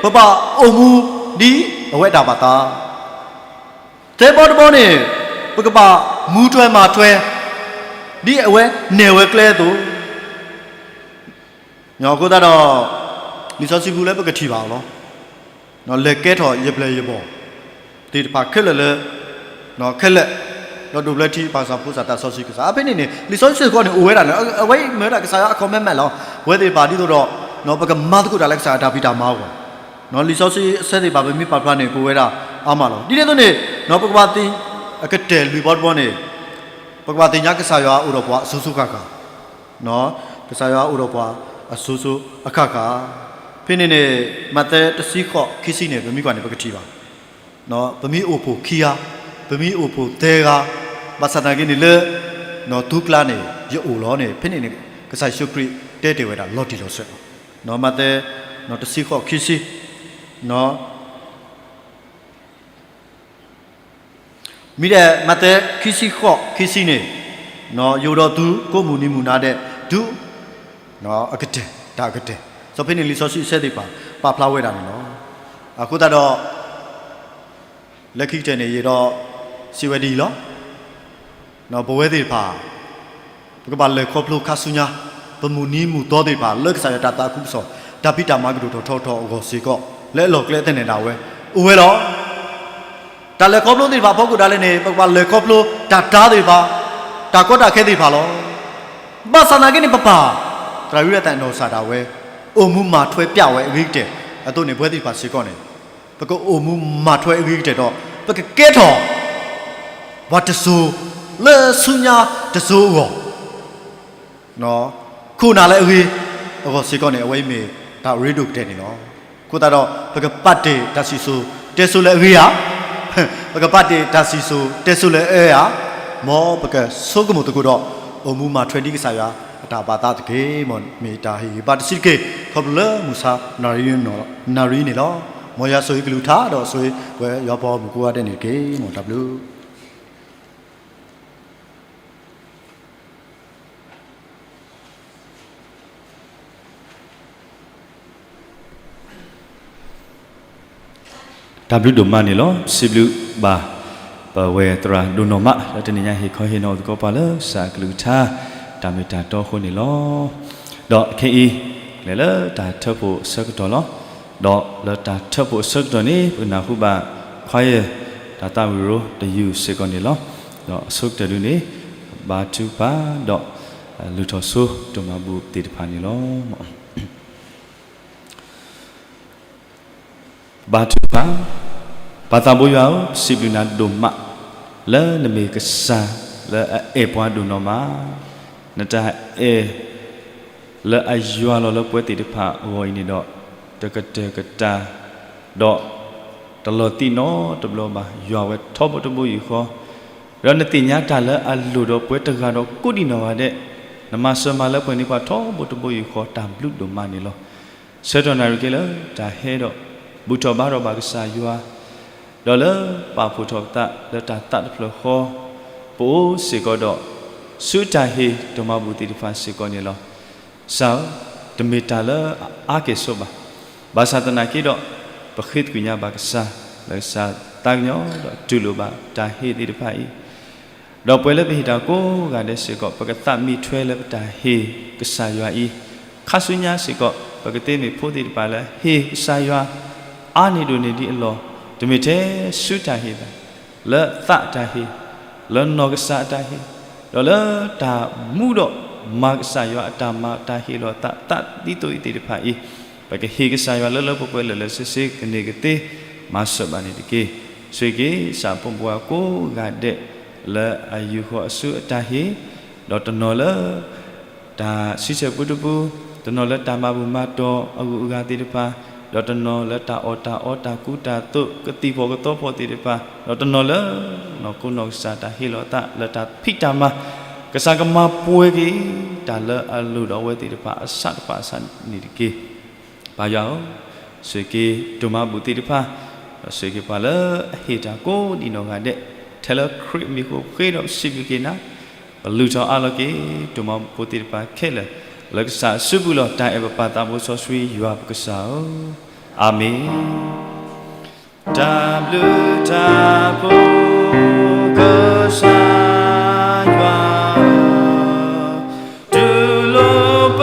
ပဘၣ်အိၣ်မူဒ်အဝဲအတၢ်ဘၣ်သး, သၢဘီတဘီန့ၣ် ပကဘၣ်မူထွဲမၤထွဲ ဒ်အဝဲနဲၣ်ဝဲကျဲအသိး အဃိသတးဒီး လံာ်စီဆှံပူၤလၢပကထံၣ်ဘၣ်အီၤလီၤ. လဲၤကဲထီၣ်ယပျဲၢ်ယဘီၣ်သ့ၣ်တဖၣ်ခဲလၢာ်လၢ ခဲလၢာ် ဒီးဒိးဘျၢထံ ပၢ်ကစၢ်ဖိ ကစၢ်သးစီဆှံကစၢ်. အဖဲန့ၣ်န့ၣ် လံာ်စီဆှံစ့ၢ်ကီးန့ၣ် အိၣ်ဝဲဒၣ်န့ၣ် အဝဲအံၤမ့ၢ်ဝဲဒၣ်ကစၢ်ယွၤအ commitment လီၤ. ပဝဲသ့ၣ်တဖၣ်ဒ်သိးဒီး ပကမၤသကိးတၢ်လၢကစၢ်ယွၤတၢ်ဖံးတၢ်မၤအဂီၢ်, လံာ်စီဆှံအဆၢသ့ၣ်တဖၣ် ပမ့ၢ်ပာ်ဖျါန့ၣ် ပဝဲဒၣ်အါမးလီၤ. ဒ်န့ၣ်အသိးန့ၣ် ပကဘၣ်သ့ၣ် အကတၢၢ်လွံၢ်ဘီတဘီန့ၣ် ပကဘၣ်သ့ၣ်ညါကစၢ်ယွၤအိၣ်ဒီးပှၤအစိၤစိၤဃၣ်ဃၣ် ကစၢ်ယွၤအိၣ်ဒီးပှၤအစိၤစိၤအဃၣ်ဃၣ်. ဖဲန့ၣ်န့ၣ် မးသဲတဆံဃိးခံဆံန့ၣ် ပမ့ၢ်ကွၢ်န့ၣ် ပကထံၣ်ဘၣ်. ပမ့ၢ်အိၣ်ဖှိၣ်ခံဂၤ, ပမ့ၢ်အိၣ်ဖှိၣ်သၢဂၤ, ဘၣ်ဆၣ်သနာ်က့န့ၣ်လၢ သုကျါန့ၣ် ယအိၣ်လီၤန့ၣ် ဖဲန့ၣ်န့ၣ် ကစၢ်ယ့ၣ်ၡူးခရံာ်တဲတ့ၢ်ဝဲဒၣ်လီၤတံၢ်လီၤဆဲးလီၤ. မးသဲ တဆံဃိးခံဆံ မ့ၢ်ဒဲး မးသဲ ခံဆံဃိး ခံဆံန့ၣ်, ယအိၣ်ဒီးသုကိးမုၢ်နံၤမုၢ်နၤဒဲး တုၤ အကတၢၢ် တၢ်အကတၢၢ်. စီၤဖဲန့ၣ်လံာ်စီဆှံအဆၢသ့ၣ်တဖၣ် ပာ်ဖျါဝဲဒၣ်န့ၣ်လီၤ. အဃိသတးဒီး လၢခံကတၢၢ်န့ၣ် ယအဲၣ်ဒိးစံးဝဲဒ်အံၤလီၤ. ပဝဲသ့ၣ်တဖၣ် ပကဘၣ်လဲၤခီဖျိခါဆူညါ ပမုၢ်နံၤမုၢ်သီသ့ၣ်တဖၣ် လၢကစၢ်ယွၤတၢ်သးခုကစီၣ် တၢ်ဖံးတၢ်မၤကဒိၣ်ထီၣ်ထီထီၣ်အဂီၢ်စ့ၢ်ကီး လၢအလီၢ်ကျဲသ့ၣ်န့ၣ်ဒၣ်ဝဲ အိၣ်ဝဲလီၤ. တၢ်လဲၤခီဖျိသ့ၣ်တဖၣ်အဖီခိၣ်ဒၣ်လဲာ်န့ၣ် ပကဘၣ်လဲၤခီဖျိတၢ်တၤသ့ၣ်တဖၣ်, တၢ်ကီတၢ်ခဲသ့ၣ်တဖၣ်လီၤ. ဘၣ်ဆၣ်သနာ်က့န့ၣ် ပပၢ် သရၣ်ယူဒၤသၣ်နီၢ်ကစၢ်ဒၣ်ဝဲ အိၣ်မူမၤထွဲပျဲဝဲအဂ့ၤကတၢၢ်အသိးန့ၣ် ပဝဲသ့ၣ်တဖၣ်စ့ၢ်ကီးန့ၣ် ပကအိၣ်မူမၤထွဲအဂ့ၤကတၢၢ်ဒီး ပကကဲထီၣ် ပှၤတစိၤ လၢဆူညါတစိၤအဂီၢ် ခိၣ်နၢ်လၢအဂ့ၤ အဂီၢ်စ့ၢ်ကီးန့ၣ် အဝဲအံၤမ့ၢ်တၢ်ရ့ဒိၣ်ကတၢၢ်န့ၣ်လီၤ. အဃိသတးဒီး ပကပာ်တ့ၢ်တၢ်စံၣ်စိၤတဲစိၤလၢအဂ့ၤဧါ, ပကပာ်တ့ၢ်တၢ်စံၣ်စိၤတဲစိၤလၢအအၢဧါ, မ်ပကဆိကမိၣ်သကိးဒီး အိၣ်မူမၤထွဲဒ်ကစၢ်ယွၤအတၢ်ဘၣ်သးတက့ၢ်. မ်မ့ၢ်တၢ်ဟ့ၣ်ဂံၢ်ဘါတဆံးတက့ၢ်. ခီဖျိလၢမုၢ်ဆါနၣ်ရံၣ်အံၤန့ၣ်လီၤ. မ်ယွၤဆိၣ်ဂ့ၤကလုၢ်ကထါ ဒီးဆိၣ်ဂ့ၤပှၤယွၤပှၤဂီၢ်မုၢ်ကိးဂၤဒဲးန့ၣ်တက့ၢ်. မ်တၢ်ဘျုး တၢ်ဘျုးဒိၣ်မးန့ၣ်လီၤ. စံးဘျုးဘၣ် ပဝဲသရၣ်ဒိၣ်နီၢ်မး လၢတနံၤညါဟ့ၣ်ခီဟ့ၣ်နီၤသကိးပှၤလၢကစၢ်အကလုၢ်ကထါ တၢ်မ့ၢ်တၢ်တီအဃိန့ၣ်လီၤ. ဒီးခဲအံၤ လဲၤလၢတၢ်ထၢဖှိၣ်အဆၢကတီၢ်လီၤ. ဒီးလၢတၢ်ထၢဖှိၣ်အဆၢကတီၢ်န့ၣ် ပကနၢ်ဟူဘၣ် choir တၢ်သးဝံၣ်ရိတယုၢ်စ့ၢ်ကီးန့ၣ်လီၤ. ဒီးအဆိကတၢၢ်ဒုန့ၣ် ဘါထုကဖၣ်ဒီး လုၢ်ထီၣ်ဆိဒိၣ်မးဘူးသ့ၣ်တဖၣ်န့ၣ်လီၤ. ဘါထုကဖၣ်, ပၢ်သးဘိယွၤဧၢ, ပစံးဘျုးနၤဒိၣ်မး လၢနမ့ၢ်ကစၢ်လၢအအဲၣ်ပှၤဒိၣ်နီၢ်မး, နတၢ်အဲၣ် လၢအယွၤလီၤလၢပဝဲသ့ၣ်တဖၣ်အဂီၢ်အံၤန့ၣ်ဒီး တကတၢၢ်ကတၢၢ် ဒီးတလီၤသံနီတဘျီဘၣ်, ယွၤဝဲထီဘိတဘိယူၢ်ဃီ, ဒီးနသ့ၣ်ညါတၢ်လၢအလိၣ်ဒီးပဝဲတဂၤဒီးကိးဒံးနီၢ်ဂၤဒဲး, နမၤစၢၤမၤလၢပှဲၤန့ၢ်ပှၤထီဘိတဘိယူၢ်ဃီ တၢ်ဘျုးဒိၣ်မးန့ၣ်လီၤ. ဆၢကတီၢ်နၣ်ရံၣ်က့လၢတၢ်ဟဲဒီး ဘူၣ်ထီၣ်ဘါထီၣ်ဘၣ်ကစၢ်ယွၤ ဒီးလၢပာ်ဖှိၣ်ထီၣ်ပသးလၢတၢ်သးတဖျၢၣ်ဃီ ပအိၣ်စ့ၢ်ကီးဒီး ဆူတၢ်ဟ့ၣ်ဒိၣ်မးဘူးသ့ၣ်တဖၣ်စ့ၢ်ကီးန့ၣ်လီၤ. ကစၢ်ဧၢ, တမ့ၢ်တၢ်လၢအအါကဲၣ်ဆိးဘၣ်. ဘၣ်ဆၣ်သနာ်က့ဒီး ပဃ့သကွံာ်ညါဘၣ်ကစၢ် လၢကစၢ်သးကညီၤဒီးတူၢ်လိာ်ဘၣ်တၢ်ဟ့ၣ်သ့ၣ်တဖၣ်အံၤ ဒီးပှဲၤလၢပဟ့ၣ်တၢ်ကိးဂၤဒဲးစ့ၢ်ကီး ပကသးမံထွဲလၢပတၢ်ဟ့ၣ်ကစၢ်ယွၤအံၤ, ခါဆူညါစ့ၢ်ကီး ပကသ့မ့ၢ်ဖိသ့ၣ်တဖၣ်လၢဟ့ၣ်ကစၢ်ယွၤ အါန့ၢ်ဒိၣ်န့ၢ်ဒံးအလီၢ်, တမ့ၢ်ထဲဆူတၢ်ဟ့ၣ်ဘၣ်, လၢသးတၢ်ဟ့ၣ်, လၢနီၢ်ကစၢ်အတၢ်ဟ့ၣ်, ဒီးလၢတၢ်မူဒီးမၤကစၢ်ယွၤအတၢ်မၤတၢ်ဟ့ၣ်လီၤသး သးဒ်သိးအံၤသ့ၣ်တဖၣ်အံၤ, ပကဟ့ၣ်ကစၢ်ယွၤလၢလၢပှဲၤပှဲၤလၢာ်လၢာ်ဆ့ဆ့ ကန့ၢ်ကသ့ မၤစၢၤဘၣ်န့ၣ်တက့ၢ်. ဆိၣ်ဂ့ၤက့ၤ ကစၢ်အဖိမုၣ်ဖိခွါကိးဂၤဒဲး လၢအယူာ်ဃီၤအဆူအတၢ်ဟ့ၣ်, ဒီးတနီၤလၢ တၢ်ဆံဆဲၣ်ပူတပူ, တနီၤလၢတၢ်မၤဘူၣ်မၤတီၢ်အဂုၤအဂၤသ့ၣ်တဖၣ်, ဒီးတနီၤလၢတၢ်အီၣ်တၢ်အီတၢ်ကူတၢ်သိးကသံၣ်ဖီၣ်ကသီဖီၣ်သ့ၣ်တဖၣ်, ဒီးတနီၤလၢ နီၢ်ခိနီၢ်ကစၢ်တၢ်ဟ့ၣ်လီၤသးလၢတၢ်ဖံးတၢ်မၤ, ကစၢ်ကမၤပှဲၤက့ၤ တၢ်လၢအလိၣ်ဒီးအဝဲသ့ၣ်တဖၣ်အဆးတဖၣ်အဆးန့ၣ်တက့ၢ်. ပၢ်ယွၤဧၢ, ဆိၣ်ဂ့ၤက့ၤဒိၣ်မးဘူးသ့ၣ်တဖၣ်, ဒီးဆိၣ်ဂ့ၤက့ၤပှၤလၢအဟ့ၣ်တၢ်ကိးဒံးနီၢ်ဂၤဒဲး, ထဲလၢခရံာ်အမံၤအဃိဃ့ဒီးစံးဘျုးက့ၤနၤ, ပလုၢ်ထီၣ်အးလီၤက့ၤ ဒိၣ်မးဘူးသ့ၣ်တဖၣ်ခဲလၢာ်, လၢကစၢ်အစုပူၤလီၤ. တၢ်အဲၣ်ပပၢ်သးဘိစီဆှံယွၤပကစၢ်ဧၢ, အၤမ့ၣ်. တၢ်ဘျုးတၢ်ဖှိၣ် ကစၢ်ယွၤဧၢ, တူၢ်လိာ်ပ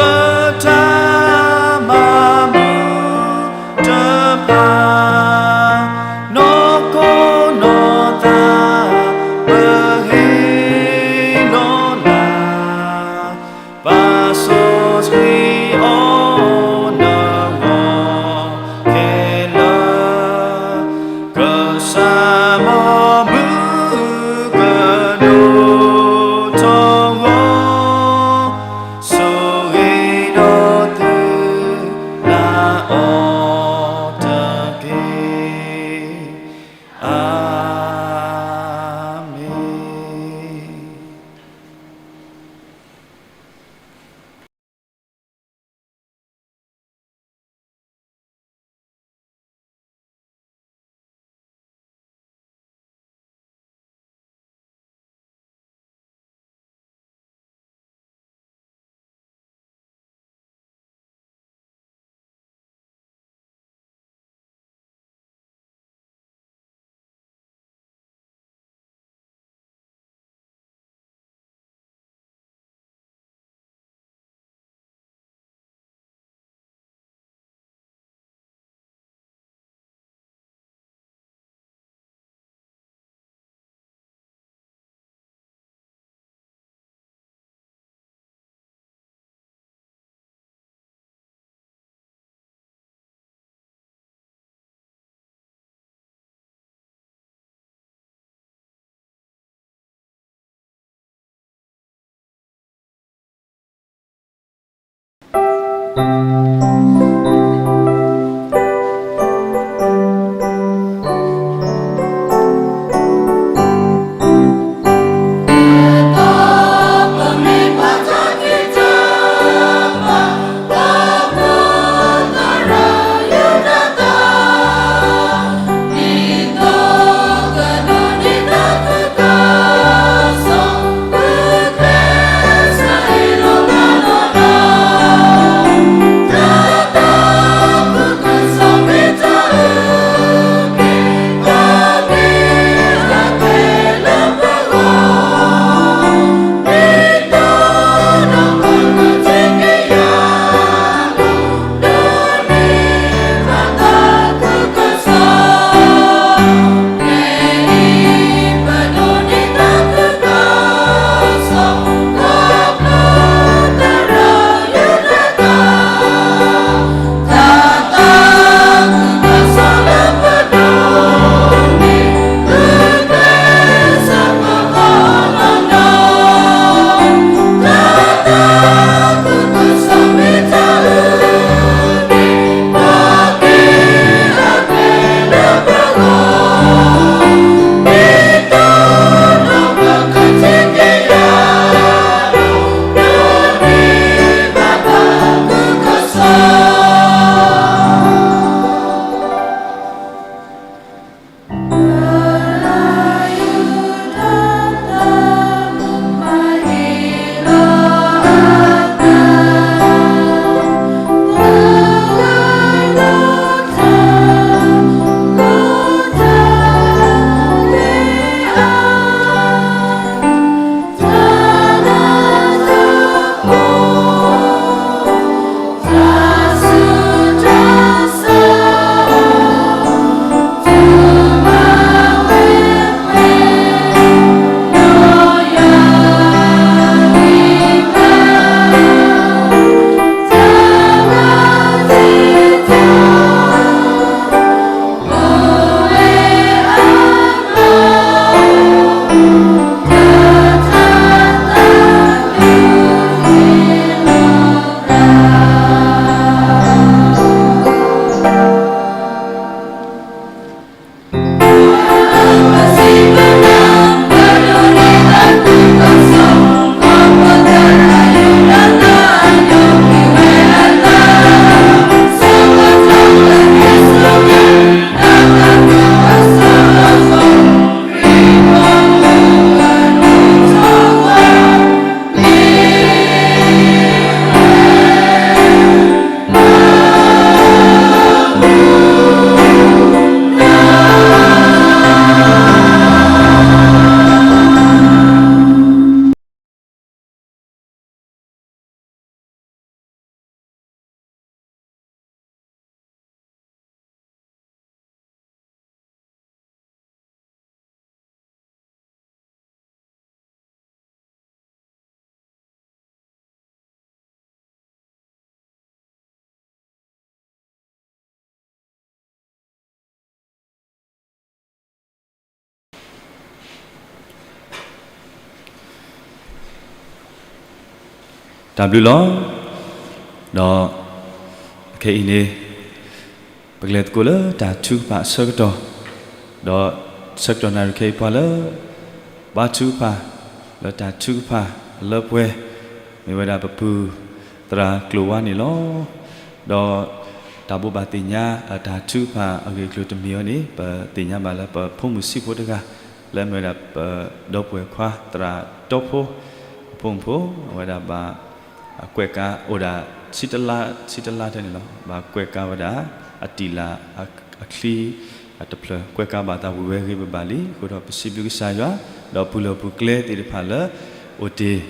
တၢ်မၤမုာ်တဖၣ်, နီၢ်ခိနီၢ်သးပဟ့ၣ်လီၤနၤ, ပၢ်စီဆှံအိၣ်နဂီၢ်ခဲလၢာ်, ကစၢ်မၤမုာ် တၢ်ဘျုးလီၤ. ဒီးခဲအံၤန့ၣ် ပကလဲၤသကိးလၢတၢ်ထုကဖၣ်အဆၢကတီၢ်, ဒီးဆၢကတီၢ်နၣ်ရံၣ်ခဲအံၤပှၤလၢ ဘါထုကဖၣ်လၢတၢ်ထုကဖၣ်အလၢပှဲၤ မ့ၢ်ဝဲဒၣ်ပပုၢ်သရၣ်ကျိၤဝါန့ၣ်လီၤ. ဒီးတၢ်ဘိးဘၣ်သ့ၣ်ညါ တၢ်ထုကဖၣ်အဂ့ၢ်အကျိၤတမံၤအံၤန့ၣ် ပသ့ၣ်ညါဘၣ်လၢပဖိမုၣ်ဆံးဖိတဂၤ လၢအမ့ၢ်ဝဲဒၣ်ပဒီပုၢ်ဝဲၢ်ခွါသရၣ်တီဖိ အဖိမုၣ်ဖိ အဝဲဒၣ်ဘၣ် ကွဲးကါအိၣ်ဒၣ် ဆံတလါ ဆံတလါထဲန့ၣ်လီၤ. ဘၣ်ကွဲးကါဝဲဒၣ် အတံာ်လၢ် အချံအတဖျၢၣ် ကွဲးကါဘၣ်သးဝံၤဝဲဂ့ၤဘၣ်ဘၣ်လံ. အဃိဒီးပစံးဘျုးကစၢ်ယွၤ ဒီးပူၤလီၢ်ပူၤကျဲသ့ၣ်တဖၣ်လၢ အိၣ်တ့ၢ်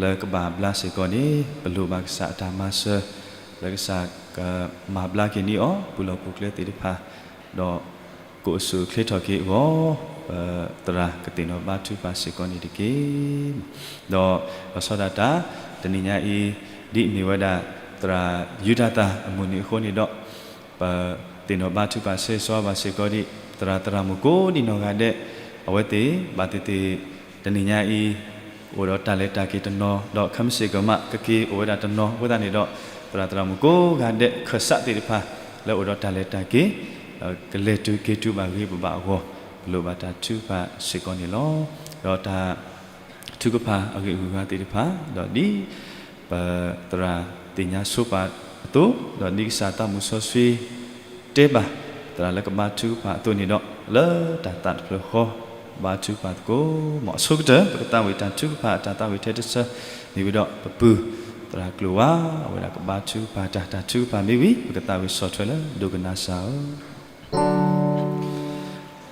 လၢကဘၣ်ဘျါစ့ၢ်ကီးန့ၣ် ပလိၣ်ဘၣ်ကစၢ်အတၢ်မၤစၢၤ လၢကစၢ်ကမၤဘျါက့ၤန့ၢ်အီၤ ပူၤလီၢ်ပူၤကျဲသ့ၣ်တဖၣ် ဒီး ကအိၣ်ဆူၣ်အိၣ်ချ့ထီၣ်က့ၤအဂီၢ် ပသရၣ်ကသ့ၣ်နီၣ်ဘါထုကဖၣ်စ့ၢ်ကီးန့ၣ်တက့ၢ်. ဒီးလီၤဆီဒၣ်တၢ် တနံၤညါအံၤ ဒ်အမ့ၢ်ဝဲဒၣ် သရၣ်ယူဒၤသၣ်အမုၢ်နံၤအဃိန့ၣ်ဒီး ပသ့ၣ်နီၣ်ဘါထုကဖၣ်ဆၢဂ့ၤဆၢဝါဘၣ်စ့ၢ်ကီးဒံး သရၣ်သရၣ်မုၣ်ကိးဒံးနီၢ်ဂၤဒဲး အဝဲသ့ၣ် ဘၣ်သ့ၣ်သ့ၣ် တနံၤညါအံၤ အိၣ်ဒီးတၢ်လဲၤတၢ်က့ၤတနီၤ ဒီးခဲမုၢ်ဆ့ၣ်ကမး ကက့ၤအိၣ်ဝဲဒၣ်တနီၤအဃိသတးန့ၣ်ဒီး သရၣ်သရၣ်မုၣ်ကိးဂၤဒဲး ခၢၣ်စးသ့ၣ်တဖၣ် လၢအိၣ်ဒီးတၢ်လဲၤတၢ်က့ၤ ဒီးကလဲၤတုၤက့ၤတုၤဘၣ်ဂ့ၤပဘၣ်အဂီၢ် ကလိၣ်ဘၣ်တၢ်ထုကဖၣ်စ့ၢ်ကီးန့ၣ်လီၤ. ဒီးတၢ် ထုကဖၣ်အဂ့ၢ်အဂုၤအဂၤသ့ၣ်တဖၣ် ဒီးဒ်ပသရၣ်သ့ၣ်ညါဆိပာ်အသိး ဒီးဒ်ကစၢ်သးမုၣ်စီဆှံတဲဘၣ် သရၣ်လၢကဘါထုကဖၣ်အသိးန့ၣ်ဒီး လၢတၢ်သးတဖျၢၣ်ဃီ ဘါထုကဖၣ်သကိး မ်အဆိကတၢၢ် ပကသးဝံၣ်တၢ်ထုကဖၣ်အတၢ်သးဝံၣ်ထဲတဆၢ မ့ၢ်ဝံၤဒီးပပုၢ်သရၣ်ကျိၤဝါ အဝဲဒၣ်ကဘါထုကဖၣ်တၢ် တၢ်ထုကဖၣ်မ့ၢ်ဝံၤ ပကသးဝံၣ်ဆီၣ်ထွဲလၢဒိကနၣ်စၢ်ဧၢ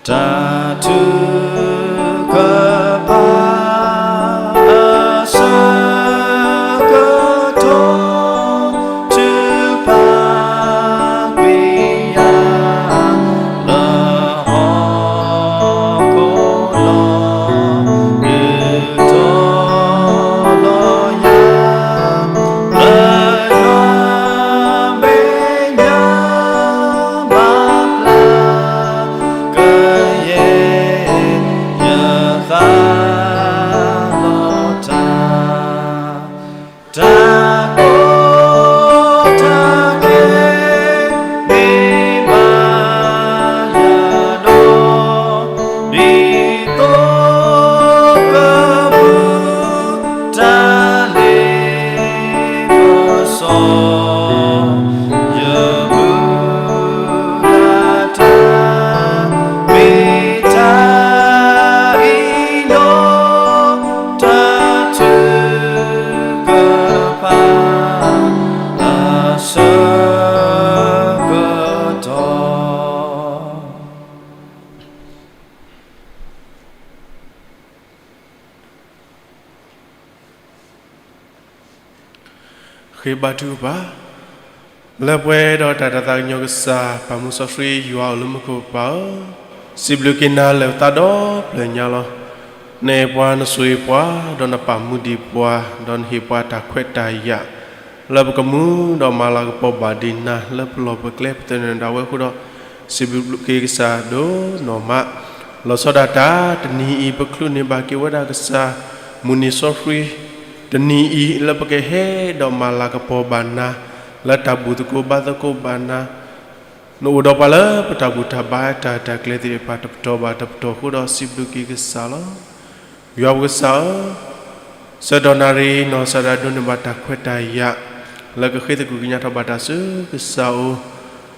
တၢ်ထုကဖၣ်အဆၢကတီၢ် ထုကဖၣ်ကွံာ်ယၤ လၢဟီၣ်ခိၣ်လီၤ ဒုးတီၤလီၤယၤ လၢယွၤမဲာ်ညါဘၣ်ဖျါ ကယဲၢ်ယသး လီၤတၢ် တၢ်ကီတၢ်ခဲ မ့ၢ်ဘၣ်ယၤဒီး ဒ်သိးကပူၤ တၢ်လ့ပစီ ယမုၢ်လၢ်တၢ် မ့ၢ်တၢ်အံၤလီၤ တၢ်ထုကဖၣ်အဆၢကတီၢ် ဃ့ဘါထုကဖၣ်, လၢပှဲၤဒီးတၢ်တၢ်သးကညီၤကစၢ် ပၢ်မူစီဆှံယွၤအိၣ်လၢမူခိၣ်ပၢ်ဧၢ, စံးဘျုးက့ၤနၤလၢသးဒီဖျၢၣ်ညါလီၤ. နအဲၣ်ပှၤနဆိၣ်ဂ့ၤပှၤ ဒီးနပာ်မူဒံးပှၤ ဒီးနဟ့ၣ်ပှၤတၢ်ခွဲးတၢ်ယာ် လၢပကမူဒီးမၤလၤကပီၤဘၣ်ဒံးနၤ လၢပလီၢ်ပကျဲပသနၢၣ်ဒၣ်ဝဲအဃိဒီး စံးဘျုးက့ၤကစၢ်ဒိၣ်နီၢ်မး, လီၤဆီဒၣ်တၢ် တနံၤအံၤ ပချုးန့ၢ်ဘၣ်က့ၤဝဲဒၣ်ကစၢ် မုၢ်နံၤစီဆှံ တနံၤအံၤ လၢပကဟဲဒီးမၤလၤကပီၤဘၣ်နၤ လၢတၢ်ဘူၣ်သကိးဘါသကိးဘၣ်နၤ, နအိၣ်ဒီးပှၤလၢပတၢ်ဘူၣ်တၢ်ဘါတၢ်တၢ်ကျဲသ့ၣ်တဖၣ် တပတီၢ်ဘၣ်တပတီၢ်အဃိဒီး စံးဘျုးက့ၤကစၢ်လီၤ. ယွၤပကစၢ်ဧၢ, ဆၢကတီၢ်နၣ်ရံၣ် နီၢ်ကစၢ်ဒၣ်ဒိးန့ၢ်ဘၣ်တၢ်ခွဲးတၢ်ယာ် လၢကဃ့သကုၤကညးထီၣ်ဘၣ်တၢ်ဆူကစၢ်အအိၣ်,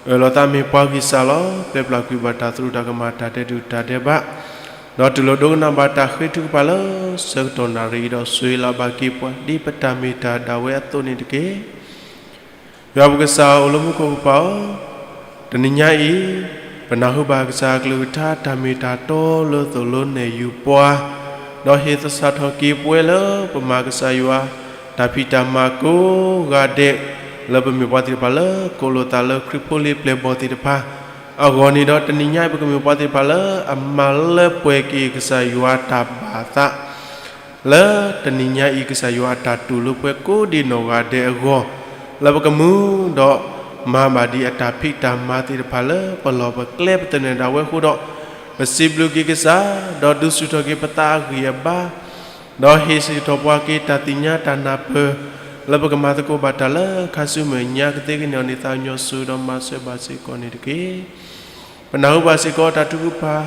အၢၣ်လီၤသးမ့ၢ်ပှၤဂံၢ်စၢ်လီၤ. ပျဲပျၢ်ကွံာ်ဘၣ်တၢ်သရူးတၢ်ကမၣ် တၢ်ဒဲးဒူၣ်တၢ်ဒဲးဘး, ဒီးတူၢ်လိာ်ဒိကနၣ်ဘၣ်တၢ်ဃ့ထုကဖၣ်လၢဆၢကတီၢ်နၣ်ရံၣ်အံၤဒီး ဆိၣ်ဂ့ၤလီၤဘၣ်က့ၤပှၤ ဒ်ပတၢ်မ့ၢ်တၢ်ဒၣ်ဝဲအသိးန့ၣ်တက့ၢ်. ယွၤပကစၢ်အိၣ်လၢမူခိၣ်ပပၢ်ဧၢ, တနံၤညါအံၤ ပနၢ်ဟူဘၣ်ကစၢ်အကလုၢ်ကထါ တၢ်မ့ၢ်တၢ်တီလၢသိၣ်လိနဲၣ်ယုၤပှၤ, ဒီးဟ့ၣ်သဆၣ်ထီၣ်က့ၤပဝဲလၢပမၤကစၢ်ယွၤ တၢ်ဖံးတၢ်မၤကိးဂၤဒဲး, လၢပမ့ၢ်ပှၤသ့ၣ်တဖၣ်လၢကိးလိာ်သးလၢခရံာ်ဖိလံၤပျဲၢ်ဘီၣ်သ့ၣ်တဖၣ် အဂီၢ်န့ၣ်ဒီး တနံၤညါအံၤ ပကမ့ၢ်ပှၤသ့ၣ်တဖၣ်လၢအမၤလၢပှဲၤက့ၤကစၢ်ယွၤတၢ်ဘၣ်သး လၢတနံၤညါအံၤ ကစၢ်ယွၤအတၢ်တူၢ်လိာ်ပှၤကိးဒံးနီၢ်ဂၤဒဲးအဂီၢ်, လၢပကမူဒီးမၤဘၣ်ဒံးအတၢ်ဖံးတၢ်မၤသ့ၣ်တဖၣ်လၢပလီၢ်ပကျဲပသနၢၣ်ဒၣ်ဝဲအဃိဒီး, ပစံးဘျုးက့ၤကစၢ်, ဒီးဒုးဆူၣ်ထီၣ်က့ၤပသးအဂံၢ်အဘါ, ဒီးဟ့ၣ်စ့ၢ်ကီးပှၤက့ၤတၢ်သ့ၣ်ညါတၢ်နၢ်ပၢၢ်, လၢပကမၤသကိးဘၣ်တၢ်လၢခါဆူမဲာ်ညါကသ့ကန့ၢ်အီၤန့ၣ် သးကညီၤဆိၣ်ဂ့ၤဒီးမၤစၢၤဘၣ်စ့ၢ်ကီးန့ၣ်တက့ၢ်. ပနၢ်ဟူဘၣ်စ့ၢ်ကီးတၢ်ထုကဖၣ်,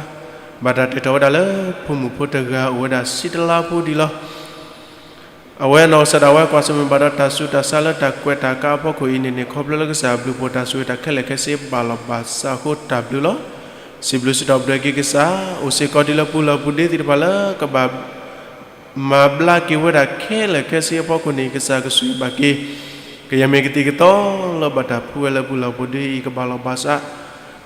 ဘၣ်တၢ်တဲထီၣ်ဝဲဒၣ်လၢဖိမုၣ်ဖိတဂၤအိၣ်ဝဲဒၣ်ဆံတလါဖိဒံးလီၤ. အဝဲနီၢ်ကစၢ်ဒၣ်ဝဲကွၢ်ဆၢၣ်မဲာ်ဘၣ်ဒီး တၢ်ဆူးတၢ်ဆါလၢတၢ်ကွဲးတၢ်ကးအဖီခိၣ်အံၤန့ၣ်န့ၣ် ခီဖျိလၢကစၢ်အဘျုးဖှိၣ်တၢ်ဆိၣ်ဂ့ၤတၢ်ခဲလၢာ်ခဲဆ့ဘၣ်လီၤဘၣ်စးအဃိတၢ်ဘျုးလီၤ. စံးဘျုးစံးထီၣ်ပတြၢၤက့ၤကစၢ်, အိၣ်စ့ၢ်ကီးဒ်လၢပူၤလၢပူၤဒ့သ့ၣ်တဖၣ်လၢကဘၣ် မၤဘျါက့ၤဝဲဒၣ်ခဲလၢာ်ခဲဆ့အဖီခိၣ်န့ၣ် ကစၢ်ကဆိၣ်ဂ့ၤဘၣ်က့ၤ, ကယဲၢ်မ့ၢ်ကသံၣ်ကသီလၢဘၣ်တၢ်ဖုးဝဲလၢပူၤလၢပူၤဒ့အံၤကဘၣ်လီၤဘၣ်စး,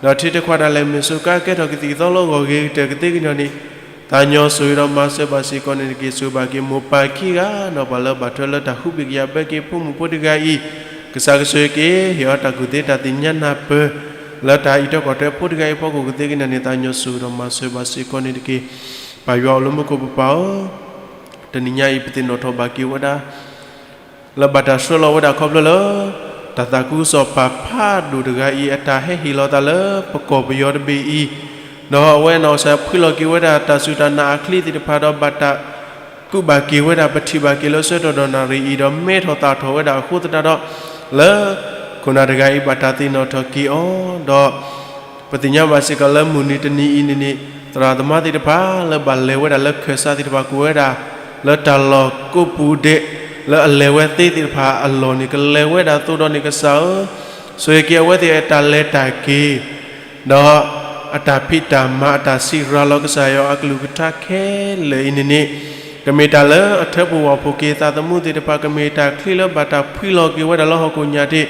ဒီးထံတခွါဒၣ်လဲာ်မ့ၢ်စူးကါကဲထီၣ်ကသံၣ်ကသီလၢဂီၢ်ဂ့ၤကတၢၢ်ကသ့ကန့ၢ်အီၤန့ၣ်, သးကညီၤဆိၣ်ဂ့ၤဒီးမၤစၢၤဘၣ်စ့ၢ်ကီးန့ၣ်တက့ၢ်. ဆိၣ်ဂ့ၤဘၣ်က့ၤမိၢ်ပၢ်ခံဂၤ ဒီးပှၤလၢဘၣ်ထွဲလၢတၢ်ဟူးဘ့ၣ်ကယာ်ဘၢက့ၤဖိမုၣ်ဖိတဂၤအံၤ, ကစၢ်ကဆိၣ်ဂ့ၤက့ၤ ဟ့ၣ်အီၤတၢ်ကူၣ်သ့တၢ်သ့ၣ်ညါနၢ်ပၢၢ် လၢတၢ်အံးထွဲကွၢ်ထွဲဖိတဂၤအံၤအဖီခိၣ်ကသ့ကန့ၢ်အီၤန့ၣ် သးကညီၤဆိၣ်ဂ့ၤဒီးမၤစၢၤဘၣ်စ့ၢ်ကီးန့ၣ်တက့ၢ်. ပၢ်ယွၤအိၣ်လၢမူခိၣ်ပပၢ်ဧၢ, တနံၤညါအံၤပသ့ၣ်နီၣ်ထီၣ်ဘၣ်က့ၤဝဲဒၣ် လၢဘၣ်တၢ်ဆှၢလီၤဝဲဒၣ်ခီဖျိလၢ တၢ်သးခုကစီၣ်ပာ်ဖးဒိၣ်တဂၤအံၤ အတၢ်ဟဲဟ့ၣ်လီၤသးလၢပကီၢ်ပယီၤတဘ့ၣ်အံၤ, ဒီးအဝဲနီၢ်ကစၢ်ဖှံလီၤက့ၤဝဲဒၣ်တၢ်စူၢ်တၢ်နာ်အချံသ့ၣ်တဖၣ်ဒီးဘၣ်တၢ်ကူးဘၣ်က့ၤဝဲဒၣ်ပထံၣ်ဘၣ်က့ၤလၢဆၢကတီၢ်ဒီးနၣ်ရံၣ်အံၤဒီးမဲထီၣ်သၣ်ထီၣ်ဝဲဒၣ်အဃိသတးဒီး လၢခိၣ်နၢ်တဂၤအံၤဘၣ်တၢ်သ့ၣ်နီၣ်ထီၣ်က့ၤအီၤ, ဒီးပသ့ၣ်ညါဘၣ်စ့ၢ်ကီးလၢမုၢ်နံၤတနံၤအံၤန့ၣ်န့ၣ် သရၣ်သမါသ့ၣ်တဖၣ်လၢဘၣ်လဲၤဝဲဒၣ်လၢခၢၣ်စးသ့ၣ်တဖၣ် ကအိၣ်ဝဲဒၣ်လၢတၢ်လီၢ်ကိးပူၤဒဲး လၢအလဲၤဝဲသ့သ့ၣ်တဖၣ်အလီၢ်န့ၣ် ကလဲၤဝဲဒၣ်သိးဒီးန့ၣ် ကစၢ်ဧၢ, ဆိၣ်ဂ့ၤက့ၤအဝဲသ့ၣ်အတၢ်လဲၤတၢ်က့ၤ ဒီးအတၢ်ဖံးတၢ်မၤအတၢ်စံးရၤလီၤကစၢ်ယွၤအကလုၢ်ကထါခဲလၢာ်အံၤန့ၣ်န့ၣ်, ကမ့ၢ်တၢ်လၢအထၢဖှိၣ်ဝၣ်ဖှိၣ်က့ၤသးသမူသ့ၣ်တဖၣ်, ကမ့ၢ်တၢ်ချံလၢဘၣ်တၢ်ဖှံလီၤက့ၤဝဲဒၣ်လၢဟီၣ်ခိၣ်ညါတ့ၢ်,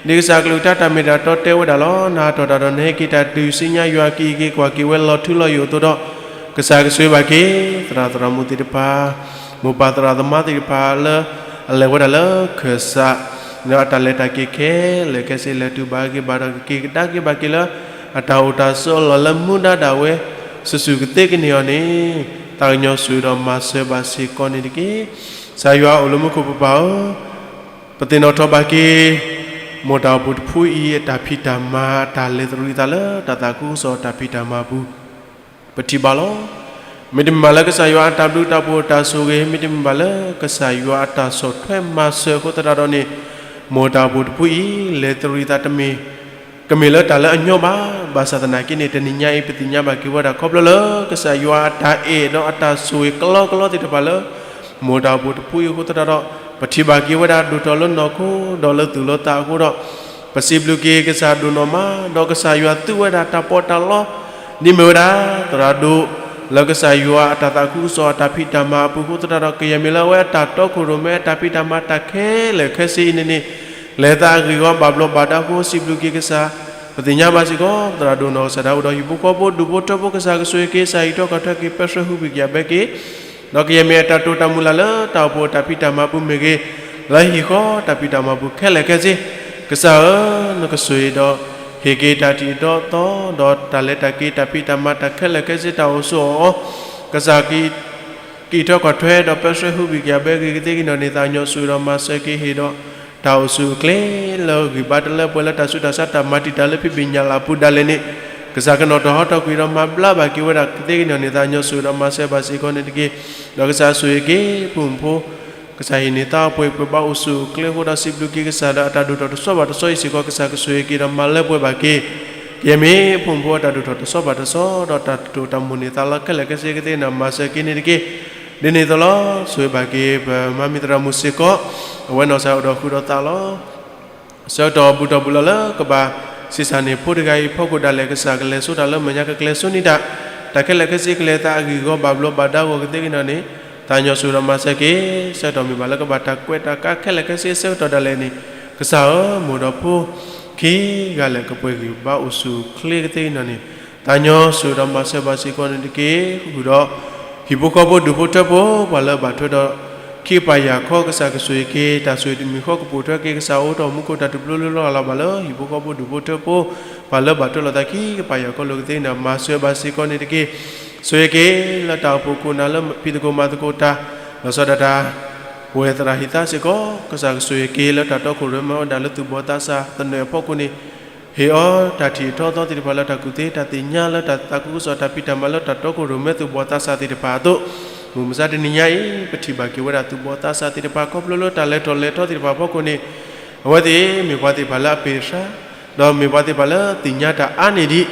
ဒ်ကစၢ်အကလုၢ်ကထါတၢ်မ့ၢ်တၢ်တီတဲဝဲဒၣ်လီၤ. နဟးထီၣ်တၢ်ဒီးနဟဲက့ၤတၢ်တုၤ စံညါယွၤက့ၤက့ၤကွၢ်က့ၤဝဲလီၤထူလီၤယိာ်အသိးဒီး, ကစၢ်ကဆိၣ်ဂ့ၤဘၣ်က့ၤ သရၣ်သရၣ်မုၣ်သ့ၣ်တဖၣ်, မိၢ်ပၢ်သရၣ်သမါသ့ၣ်တဖၣ်လၢ အလဲၤဝဲဒၣ်လၢခၢၣ်စး ဒီးအတၢ်လဲၤတၢ်က့ၤခဲလၢာ်ခဲဆ့ လဲၤတုၤဘၣ်ဂ့ၤဘၣ်ဒီး ကက့ၤကဒါက့ၤဘၣ်က့ၤလၢ အတၢ်အိၣ်တၢ်ဆိးအလီၢ်လၢမူဒါဒၣ်ဝဲ ဆူၣ်ဆူၣ်ကသ့ကန့ၢ်အီၤန့ၣ်, သးကညီၤဆိၣ်ဂ့ၤဒီးမၤစၢၤဘၣ်စ့ၢ်ကီးန့ၣ်တက့ၢ်. ကစၢ်ယွၤအိၣ်လၢမူခိၣ်ပပၢ်ဧၢ, ပသ့ၣ်နီၣ်ထီၣ်ဘၣ်က့ၤ မိၢ်တၢ်အိၣ်ဖှိၣ်တဖုအံၤ အတၢ်ဖံးတၢ်မၤ အတၢ်လဲၤသရံးသးလၢတၢ်သးခုကစီၣ်အတၢ်ဖံးတၢ်မၤအပူၤ ပထံၣ်ဘၣ်လီၤ. မ့တမ့ၢ်ဘၣ်လၢကစၢ်ယွၤအတၢ်ဘျုးတၢ်ဖှိၣ်တၢ်ဆိၣ်ဂ့ၤ, မ့တမ့ၢ်ဘၣ်လၢကစၢ်ယွၤအတၢ်ဆီၣ်ထွဲမၤစၢၤအဃိသတးဒီးန့ၣ်, မိၢ်တၢ်အိၣ်ဖှိၣ်တဖုအံၤ လဲၤသရံးသးတမ့ၢ် ကမ့ၢ်လၢတၢ်လၢအညီဘၣ်. ဘၣ်ဆၣ်သနာ်က့န့ၣ် တနံၤညါအံၤ ပသ့ၣ်ညါဘၣ်က့ၤဝဲဒၣ်ခီဖျိလၢ ကစၢ်ယွၤအတၢ်အဲၣ်ဒီးအတၢ်ဆိၣ်ဂ့ၤကလီကလီသ့ၣ်တဖၣ်လၢ မိၢ်တၢ်အိၣ်ဖှိၣ်တဖုအံၤအဃိသတးဒီး, ပထံၣ်ဘၣ်က့ၤဝဲဒၣ်ဒိၣ်ထီၣ်လၢနီၢ်ခိ ဒီးလၢသူၣ်လၢသးအဃိဒီး, ပစံးဘျုးက့ၤကစၢ်ဒိၣ်နီၢ်မး, ဒီးကစၢ်ယွၤသူဝဲဒၣ်တၢ်ပီးတၢ်လီ ဒ်မ့ၢ်ဝဲဒၣ် သရၣ်ဒိၣ် လၢကစၢ်ယွၤအတၢ်သးခုကစီၣ်အတၢ်ဖံးတၢ်မၤအပူၤအဃိသတးဒီး, ကယဲၢ်မ့ၢ်လၢအဝဲအတၢ်တီခိၣ်ရိၣ်မဲအတၢ်ဖံးတၢ်မၤတၢ်ခဲလၢာ်ခဲဆ့အံၤန့ၣ်န့ၣ်, လဲၤသးအဂ့ၢ်အဂီၢ်ဘၣ်ဘျီးဘၣ်ဒါအဃိ စံးဘျုးက့ၤကစၢ်, ပသ့ၣ်ညါဘၣ်စ့ၢ်ကီး သရၣ်ဒိၣ်နီၢ်ကစၢ်ဒၣ်အိၣ်ဒီးဟံၣ်ဖိဃီဖိဒူၣ်ဖိထၢဖိ ကစၢ်ကဆိၣ်ဂ့ၤက့ၤ ကစၢ်အံးထီၣ်ကွၢ်ထွဲက့ၤ ပၢဆှၢဟူးဘှံးက့ၤအဘဲက့ၤ ဒီးကယဲၢ်မ့ၢ်အတၢ်တိာ်တၢ်မုၢ်လၢ်လၢတၢ်အိၣ်ဖှိၣ်အတၢ်ဖံးတၢ်မၤပူၤမ့ၢ်ဂ့ၤ, လၢဟံၣ်ဃီတၢ်ဖံးတၢ်မၤပူၤခဲလၢာ်ခဲဆ့, ကစၢ်ဧၢ, နကဆိၣ်ဂ့ၤဒီး ဟ့ၣ်က့ၤတၢ်ထံၣ်အတီအသီ, ဒီးတၢ်လဲၤတၢ်က့ၤတၢ်ဖံးတၢ်မၤတၢ်ခဲလၢာ်ခဲဆ့တၢ်အိၣ်ဆိးအီၤအီၤ, ကစၢ် ကအံးထီၣ်ကွၢ်ထွဲဒီးပၢဆှၢဟူးဘှံးက့ၤအဘဲက့ၤကသ့ကန့ၣ်န့ၣ် သးကညီၤဆိၣ်ဂ့ၤဒီးမၤစၢၤက့ၤဟ့ၣ်ဒီး တၢ်အိၣ်ဆူၣ်အိၣ်ချ့လၢဂံၢ်ဘါတလၢပှဲၤလၢတၢ်ဆူးတၢ်ဆါတၢ်မၤတံာ်တာ်လၢဖံဘ့ၣ်ညၣ်လၢ်အပူၤဒၣ်လဲာ်န့ၣ်, ကစၢ်ကနီၤထီၣ်ဟီထီၣ်ကွံာ်ဒီးမၤဘျါဘၣ်က့ၤဝဲဒၣ်ကသ့ကန့ၣ်န့ၣ် သးကညီၤဆိၣ်ဂ့ၤဒီးမၤစၢၤဘၣ်စ့ၢ်ကီးန့ၣ်တက့ၢ်. ဒီးကစၢ်ဆိၣ်ဂ့ၤက့ၤ ဖိမုၣ်ဖိ ကစၢ်ဟ့ၣ်န့ၢ်သးအပှ့ၤပှဲၤဘၣ်အိၣ်ဆူၣ်အိၣ်ချ့အဃိဒီး စံးဘျုးက့ၤကစၢ်ဒီးအတၢ်ဒိၣ်ထီၣ်တဆီဘၣ်တဆီအံၤစ့ၢ်ကီး ကစၢ်ကဆိၣ်ဂ့ၤက့ၤဒီးမၤလၢပှဲၤဘၣ်က့ၤ ကယဲၢ်မ့ၢ်ဖိမုၣ်ဖိအတၢ်ဒိၣ်ထီၣ်တဆီဘၣ်တဆီ ဒီးတၢ်တိာ်တၢ်မိၣ်န့ၢ်သးလၢခဲလၢာ်ခဲဆ့ကသ့န့ၣ် မၤစၢၤက့ၤန့ၣ်တက့ၢ်. ဒ်န့ၣ်အသိးလီၤ ဆိၣ်ဂ့ၤဘၣ်က့ၤပမါမံၤသရၣ်မုၣ်စ့ၢ်ကီး အဝဲနီၢ်ကစၢ်အိၣ်ဒီးဃုာ်ဒီးသးလီၤ. ဆၢကတီၢ်ဘူၣ်ထီၣ်ဘူၣ်လီၤလၢကဘၣ်ဆံးစၢ်န့ၢ်ဖိတဂၤအံၤအဖီခိၣ်ဒၣ်လဲာ် ကစၢ်ကလဲၤဆိတၢ်လၢမဲာ်ညါ ကကျဲၤဆိန့ၢ်တၢ် တၢ်ခဲလၢာ်ခဲဆ့ကလဲၤသးအဂံၢ်အဂီၢ်ဘၣ်ဘျီးဘၣ်ဒါဂီၢ်ကသ့ကန့ၣ်န့ၣ် သးကညီၤဆိၣ်ဂ့ၤဒီးမၤစၢၤက့ၤ. ဆၢကတီၢ်မ့ၢ်ဘၣ်လၢကဘၣ်တၢ်ကွဲးတၢ်ကါခဲလၢာ်ခဲဆ့အဆၢကတီၢ်ဒၣ်လဲာ်န့ၣ် ကစၢ်ဧၢ မိၢ်ဒီးဖိခံဂၤလၢာ်ကပှဲၤဂံၢ်ဘါအိၣ်ဆူၣ်အိၣ်ချ့ကသ့ကန့ၣ်န့ၣ် သးကညီၤဆိၣ်ဂ့ၤဒီးမၤစၢၤဘၣ်စ့ၢ်ကီးန့ၣ်တက့ၢ်. ဃုာ်ဒီး ဟံၣ်ဖိဃီဖိဒူၣ်ဖိထၢဖိ ပှၤလၢဘၣ်ထွဲဒီး ခံကပၤယၢ်ခီ ကစၢ်ကဆိၣ်ဂ့ၤက့ၤ တၢ်ဆိၣ်ဂ့ၤတမံၤဃီကပိာ်ထွဲက့ၤ ကစၢ်အိးထီၣ်မူခိၣ်တၢ်ထူၣ်ဖျိလၢလီၢ်အလီၢ်ဘၣ်လၢ ဟံၣ်ဖိဃီဖိဒူၣ်ဖိထၢဖိ ပှၤလၢဘၣ်ထွဲလိာ်သးခံကပၤယၢ်ခီလိာ်ကသ့န့ၣ် မၤစၢၤဘၣ်စ့ၢ်ကီးန့ၣ်တက့ၢ်. ဆိၣ်ဂ့ၤက့ၤလၢတၢ်အိၣ်ဖှိၣ်ခိၣ်နၢ်လၢဖံးသကိးမၤသကိးတၢ် လီၤဆီဒၣ်တၢ် ပဝဲသရၣ်ဟံၣ်သါစ့ၢ်ကီး ကစၢ်ကဆိၣ်ဂ့ၤက့ၤလၢတၢ်တီခိၣ်ရိၣ်မဲဝဲဒၣ်လၢသူၣ်ဘီၣ်သးစၢ်သနၢၣ်အဖီခိၣ်န့ၣ် ဟ့ၣ်အီၤတၢ်ထံၣ်အထီအသီသ့ၣ်တဖၣ်လၢတၢ်ကူၣ်သ့ တၢ်သ့ၣ်ညါလၢတၢ်သးခုကစီၣ်တၢ်ဖံးတၢ်မၤလၢတၢ်တီခိၣ်ရိၣ်မဲသူၣ်ဘီၣ်သးစၢ်သ့ၣ်တဖၣ်အသိး, မုၢ်မဆါတနံၤညါအံၤ ပထံၣ်ဘၣ်က့ၤဝဲဒၣ်သူၣ်ဘီၣ်သးစၢ်သ့ၣ်တဖၣ် ခီဖျိလၢတၢ်လဲၤထီၣ်လဲၤထီသ့ၣ်တဖၣ်အဖီခိၣ်န့ၣ် အဝဲသ့ၣ်မ့ၢ်ပှၤသ့ၣ်တဖၣ်လၢအပ့ၢ်အဆှါ ဒီးမ့ၢ်ပှၤသ့ၣ်တဖၣ်လၢသ့ၣ်ညါတၢ်အါန့ၢ်ဒံး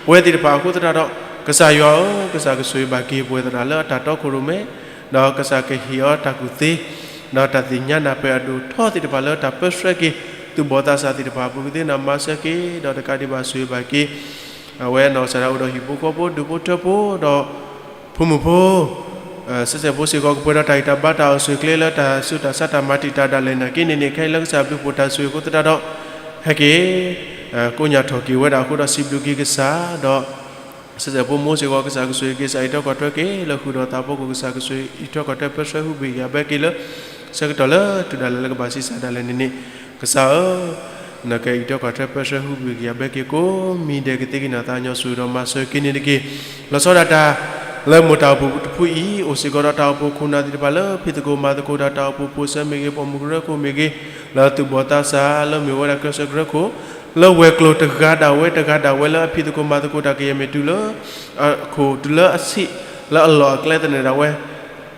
ပဝဲသ့ၣ်တဖၣ်အဃိသတးဒီး ကစၢ်ယွၤဧၢ, ကစၢ်ကဆိၣ်ဂ့ၤဘၣ်က့ၤပဝဲသရၣ်လၢအတၢ်တီခိၣ်ရိၣ်မဲ ဒီးကစၢ်ကဟ့ၣ်အီၤတၢ်ကူၣ်သ့ ဒီးတၢ်သ့ၣ်ညါနၢ်ပၢၢ်အဒိၣ်ထီသ့ၣ်တဖၣ်လၢတၢ်ပၢဆှၢက့ၤ သူၣ်ဘီၣ်သးစၢ်သ့ၣ်တဖၣ်အပူၤကသ့န့ၣ် မၤစၢၤက့ၤ ဒီးတကးဒံးဘၣ်ဆိၣ်ဂ့ၤဘၣ်က့ၤ အဝဲနီၢ်ကစၢ်ဒၣ်အိၣ်ဒီးဟံၣ်ဖိဃီဖိဒူၣ်ဖိထၢဖိဒီး ဖိမုၣ်ဖိ ဆံးစဲးဖိစ့ၢ်ကီး ကပှဲၤဒီးတၢ်ဂံၢ်တၢ်ဘါတၢ်အိၣ်ဆူၣ်အိၣ်ချ့လၢတၢ်ဆူးတၢ်ဆါတၢ်မၤတံာ်တာ်ဒၣ်လဲာ်နာ်က့န့ၣ်န့ၣ် ခဲအံၤလၢကစၢ်ဘျုးဖှိၣ်တၢ်ဆိၣ်ဂ့ၤအဃိသတးဒီး ဟဲက့ၤ ကိးညါထီၣ်က့ၤဝဲဒၣ်အဃိဒီး စံးဘျုးက့ၤကစၢ်ဒီး ဆံးစဲးဖိမိၢ်စ့ၢ်ကီး ကစၢ်ကဆိၣ်ဂ့ၤက့ၤ ကစၢ်အံးထီၣ်ကွၢ်ထွဲက့ၤ လၢဃုာ်ဒီးသးအဖီခိၣ် ကစၢ်ကဆိၣ်ဂ့ၤအံးထီၣ်ကွၢ်ထွဲပၢဆှၢဟူးဘှံးက့ၤအဘဲက့ၤလၢ ဆၢကတီၢ်လၢတုၤဒၣ်လဲာ်လၢကဘၣ်ဆံးစၢ်ဒၣ်လဲာ်န့ၣ်န့ၣ် ကစၢ်ဧၢ နကအံးထီၣ်ကွၢ်ထွဲပၢဆှၢဟူးဘှံးက့ၤအဘဲက့ၤကိးမံၤဒဲးကသ့ကန့ၣ် သးကညီၤဆိၣ်ဂ့ၤဒီးမၤစၢၤက့ၤန့ၣ်တက့ၢ်. လီၤဆီဒၣ်တၢ် လၢမိၢ်တၢ်အိၣ်ဖှိၣ်တဖုအံၤ အိၣ်စ့ၢ်ကီးဒီးတၢ်အိၣ်ဖှိၣ်ခိၣ်နၢ်သ့ၣ်တဖၣ်လၢဖံးသကိးမၤသကိးတၢ် တၢ်အိၣ်ဖှိၣ်ဖိစၢမ့ၢ်ဂ့ၤ ပိာ်မုၣ်ကရၢခိၣ်မ့ၢ်ဂ့ၤ လၢသူၣ်ဘီၣ်သးစၢ်လၢမ့ၢ်ဝဲဒၣ်ကျဲးစၢးကရၢခိၣ် လၢဝဲၤကျိၤတဂၤဒၣ်ဝဲတဂၤဒၣ်ဝဲလၢအဖံးသကိးမၤသကိးတၢ်ကယဲၢ်မ့ၢ်တုၤလၢ အခိၣ်တုၤလၢအဆံး လၢအလီၢ်အကျဲသနၢၣ်ဒၣ်ဝဲ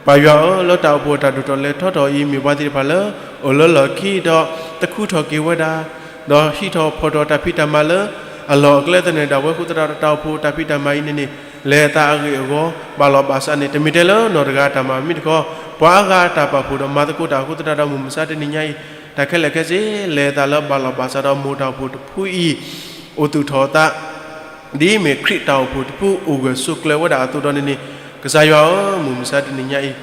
ပၢ်ယွၤဧၢ, လၢတၢ်အိၣ်ဖှိၣ်အတၢ်ဒိၣ်ထီၣ်လဲၤထီထီၣ်အံၤ မ့ၢ်ပှၤသ့ၣ်တဖၣ်လၢ အိၣ်လၢလီၢ်ခံဒီး တခူထီၣ်က့ၤဝဲဒၣ်, ဒီးဟံးထီၣ်ဖီၣ်ထီၣ်တၢ်ဖံးတၢ်မၤလၢ အလီၢ်အကျဲသနၢၣ်ဒၣ်ဝဲအဃိသတးဒီး တၢ်အိၣ်ဖှိၣ်တၢ်ဖံးတၢ်မၤအံၤန့ၣ်န့ၣ် လဲၤအသးအဂ့ၢ်အဂီၢ် ဘၣ်လီၤဘၣ်စးန့ၣ် တမ့ၢ်ထဲလၢနီၢ်တဂၤအတၢ်မၤမ့ၢ်တခီ, ပှၤအါဂၤအတၢ်ပာ်ဖှိၣ်ဒီးမၤသကိးတၢ်အဃိသတးဒီး မုၢ်မဆါတနံၤညါအံၤ တၢ်ခဲလၢာ်ခဲဆ့ လဲၤအသးလၢဘၣ်လီၤဘၣ်စးဒီး မိၢ်တၢ်အိၣ်ဖှိၣ်တဖုအံၤ အိၣ်သူၣ်ထီၣ်အသး ဒ်အမ့ၢ်ခရံာ်တၢ်အိၣ်ဖှိၣ်တဖုအိၣ်ဂၢၢ်ဆိးကျၢၤဝဲဒၣ်အသိးဒီးန့ၣ်န့ၣ်, ကစၢ်ယွၤဧၢ, မုၢ်မဆါတနံၤညါအံၤ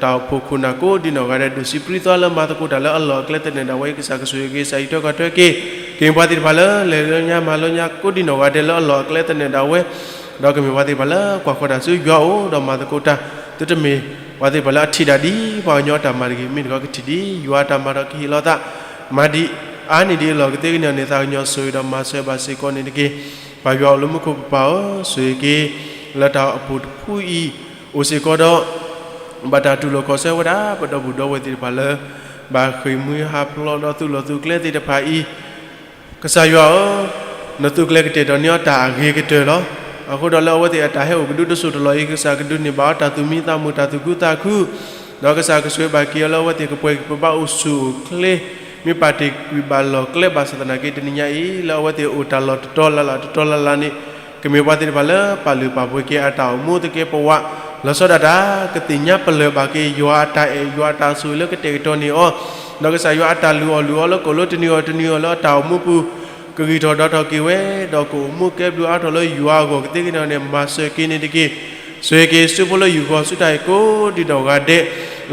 တၢ်အိၣ်ဖှိၣ်ခိၣ်နၢ်ကိးဒံနီၢ်ဂၤဒဲး ဒိၣ်စံးပြံသွါလၢမၤသကိးတၢ်လၢအလီၢ်အကျဲသနၢၣ်ဒၣ်ဝဲအံၤ ကစၢ်ကဆိၣ်ဂ့ၤက့ၤ ကစၢ်အံးထွဲကွၢ်ထွဲက့ၤ က့ၤပှၤသ့ၣ်တဖၣ်လၢ လဲၤလၢညါမၤလၢညါကိးဒံနီၢ်ဂၤဒဲးလၢအလီၢ်အကျဲသနၢၣ်ဒၣ်ဝဲ, ဒီးကမ့ၢ်ပှၤသ့ၣ်တဖၣ်လၢကွၢ်ဃီၤတၢ်ဆူယွၤအအိၣ်ဒီးမၤသကိးတၢ်, သုတမ့ၢ်ပှၤသ့ၣ်တဖၣ်လၢအထံၣ်တၢ်ဒ်ပှၤကညီအတၢ်မၤတဂ့ၤ, မ့ၢ်တခီကထံၣ်ဒ်ယွၤအတၢ်မၤဒီး ကဟ့ၣ်လီၤသးမၤဒံးအါန့ၢ်ဒံးအလီၢ်ကသ့ကန့ၢ်န့ၣ် သးကညီၤဆိၣ်ဂ့ၤဒီးမၤစၢၤဘၣ်စ့ၢ်ကီးန့ၣ်တက့ၢ်. ပၢ်ယွၤအိၣ်လၢမူခိၣ်ပပၢ်ဧၢ, ဆိၣ်ဂ့ၤက့ၤ လၢတၢ်အိၣ်ဖှိၣ်တဖုအံၤ အိၣ်စ့ၢ်ကီးဒီး ဘၣ်တၢ်တူၢ်လိာ်ခီၣ်ဆၢဝဲဒၣ် ပဒီပုၢ်ဒီဝဲၢ်သ့ၣ်တဖၣ်လၢ ဘၣ်ဃ့ၢ်မှံဟးဖျိးဒီးသုးလီၢ်သုးကျဲသ့ၣ်တဖၣ်အံၤ, ကစၢ်ယွၤဧၢ, နသုးကျဲၤကတဲာ်ကတီၤန့ၢ်အီၤတၢ်အဂ့ၤကတၢၢ်လီၤ. အဃိဒီးလၢအဝဲသ့ၣ်အတၢ်ဟဲအိၣ်ကဒုတစိၢ်တလီၢ်အံၤ ကစၢ်ကဒုးန့ၢ်ဘၣ်အီၤတၢ်သူၣ်မံသးမုာ် တၢ်သူၣ်ခုသးခု, ဒီးကစၢ်ကဆိၣ်ဂ့ၤဘၣ်က့ၤအီၤလၢအဝဲသ့ၣ်ကပှဲၤက့ၤပဘၣ်အိၣ်ဆူၣ်အိၣ်ချ့, မ့ၢ်ပာ်တ့ၢ်ကွံာ်ဘၣ်လီၢ်ကျဲဘၣ်ဆၣ်သနာ်က့ တနံၤညါအံၤ လၢအဝဲသ့ၣ်အိၣ်တၢ်လီၢ်တတီၤလၢ်လၢ်တတီၤလၢ်လၢ်န့ၣ် ကမ့ၢ်ပှၤသ့ၣ်တဖၣ်လၢပာ်လုၢ်ပာ်ပှ့ၤက့ၤအတၢ်အိၣ်မူသကဲးပဝး, လီၤဆီဒၣ်တၢ် ကသ့ၣ်ညါပလၢၢ်ဘၣ်က့ၤ ယွၤအတၢ်အဲၣ် ယွၤအတၢ်ဆိၣ်ဂ့ၤလၢကတဲာ်ကတီၤန့ၢ်အီၤ, ဒီးကစၢ်ယွၤအတၢ်လုၢ်အီၣ်လုၢ်အီလၢကိၣ်လၢတနံၤအီၤတနံၤအီၤလၢအတၢ်အိၣ်မူပူၤ ကဂံၢ်ထီၣ်ဒီးထီၣ်က့ၤဝဲ, ဒီးကအိၣ်မူကဲဘျုးအါထီၣ်လၢယွၤအဂီၢ်ကသ့ကန့ၢ်န့ၣ် မၤစၢၤက့ၤန့ၣ်တက့ၢ်. ဆိၣ်ဂ့ၤက့ၤဆူဖိလၢယူၢ်ဃီၤဆူတၢ်အံၤကိးဒံနီၢ်ဂၤဒဲး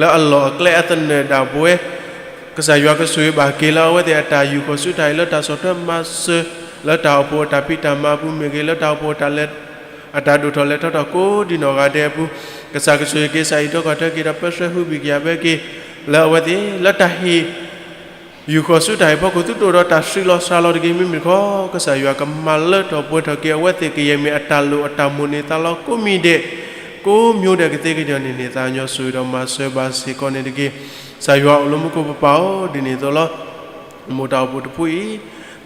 လၢအလီၢ်အကျဲအသနၢၣ်ဒၣ်ပဝဲ ကစၢ်ယွၤကဆိၣ်ဂ့ၤဘၣ်က့ၤလၢအဝဲသ့ၣ်အတၢ်ယူၢ်ဃီၤဆူတၢ်အံၤ လၢတၢ်ဆီၣ်ထွဲမၤစၢၤ လၢတၢ်အိၣ်ဖှိၣ်အတၢ်ဖံးတၢ်မၤအပူၤမ့ၢ်ဂ့ၤ လၢတၢ်အိၣ်ဖှိၣ်အတၢ်လဲၤ အတၢ်ဒိၣ်ထီၣ်လဲၤထီထီၣ်ကိးဒံနီၢ်ဂၤဒဲးအပူၤ, ကစၢ်ကဆိၣ်ဂ့ၤက့ၤ ကစၢ်အံးထွဲကွၢ်ထွဲက့ၤဒီးပၢဆှၢဟုဘံၣ်ကယၤဘၣ်က့ၤ လၢအဝဲသ့ၣ် လၢတၢ်ဟ့ၣ် ယူၢ်ဃီၤဆူတၢ်အံၤအဖီခိၣ် သုတအိၣ်ဒီးတၢ်ဆံးလီၤစှၤလီၤတဂ့ၤ မ့မ့ၢ်တခီ ကစၢ်ယွၤကမၤလၢထီၣ်ပှဲၤထီၣ်က့ၤအဝဲသ့ၣ် ကယဲၢ်မ့ၢ်အတၢ်လိၣ်အတၢ်မိၣ်န့ၢ်သးလီၤကိးမံၤဒဲး ကိးမံၤဒဲးကသ့ကန့ၢ်န့ၣ် သးကညီၤဆိၣ်ဂ့ၤဒီးမၤစၢၤဘၣ်စ့ၢ်ကီးန့ၣ်တက့ၢ်. ကစၢ်ယွၤအိၣ်လၢမူခိၣ်ပပၢ်အိၣ်ဒ်န့ၣ်အသိးလီၤ. မိၢ်တၢ်အိၣ်ဖှိၣ်တဖုအံၤ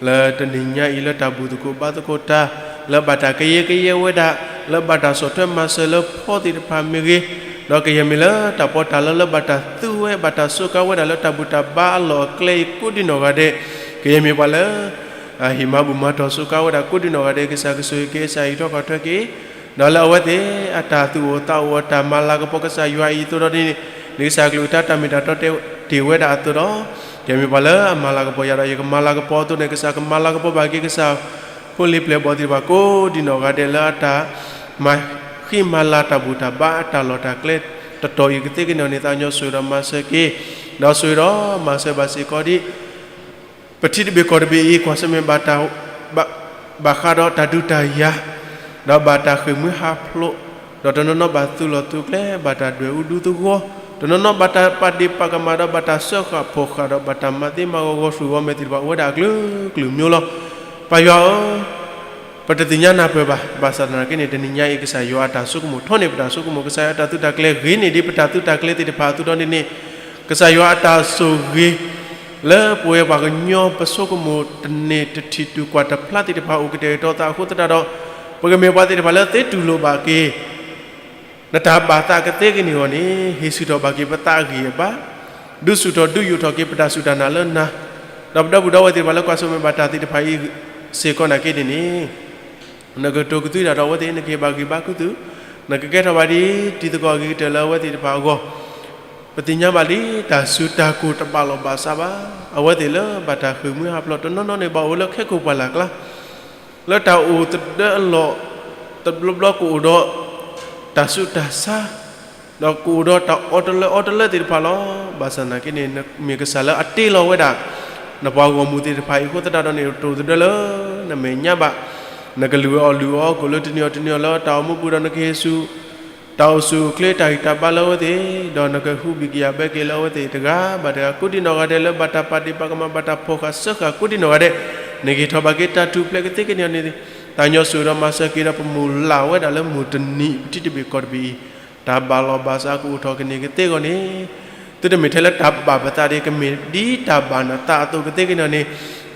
လၢတနံၤညါအံၤ လၢတၢ်ဘူၣ်သကိးဘါသကိးတၢ် လၢဘၣ်တၢ်ကယဲကယဲဝဲဒၣ် လၢဘၣ်တၢ်ဆီၣ်ထွဲမၤစၢၤလၢဖီသ့ၣ်တဖၣ်မ့ၢ်ဂ့ၤ, ဒီးကယဲၢ်မ့ၢ်လၢတၢ်ပီးတၢ်လီလၢဘၣ်တၢ်သူဝဲ ဘၣ်တၢ်စူးကါဝဲဒၣ်လၢတၢ်ဘူၣ်တၢ်ဘါအလီၢ်အကျဲအံၤကိးဒံနီၢ်ဂၤဒဲး, ကယဲၢ်မ့ၢ်ပှၤလၢ ဟ့ၣ်မၤဘူၣ်မၤတီၢ်စူးကါဝဲဒၣ်ကိးဒံနီၢ်ဂၤဒဲး ကစၢ်ကဆိၣ်ဂ့ၤက့ၤ ကစၢ်အံးထွဲကွၢ်ထွဲက့ၤ ဒီးလၢအဝဲသ့ၣ်အတၢ်သူၣ်အိၣ်သးအိၣ်အတၢ်မၤလၤကပီၤကစၢ်ယွၤအံၤအသိးဒီးန့ၣ် န့ၣ်ကစၢ်ကလုၢ်ကထါတၢ်မ့ၢ်တၢ်တီတဲတ့ၢ်ဝဲဒၣ်အသိးဒီး ကဲမ့ၢ်ပှၤလၢအမၤလၤကပီၤယၤဒီး ယကမၤလၤကပီၤအသိးန့ၣ် ကစၢ်ကမၤလၤကပီၤဘၣ်က့ၤ ကစၢ်ဖိလံၤပျဲၢ်ဘီၣ်သ့ၣ်တဖၣ်ကိးဒံနီၢ်ဂၤဒဲးလၢအတၢ် မၤဃံမၤလၤတၢ်ဘူၣ်တၢ်ဘါအတၢ်လီၢ်တၢ်ကျဲတတီၤအံၤကသ့ကန့ၢ်န့ၣ် သးကညီၤဆိၣ်ဂ့ၤဒီးမၤစၢၤက့ၤ ဒီးဆိၣ်ဂ့ၤဒီးမၤစၢၤဘၣ်စ့ၢ်ကီးဒ် ပထံတဘ့ၣ်ကီၢ်တဘ့ၣ်အံၤ ကွၢ်ဆၢၣ်မဲာ်ဘၣ်တၢ် ဘၣ်ဃးဒီးတၢ်ဒုးတၢ်ယၤ, ဒီးဘၣ်တၢ်ဃ့ၢ်မှံဟးဖျိး, ဒီးတနီၤနီၤဘၣ်သုးလီၢ်သုးကျဲ ဘၣ်တၢ်ဒွဲၣ်အူဒူသဝီ, တနီၤနီၤဘၣ်တၢ်ပာ်ဒ့ၣ်ပာ်ကမၣ်ဒီးဘၣ်တၢ်စၢဃာ်ဖီၣ်ဃာ်ဒီး ဘၣ်တၢ်မၤသ့မၤဂီၤဂီၤဆူၣ်ဂီၤမဲာ်သ့ၣ်တဖၣ်အိၣ်ဝဲဒၣ်အကလုာ်ကလုာ်မံၤလီၤ. ပၢ်ယွၤဧၢ, ပတသ့ၣ်ညါနၢ်ပၢၢ်ဘၣ်, ဘၣ်ဆၣ်သနာ်က့န့ၣ် တနံၤညါအံၤ ကစၢ်ယွၤအတၢ်ဆိကမိၣ်ထီန့ၢ်ပတၢ်ဆိကမိၣ်, ကစၢ်ယွၤအတၢ်သုးတၢ်ကျဲၤဂ့ၤန့ၢ်ဒံးပတၢ်သုးတၢ်ကျဲၤသ့ၣ်တဖၣ်အသိးဒီးန့ၣ်န့ၣ်, ကစၢ်ယွၤအတၢ်ဆိၣ်ဂ့ၤ လၢပဝဲပှၤကညီပဆိကမိၣ်တန့ၢ်တထံၣ်တူၢ်ကွၢ်တဖျါသ့ၣ်တဖၣ် အိၣ်ကတဲာ်ကတီၤသးအဃိသတးဒီး, ပကမ့ၢ်ပှၤသ့ၣ်တဖၣ်လၢသ့တူၢ်လိာ်ဘၣ်က့ၤ နတၢ်ဘၣ်သးကသ့ကန့ၢ်အဂီၢ်န့ၣ် ဟ့ၣ်ဆူၣ်ထီၣ်ဘၣ်က့ၤပသးအဂံၢ်အဘါ, ဒုးဆူၣ်ထီၣ်ဒုးယိာ်ထီၣ်က့ၤပတၢ်စူၢ်တၢ်နာ်လၢနၤ, ဒီးပဒီပုၢ်ဒီဝဲၢ်သ့ၣ်တဖၣ်လၢကွၢ်ဆၢၣ်မဲာ်ဘၣ်တၢ်သ့ၣ်တဖၣ်အံၤစ့ၢ်ကီးနာ်က့န့ၣ်န့ၣ် နကတိၤကသွံဒၣ်ဒီးအဝဲသ့ၣ်, နကဟ့ၣ်ဘၣ်ဂံၢ်ဘါခူသူၣ်, နကကဲထီၣ်ဘၣ်ဒ်တံၤသကိးအဂ့ၤကတၢၢ်လၢအဝဲသ့ၣ်တဖၣ်အဂီၢ်, ပသ့ၣ်ညါဘၣ်လံ တၢ်စုတၢ်ကိၢ်တဘၣ်လီၢ်ဘၣ်စးဘၣ်, အဝဲသ့ၣ်လၢဘၣ်တၢ်ဃ့ၢ်မှံဟးဖျိးတနီၤနီၤန့ၣ် ဘၣ်အိၣ်လၢခဲကိာ်ပှၢ်လၢ်ကျါ လၢတၢ်အိၣ်သဒၢအလီၢ် တဘျီဘျီကအိၣ်ဒီး တၢ်ဆူးတၢ်ဆါ, ဒီးကအိၣ်ဒီးတၢ်အီတလၢအီတလၢသ့ၣ်တဖၣ်လီၤ. ဘၣ်ဆၣ်သနာ်က့န့ၣ် နမ့ၢ်ကစၢ်လၢအတ့လီၤဝဲဒၣ် နပှၤဂီၢ်မုၢ်သ့ၣ်တဖၣ်အံၤအဃိသတးဒီးန့ၣ် တအိၣ်သဒၢလၢ နမဲာ်ညါဘၣ်, နကလုၢ်အီၣ်လုၢ်အီကိာ်လၢတနံၤအီၤတနံၤအီၤလၢတၢ်အိၣ်မူပူၤဒီး နကဟ့ၣ်ဆူၣ် တၢ်အိၣ်ဆူၣ်အိၣ်ချ့တၢ်ဂံၢ်တၢ်ဘါလၢအဝဲသ့ၣ်, ဒီးနကဟူးဘံၣ်ကယာ်ဘၢက့ၤလၢအဝဲသ့ၣ်တဂၤဘၣ်တဂၤ ကိးဒံနီၢ်ဂၤဒဲးလၢဘၣ်တၢ်ပာ်ဒ့ၣ်ပာ်ကမၣ် ဘၣ်တၢ်ဖီၣ်ဃာ်စၢဃာ်ကိးဒံနီၢ်ဂၤဒဲး, နကဟ့ၣ်ထီၣ်ဘၣ်က့ၤတၢ်ထူၣ်ဖျဲးကသ့ကန့ၢ်အီၤန့ၣ်, သးကညီၤဆိၣ်ဂ့ၤဒီးမၤစၢၤက့ၤဒီး ပမိၢ်လၢ်ဝဲဒၣ်လၢမုၢ်တနံၤ ပထံတဘ့ၣ်ကီၢ်တဘ့ၣ်အံၤ တၢ်ဘၣ်လီၤဘၣ်စးကအိၣ်ထီၣ်ကန့ၢ်ကသ့အဂီၢ်န့ၣ်, သုတမ့ၢ်ထဲလၢတၢ်ဘၣ်ပသးဒံး ကမ့ၢ်ဒ်တၢ်ဘၣ်နသးအသိးကသ့ကန့ၢ်အီၤန့ၣ်,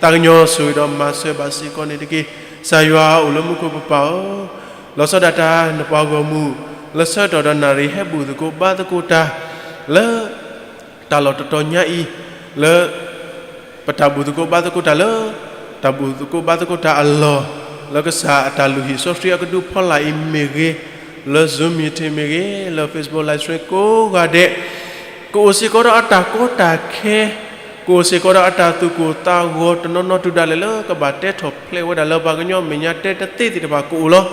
သးကညီၤဆိၣ်ဂ့ၤဒီးမၤစၢၤဘၣ်စ့ၢ်ကီးန့ၣ်တက့ၢ်. ကစၢ်ယွၤအိၣ်လၢမူခိၣ်ပပၢ်ဧၢ, လီၤဆီဒၣ်တၢ် နပှၤဂီၢ်မုၢ် လၢဆၢကတီၢ်ဒီးနၣ်ရံၣ်ဟဲဘူၣ်သကိးဘါသကိးတၢ် လၢ တၢ်လီၢ်တတီၤညါအံၤ လၢ ပတၢ်ဘူၣ်သကိးဘါသကိးတၢ်လၢ တၢ်ဘူၣ်သကိးဘါသကိးတၢ်အလီၢ် လၢကစၢ်အတၢ်လုၢ်ဟံၣ်စီဆှံအကဒုဖီလာ်အံၤမ့ၢ်ဂ့ၤ, လၢ Zoom meeting မ့ၢ်ဂ့ၤ, လၢ Facebook live stream ကိးဂၤဒဲး ကအိၣ်စ့ၢ်ကီးဒီးအတၢ်ကီတၢ်ခဲ, ကအိၣ်စ့ၢ်ကီးဒီးအတၢ်သူၣ်ကိၢ်သးဂီၤတနီၤနီၤတုၤဒၣ်လဲာ်လၢကဘၣ်တဲထီၣ်ဖျဲးဝဲဒၣ်လၢပှၤကညီမဲာ်ညါတဲတသ့သ့ၣ်တဖၣ်ကအိၣ်လီၤ.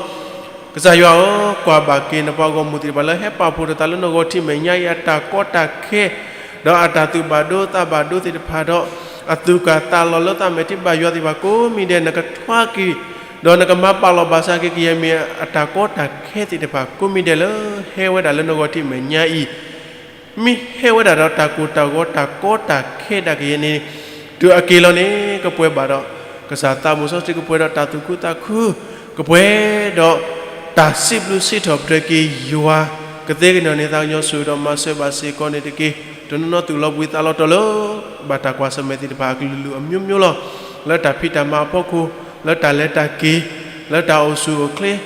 ကစၢ်ယွၤဧၢ, ကွၢ်ဘၣ်က့ၤနပှၤဂီၢ်မုၢ်သ့ၣ်တဖၣ်လၢဟဲပာ်ဖှိၣ်ထီၣ်သးလၢနဂီၢ်ထံးမဲာ်ညါအံၤအတၢ်ကီတၢ်ခဲ ဒီးအတၢ်သူၣ်ဘၣ်ဒိသးဘၣ်ဒိသ့ၣ်တဖၣ်ဒီး အသူၣ်ကၢ်သးလီၤလၢသးမဲာ်ထံဘၣ်ယွၤသ့ၣ်တဖၣ်ကိးမံၤဒဲး နကထွါက့ၤ ဒီးနကမၤပာ်လီၤဘၣ်စးက့ၤကယဲၢ်မ့ၢ်အတၢ်ကီတၢ်ခဲသ့ၣ်တဖၣ်ကိးမံၤဒဲးလၢဟဲဝဲဒၣ်လၢနဂီၢ်ထံးမဲာ်ညါအံၤ မ့ၢ်ဟဲဝဲဒၣ်ဒီးတၢ်ကိၢ်တၢ်ဂီၤတၢ်ကီတၢ်ခဲဒၣ်ကယဲၢ်န့ၣ် တုၤအက့ၤလီၤန့ၣ် ကပှဲၤဘၣ်ဒီး ကစၢ်သးမုၢ်စီဆှံ ကပှဲၤဒီးတၢ်သူၣ်ခုသးခု, ကပှဲၤဒီး တၢ်စံးဘျုးစံးထီၣ်ပတြၢၤက့ၤယွၤ, ကသ့ကန့ၢ်န့ၣ် သးကညီၤဆိၣ်ဂ့ၤဒီးမၤစၢၤဘၣ်စ့ၢ်ကီးန့ၣ်တက့ၢ်. တနီၤနီၤသူၣ်လီၤဘှံးသးလီၤတီၤလၢ ဘၣ်တၢ်ကွၢ်ဆၢၣ်မဲာ်သ့ၣ်တဖၣ်အကလုာ်လုာ်အမျိုးမျိုးလီၤ. လၢတၢ်ဖံးတၢ်မၤအဖီခိၣ်, လၢတၢ်လဲၤတၢ်က့ၤ, လၢတၢ်အိၣ်ဆူၣ်အိၣ်ချ့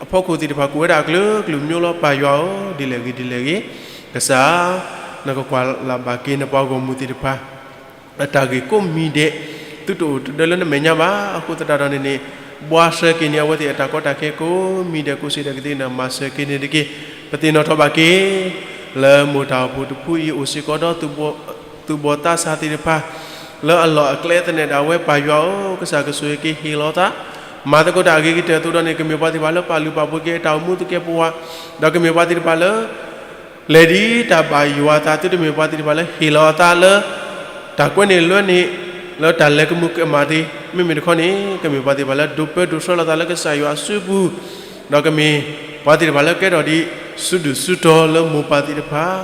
အဖီခိၣ်သ့ၣ်တဖၣ် ကအိၣ်ဝဲဒၣ်အကလုာ်ကလုာ်မျိုးလီၤ. ပၢ်ယွၤဧၢ, ဒ်လဲၣ်ဂ့ၤဒ်လဲၣ်ဂ့ၤ, ကစၢ် နကကွၢ်လၢ်ဘၣ်က့ၤနပှၤဂီၢ်မုၢ်သ့ၣ်တဖၣ် အတၢ်ဂ့ၢ်ကိးမံၤဒဲး သုတအိၣ်တဒၢလၢနမဲာ်ညါဘၣ်. အဃိသတးဒီးန့ၣ်န့ၣ် ဘှါဆှဲက့ၤန့ၢ်အဝဲသ့ၣ်အတၢ်ကီတၢ်ခဲကိးမံၤဒဲး ကိးဆံဒဲးကသ့ၣ်န့ၣ်မၤစၢၤက့ၤန့ၣ်တက့ၢ်. ပသ့ၣ်နီၣ်ထီၣ်ဘၣ်က့ၤ လၢမိၢ်တၢ်အိၣ်ဖှိၣ်တဖုအံၤ အိၣ်စ့ၢ်ကီးဒီး သူၣ်ဘီၣ်သးစၢ်သ့ၣ်တဖၣ် လၢအလီၢ်အကျဲသနၢၣ်ဒၣ်ဝဲ ပၢ်ယွၤဧၢ, ကစၢ်ကဆိၣ်ဂ့ၤက့ၤဟ့ၣ်လီၤသး မၤသကိးတၢ်အဂ့ၤကတၢၢ်အသိးဒီးန့ၣ် ကမ့ၢ်ပှၤသ့ၣ်တဖၣ်လၢပာ်လုၢ်ပာ်ပှ့ၤက့ၤအတၢ်အိၣ်မူသကဲးပဝး, ဒီးကမ့ၢ်ပှၤသ့ၣ်တဖၣ်လၢ လဲၤဒ်တၢ်ဘၣ်ယွၤအသး သုတမ့ၢ်ပှၤသ့ၣ်တဖၣ်လၢဟ့ၣ်လီၤအသးလၢ တၢ်ကွဲန့ၢ်လွဲန့ၢ် လၢတၢ်လဲၤကမူးကမၣ်သ့, မ့မ့ၢ်တခီန့ၣ် ကမ့ၢ်ပှၤသ့ၣ်တဖၣ်လၢဒိးပၢဒိးဆှၢလီၤသးလၢကစၢ်ယွၤအစုပူၤ, ဒီးကမ့ၢ်ပှၤသ့ၣ်တဖၣ်လၢကဲထီၣ်ဒ် စုဒုၣ်စုတီၤလၢမိၢ်ပၢ်သ့ၣ်တဖၣ်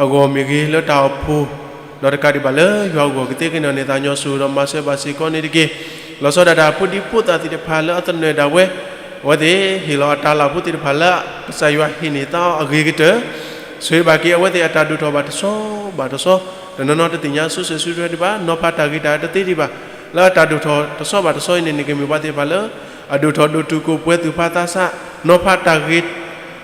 အဂီၢ်မ့ၢ်ဂ့ၤ လၢတၢ်အိၣ်ဖှိၣ်, ဒီးတကးဒံးဘၣ်လၢယွၤအဂီၢ်ကသ့ကန့ၢ်န့ၣ် သးကညီၤဆိၣ်ဂ့ၤဒီးမၤစၢၤဘၣ်စ့ၢ်ကီးန့ၣ်တက့ၢ်. လီၤဆီဒၣ်တၢ်ဖိဒံဖိသၣ်သ့ၣ်တဖၣ်လၢအသနၢၣ်ဒၣ်ဝဲ, အဝဲသ့ၣ်ဟ့ၣ်လီၤအတၢ်လၢ်ဖိသ့ၣ်တဖၣ်လၢ ကစၢ်ယွၤဟ့ၣ်န့ၢ်သးအီၤအဂ့ၤကတၢၢ်, ဆိၣ်ဂ့ၤဘၣ်က့ၤအဝဲသ့ၣ်အတၢ်ဒိၣ်ထီၣ်ဘၣ်တဆီဘၣ်တဆီ, တနီၤနီၤတသ့ၣ်ညါစိၤစိၤဆှံဆှံဒံးဘၣ် နီၤဖးတၢ်ဂ့ၤတၢ်တသ့ဒံးဘၣ်, လၢအတၢ်ဒိၣ်ထီၣ်တဆီဘၣ်တဆီအံၤန့ၣ်န့ၣ် ကမ့ၢ်ပှၤသ့ၣ်တဖၣ်လၢ အဒိၣ်ထီၣ်ဒိၣ်တုာ်ခိၣ်ပှဲၤသူၣ်ဖးသးစၢ်, နီၤဖးတၢ်ဂ့ၤ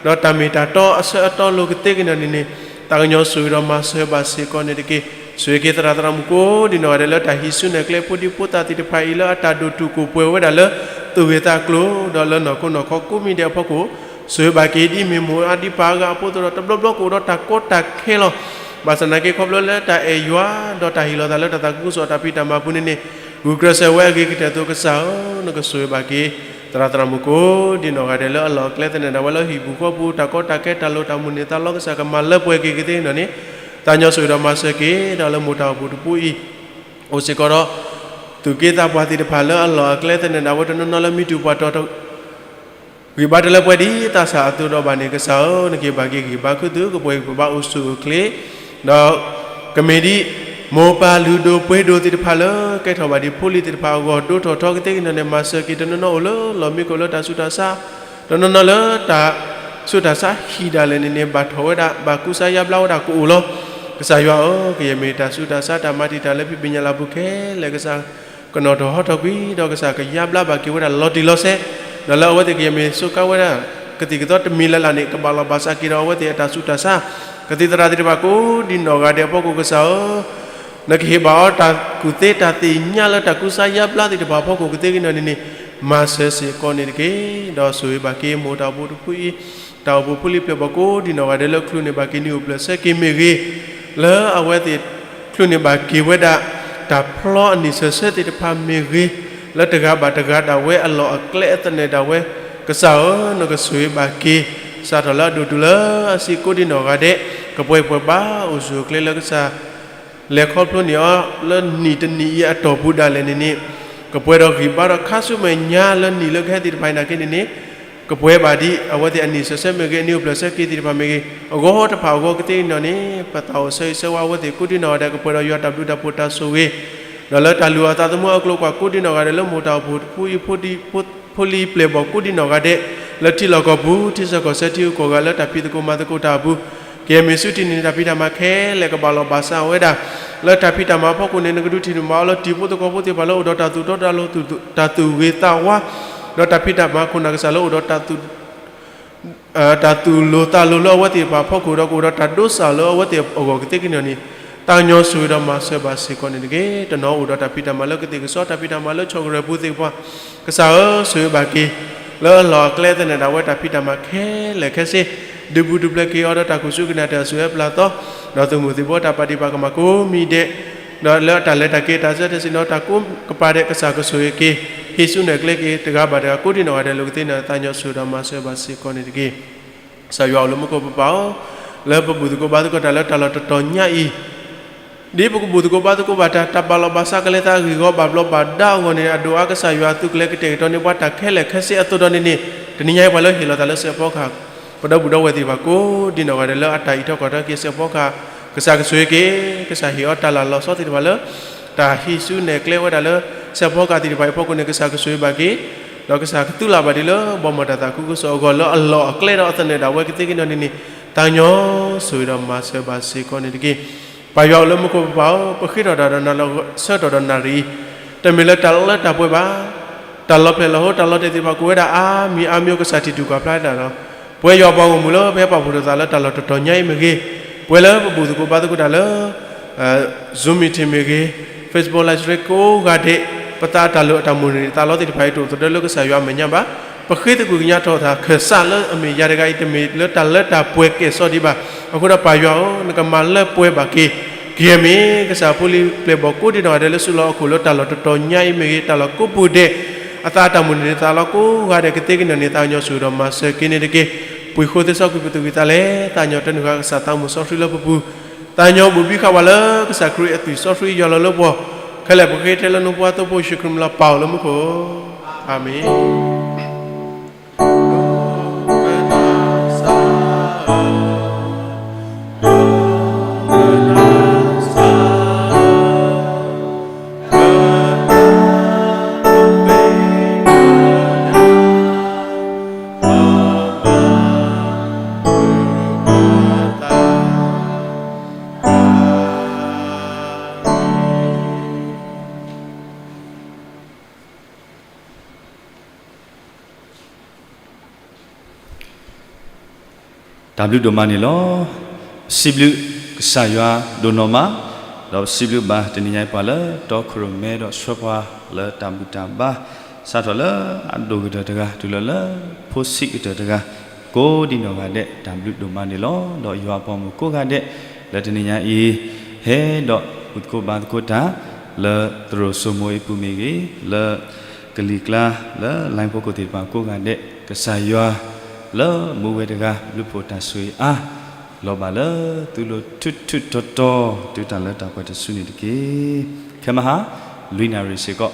ဒီးတၢ်မ့ၢ်တၢ်တီအဆၢအတီလိၤကသ့ကန့ၢ်န့ၣ်န့ၣ်, သးကညီၤဆိၣ်ဂ့ၤဒီးမၤစၢၤဘၣ်စ့ၢ်ကီးန့ၣ်တက့ၢ်. ဆိၣ်ဂ့ၤက့ၤသရၣ်သရၣ်မုၣ်ကိးဒံးနီၢ်ဂၤဒဲးလၢတၢ်ဟံးစုနဲၣ်ကျဲ ဖိဒံဖိသၣ်သ့ၣ်တဖၣ်အံၤ လၢအတၢ်ဒိၣ်တုာ်ခိၣ်ပှဲၤဝဲဒၣ်လၢ သူၣ်ဂ့ၤသးကျိၤ ဒီးလၢနီၢ်ခိနီၢ်ခီကိးမံၤဒဲးအဖီခိၣ်, ဆိၣ်ဂ့ၤဘၣ်က့ၤဒ်မ့ၢ်မိၢ်အါဒ်ပၢ်အါဂၤအဖီခိၣ်ဒီး တဘျီဘျီကအိၣ်ဒီးတၢ်ကီတၢ်ခဲလီၤ. ဘၣ်ဆၣ်သနာ်က့ခီဖျိလၢတၢ်အဲၣ်ယွၤ ဒီးတၢ်ဟ့ၣ်လီၤသးလၢတၢ်သးခုကစီၣ်တၢ်ဖံးတၢ်မၤပူၤန့ၣ်န့ၣ်, ဂုာ်ကျဲးစၢးဝဲအဂ့ၤကတၢၢ်အသိး ကစၢ်ဧၢ, နကဆိၣ်ဂ့ၤဘၣ်က့ၤ သရၣ်သရၣ်မုၣ်ကိးဒံးနီၢ်ဂၤဒဲးလၢအလီၢ်အကျဲသနၢၣ်ဒၣ်ဝဲလၢ ဟံၣ်ပူၤဃီပူၤ တၢ်ကီတၢ်ခဲတၢ်လိၤတၢ်မုၢ်န့ၢ်သးလီၤ ကစၢ်ကမၤလၢပှဲၤက့ၤကသ့နီၢ်န့ၣ်, သးကညီၤဆိၣ်ဂ့ၤဒီးမၤစၢၤက့ၤ ဒီးလၢမိၢ်တၢ်အိၣ်ဖှိၣ်တဖုအံၤ အိၣ်စ့ၢ်ကီးဒီး သူၣ်က့သးပှၢ်သ့ၣ်တဖၣ်လၢအလီၢ်အကျဲသနၢၣ်ဒၣ်ဝဲတနီၤနီၤလၢမံတူၢ်ပှၢ်တီၤ ဂံၢ်ဘါတလၢပှဲၤဒ်သးစၢ်အသိးဒီးဘၣ်န့ၣ် ကစၢ်ဧၢ, နကဟ့ၣ်ဘၣ်က့ၤဂံၢ်ဘါခူသူၣ် ကပှဲၤက့ၤပဘၣ်အိၣ်ဆူၣ်အိၣ်ချ့, ဒီးကမ့ၢ်ဒ် မိၢ်ပၢ်လုၢ်ဒိၣ်ပှ့ၤဒိၣ်သ့ၣ်တဖၣ်လၢ ကဲထီၣ်ဘၣ်ဒံးဖိလံၤသ့ၣ်တဖၣ်အဂီၢ် ဒိၣ်ထီၣ်ထီကသ့ကန့ၢ်န့ၣ် မၤစၢၤက့ၤ တနီၤနီၤအိၣ်လၢလီၢ်မံခိၣ်လၢတၢ်ဆူးတၢ်ဆါ, တနီၤနီၤလၢတၢ်ဆူးတၢ်ဆါဟံၣ်ဒၣ်လဲာ်န့ၣ်န့ၣ် ဘၣ်ထီၣ်ဝဲဒၣ် ဘၣ်ကူစါယါဘျါဝဲဒၣ်ကအိၣ်လီၤ. ကစၢ်ယွၤဧၢ, ကယဲၢ်မ့ၢ်တၢ်ဆူးတၢ်ဆါ တၢ်မၤတံာ်တာ်လၢဖံးဘၣ်ညၣ်လၢအပူၤခဲလၢာ် ကစၢ် ကနီၣ်ထီၣ်ဟီထီၣ်ကွံာ်ဒီး ကစၢ်ကယါဘျါဘၣ်က့ၤဝဲဒၣ်လီၤတံၢ်လီၤဆဲး, ဒီးလၢအဝဲသ့ၣ်ကယဲၢ်မ့ၢ်စူးကါဝဲဒၣ် ကသံၣ်ကသီတမံၤလၢ်လၢ်န့ၣ် ကဘၣ်လီၤဘၣ်စးက့ၤဒီးအဝဲသ့ၣ်အတၢ်ဆူးတၢ်ဆါ, ကသံၣ်သရၣ်သ့ၣ်တဖၣ်ကိးဒံးနီၢ်ဂၤဒဲးအဖီခိၣ် ကစၢ်ဧၢ, နကဟ့ၣ်ဘၣ်အီၤတၢ်ကူၣ်သ့တၢ်သ့ၣ်ညါလၢတၢ်ကူစါယါဘျါသ့ၣ်တဖၣ်အဖီခိၣ်ကသ့ကန့ၢ်န့ၣ်န့ၣ် မၤစၢၤစ့ၢ်ကီးန့ၣ်တက့ၢ်. ဒီးဆိၣ်ဂ့ၤဘၣ်က့ၤမိၢ်တၢ်အိၣ်ဖှိၣ်တဖုအံၤ တၢ်အိၣ်ဖှိၣ်ဖိလံၤပျဲၢ်ဘီၣ်ကိးဒံးနီၢ်ဂၤဒဲးလၢ ချုးန့ၢ်ဘၣ်က့ၤနံၣ်အိၣ်ဖျဲၣ်ဆၢက့ၤမ့ၢ်ဂ့ၤ, လၢအဝဲသ့ၣ် ချုးန့ၢ်ဘၣ်က့ၤဝဲဒၣ် တၢ်ဖျီအနံၣ်ဆၢဆၢသ့ၣ်တဖၣ်မ့ၢ်ဂ့ၤ, လၢတဂၤဘၣ်တဂၤဒၣ်ဝဲအလီၢ်အကျဲအသနၢၣ်ဒၣ်ဝဲ, ကစၢ်ဧၢ, နကဆိၣ်ဂ့ၤဘၣ်က့ၤ စးထီၣ်လၢအဒိၣ်တုၤလၢအဆံးကိးဒံးနီၢ်ဂၤဒဲး, ကပှဲၤပှဲၤဘၣ်အိၣ်ဆူၣ်အိၣ်ချ့လၢကစၢ် လဲၤခီဖျိန့ၢ်အီၤလၢနံၣ်တနံၣ်အံၤအတီၢ်ပူၤဒၣ်လဲာ်န့ၣ်န့ၣ်, ကပှဲၤဒီးဂံၢ်ဘါဒီးခါဆူမဲာ်ညါလၢနံၣ်လၢကဟဲသ့ၣ်တဖၣ်အံၤနာ်က့န့ၣ်န့ၣ်, ကပှဲၤဘၣ်ဒ်အဝဲသ့ၣ်အနံၣ်ဆၢဆၢမ့ၢ်ဂ့ၤ အနံၣ်အိၣ်ဖျဲၣ်ဆၢက့ၤသ့ၣ်တဖၣ်မ့ၢ်ဂ့ၤ, အဂီၢ်တဖၣ်အဂီၢ်ကသ့ကန့ၢ်န့ၣ်, ပသးအိၣ်ဆၢဂ့ၤဆၢဝါအဝဲသ့ၣ်ကိးဒံးနီၢ်ဂၤဒဲး ကပှဲၤဒီးယွၤတၢ်ဘျုးတၢ်ဖှိၣ်တၢ်ဆိၣ်ဂ့ၤ ဒီးလၢတၢ်လုၢ်အီၣ်သးသမူအကျိၤအကွာ်ကိးဒံးနီၢ်ဂၤဒဲးလၢ မိၢ်တၢ်အိၣ်ဖှိၣ်တဖုအံၤ ဖိဒံဖိ ဖိလံၤပျဲၢ်ဘီၣ်ကိးဒံးနီၢ်ဂၤဒဲး, လၢထံလီၢ်ကီၢ်ပူၤ ထံဆၢကီၢ်ဆၢထံဂုၤကီၢ်ဂၤလၢတၢ်ဖံးသကိးမၤသကိးတၢ်အပူၤ, ကယဲၢ်မ့ၢ်စုထံၣ်န့ၢ်တၢ်ဖံးတၢ်မၤခဲလၢာ်ကဘၣ်လီၤဘၣ်စးဝဲဒၣ်, လၢတၢ်ဖံးတၢ်မၤအဖီခိၣ်န့ၣ် နကဒုးထံၣ်န့ၢ်မၤအီၤလၢတံၤဖိသကိးဖိသ့ၣ်တဖၣ်လၢအိၣ်ဒီးတၢ်သူၣ်တီတၢ်လိၤ တၢ်သူၣ်ဂ့ၤသးဝါ, ဒီးတၢ်ဖံးတၢ်မၤခိၣ်နၢ်ကစၢ်လၢအိၣ်ဒီးတၢ်သူၣ် တၢ်သူၣ်လိၤသးလိၤလၢအဝဲသ့ၣ်တဖၣ်အဖီခိၣ်ဒီး ကအိၣ်ဒီးတၢ်ဒိးစၢ်လၢအဝဲသ့ၣ်အဂီၢ်ကသ့ကန့ၢ်န့ၣ် သးကညီၤဆိၣ်ဂ့ၤဒီးမၤစၢၤဘၣ်စ့ၢ်ကီးန့ၣ်တက့ၢ်. တနီၤအိၣ်ဒီးတၢ်ဖံးတၢ်မၤလၢကသ့ၣ်ကစီ တၢ်ဖံးတၢ်မၤလၢဆီၣ်ကရၢၢ်ပူၤသ့ၣ်တဖၣ် ကစၢ်ဧၢ ဆိၣ်ဂ့ၤဘၣ်က့ၤ လၢအလီၢ်အကျဲသနၢၣ်ဒၣ်ဝဲတၢ်ဖံးတၢ်မၤခဲလၢာ်ခဲဆ့ ဒုးပူၤဒုးဖျဲးက့ၤအီၤဒီးတၢ်ကူၣ်ဆူၣ်ကနၣ်တၢ်အစုအဲပျၢ်သီ ဒီးသုးမုၢ်သံၣ်ဘိတၢ်ပာ်ဒံးပာ်ကမၣ်ကိးမံၤဒဲး ဒီးလၢအတၢ်လဲၤတၢ်က့ၤတၢ်စၢတၢ်စံၣ်နီၤတၢ်ကိးကပၤဒဲး ကစၢ်ကဆိၣ်ဂ့ၤက့ၤ ဟံးစုနဲၣ်ကျဲက့ၤတဂၤဘၣ်တဂၤ ကိးဒံနီၢ်ဂၤဒဲး လၢကသ့ၣ်နီၣ်သးကညီၤဆိၣ်ဂ့ၤဒီးမၤစၢၤဘၣ်စ့ၢ်ကီးန့ၣ်တက့ၢ်. ကစၢ်ယွၤအိၣ်လၢမူခိၣ်ပပၢ်ဧၢ, လၢပဘူၣ်သကိးဘါသကိးတၢ်လၢတၢ်လီၢ်တတီၤညါအံၤ ဒ်ပကဘူၣ်သကိးဘါသကိးဘၣ်တၢ် တၢ်ဘၣ်လီၤဘၣ်စးကလဲၤသးဂ့ၢ်ဂီၢ်ဘၣ်ဘျီးဘၣ်ဒါအဂီၢ်န့ၣ် အဒိၣ်အါကစၢ်ယွၤအသုးကျဲၤကတဲာ်ကတီၤန့ၢ်ပှၤတၢ်ခဲလၢာ်ခဲဆ့အသိးဒီးန့ၣ်န့ၣ် တနံၤညါအံၤပှၤလၢဟ့ၣ်လီၤသးလၢစဲးဖီကဟၣ် ပဒီပုၢ်ဒီဝဲၢ်သ့ၣ်တဖၣ်ကိးဒံနီၢ်ဂၤဒဲးလၢအတၢ်အံးထီၣ်ကွၢ်ထီၣ်က့ၤစဲးဖီကဟၣ် ကစၢ်ကဆိၣ်ဂ့ၤက့ၤ ကစၢ်ဟ့ၣ်အီၤတၢ်လၢ်လီၤဆီသ့ၣ်တဖၣ်လၢ တၢ်ဟံးစုနဲၣ်ကျဲဝဲဒၣ်လၢ စဲးဖီကဟၣ်သ့ၣ်တဖၣ်အံၤအဖီခိၣ်န့ၣ် ကစၢ်ကဆိၣ်ဂ့ၤဘၣ်က့ၤ ဒီးကစၢ်ကသုးလၢ်ဘၣ်ဒံးလၢ ဘီမီၢ်တၢ်သးခုကစီၣ်အဂီၢ် လၢအလီၢ်အကျဲဒီးအသနၢၣ်ဒၣ်ဝဲကသ့ကန့ၢ်န့ၣ်န့ၣ် သးကညီၤဆိၣ်ဂ့ၤဒီးမၤစၢၤဘၣ်စ့ၢ်ကီးန့ၣ်တက့ၢ်. ပၢ်ယွၤအိၣ်လၢမူခိၣ်ပပၢ်ဧၢ, ပဃ့ထီၣ်တၢ်ဒီးနၤလၢဆၢကတီၢ်ဒီးနၣ်ရံၣ်အံၤ တမ့ၢ်လၢတၢ်လၢတၢ်ပှဲၤဘၣ် တၢ်လီၤဖျဲၣ်လီၤဟိ တၢ်လီၤတဲာ်သ့ၣ်တဖၣ် ကအိၣ်ဝဲဒၣ်အါမံၤအါမံၤ ကစၢ်ထံၣ်တူၢ်ကွၢ်ဖျါဒၣ်ဒီး ပဝဲယွၤပှၤဂီၢ်မုၢ်လၢ ပဟဲပာ်ဖှိၣ်ထီၣ်သးလၢတၢ်လီၢ်တတီၤညါအံၤမ့ၢ်ဂ့ၤ, ပဝဲလၢပဘူၣ်သကိးဘါသကိးတၢ်လၢ Zoom meeting မ့ၢ်ဂ့ၤ, Facebook Live Stream ကိးဂၤဒဲး, ပသးအတၢ်လိၣ်အတၢ်မိၣ်န့ၢ်သးလီသ့ၣ်တဖၣ်အံၤ တအိၣ်သဒၢလၢကစၢ်ယွၤအမဲာ်ညါဘၣ်. ပဃ့သကွံၢ်ကညးထီၣ်သးခၢၣ်စးလၢအမ့ၢ်ယၤတဂၤအံၤ တမ့ၢ်လၢတၢ်လၢတၢ်ပှဲၤကဲၣ်စီဒံးဘၣ်. အဃိဒီးပၢ်ယွၤဧၢ, နကမၤလၢပှဲၤဘၣ်က့ၤ ကယဲၢ်မ့ၢ်ကစၢ်ဖိလံၤပျဲၢ်ဘီၣ်ကိးဒံနီၢ်ဂၤဒဲးလၢဆူလီၢ်ဟီၣ်ခိၣ်လၢတၢ်လီၢ်တတီၤညါအံၤမ့ၢ်ဂ့ၤ, တၢ်လီၢ်ကိးပူၤဒဲး, အသးအတၢ်မိၣ်န့ၢ်သးလီကိးဂၤဒဲးကသ့ကန့ၢ်န့ၣ် သးကညီၤဆိၣ်ဂ့ၤဒီးမၤစၢၤက့ၤန့ၣ်တက့ၢ်. ပှ့ၤဃိသ့စီကွံာ်ပသူၣ်ကံၢ်သးလဲ, သးကညီၤတၢ်နုာ်ဃာ်ကစၢ်သးမုၢ်စီဆှံလၢပပူၤ, သးကညီၤဘူးဘံဃာ်ဝဲလၢကစၢ်ခရံာ်အသွံၣ်စီဆှံယွၤလီၤလၢပှၤ, ခဲလၢာ်ပဃ့ထဲလၢနဖိခွါသိဖိယ့ၣ်ၡူးခရံာ်မံၤလီၤ. ပၢ်အိၣ်လၢမူခိၣ်ဧၢ, အၤမ့ၣ်.တၢ်ဘျုးဒိၣ်မးန့ၣ်လီၤ. ပစံးဘျုးကစၢ်ယွၤဒိၣ်နီၢ်မး, ဒီးပစံးဘျုးဘၣ်တနံၤညါအံၤပှၤလၢတီခိၣ်ရိၣ်မဲဒီးဆှၢပှၤလၢတၢ်ဘူၣ်တၢ်ဘါ, စးထီၣ်လၢအဒိၣ်ကတၢၢ်တဂၤ တုၤလီၤလၢဖိဆံးကတၢၢ်တဂၤ, ကိးဒံနီၢ်ဂၤဒဲး တၢ်ဘျုးဒိၣ်မးန့ၣ်လီၤ. ဒီးယွၤပှၤမုၣ်ကိးဂၤဒဲး လၢတနံၤညါအံၤ ဟဲဒီးဘူၣ်သကိးဘါသကိးတၢ် လၢသရိာ်စိမိၤအံၤပူၤမ့ၢ်ဂ့ၤ, လၢကလံၤကျါ လၢ line ဖိခိၣ်သ့ၣ်တဖၣ်ကိးဂၤဒဲး, ကစၢ်ယွၤလၢမူဝဲတဂၤ ဘျုးဖှိၣ်တၢ်ဆိၣ်ဂ့ၤအါ လီၤဘၣ်လၢသုလိၤထူးထူးတီၤတီၤ တုၤတၢ်လၢတၢ်ပှဲၤတစုန့ၣ်တက့ၢ်. ခဲမဟါ လွံၢ်နၣ်ရံၣ်စ့ၢ်ကီး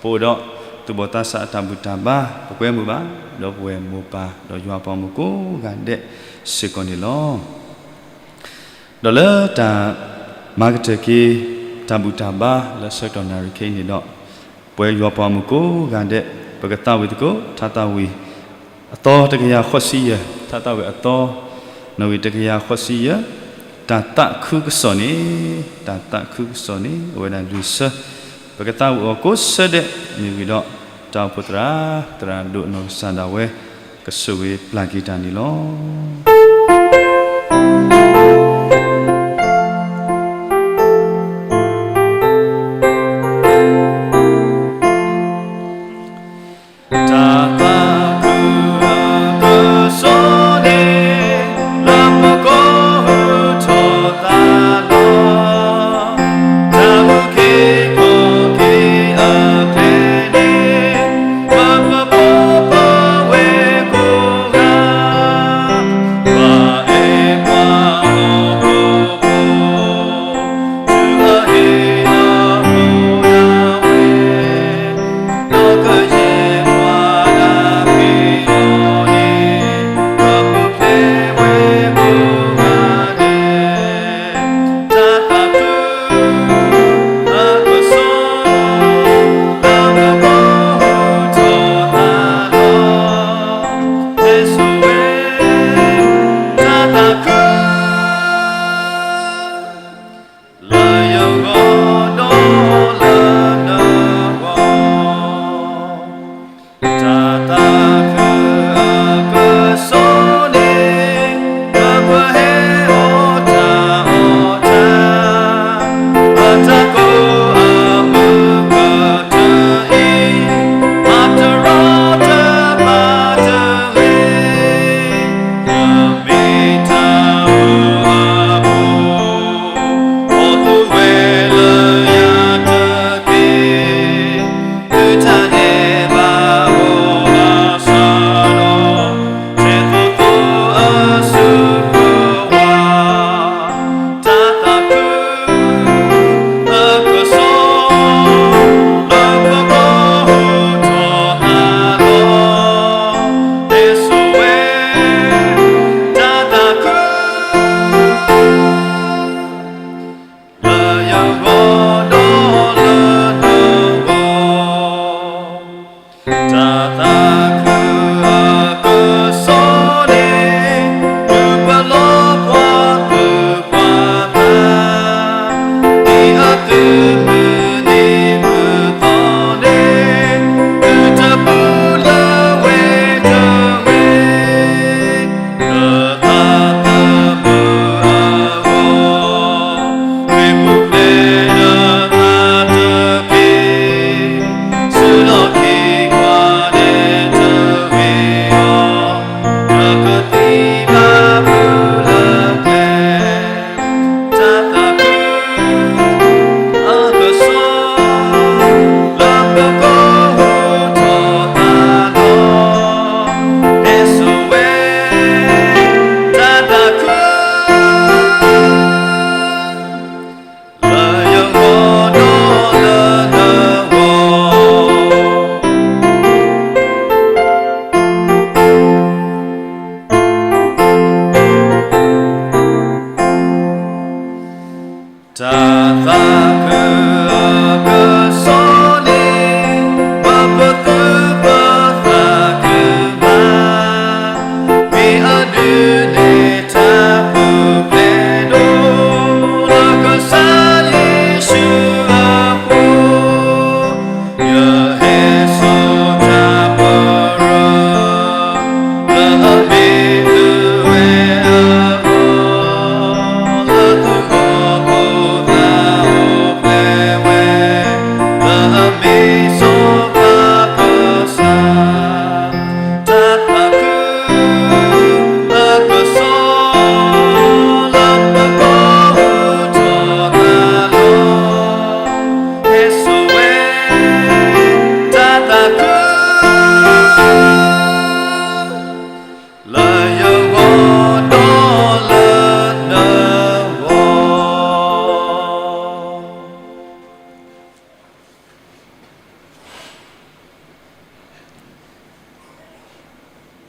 ပအိၣ်ဒီးသူၣ်ဘီၣ်သးစၢ်အတၢ်ဘူၣ်တၢ်ဘါ, ပကွဲမုာ်ဘၣ်, ဒီးပဝဲၢ်မိၢ်ပၢ် ဒီးယွၤပှၤမုၣ်ကိးဂၤဒဲးစ့ၢ်ကီးန့ၣ်လီၤ. ဒီးလၢတၢ်မၤကတၢၢ်က့ၤ တၢ်ဘူၣ်တၢ်ဘါလၢဆၢကတီၢ်နၣ်ရံၣ်ခဲအံၤန့ၣ်ဒီး, ပဝဲယွၤပှၤမုၣ်ကိးဂၤဒဲး ပကသးဝံၣ်သကိး ထါသးဝံၣ် အသီတကယၤဃိးဆံယဲၢ်, ထါသးဝံၣ်အသီ, နီၣ်ဂံၢ်တကယၤဃိးဆံယဲၢ်, တၢ်သးခုကစီၣ်န့ၣ်, တၢ်သးခုကစီၣ်န့ၣ် အဝဲဒၣ်လွံၢ်ဆၢ, ပကသးဝံၣ်အီၤကိးဆၢဒဲး မ့ၢ်ဝံၤဒီး တၢ်အိၣ်ဖှိၣ်သရၣ်, သရၣ်ဒိၣ်အနီၢ်ကစၢ်ဒၣ်ဝဲ ကဆိၣ်ဂ့ၤပျၢ်က့ၤတၢ်န့ၣ်လီၤ. တၢ်သးခုကစီၣ်န့ၣ် လၢပကိးဟူထီၣ်သးလီၤ. တၢ်မုၢ်က့ၤထီၣ်က့ၤအကျဲန့ၣ် ပပပီပဝဲကိးဂၤ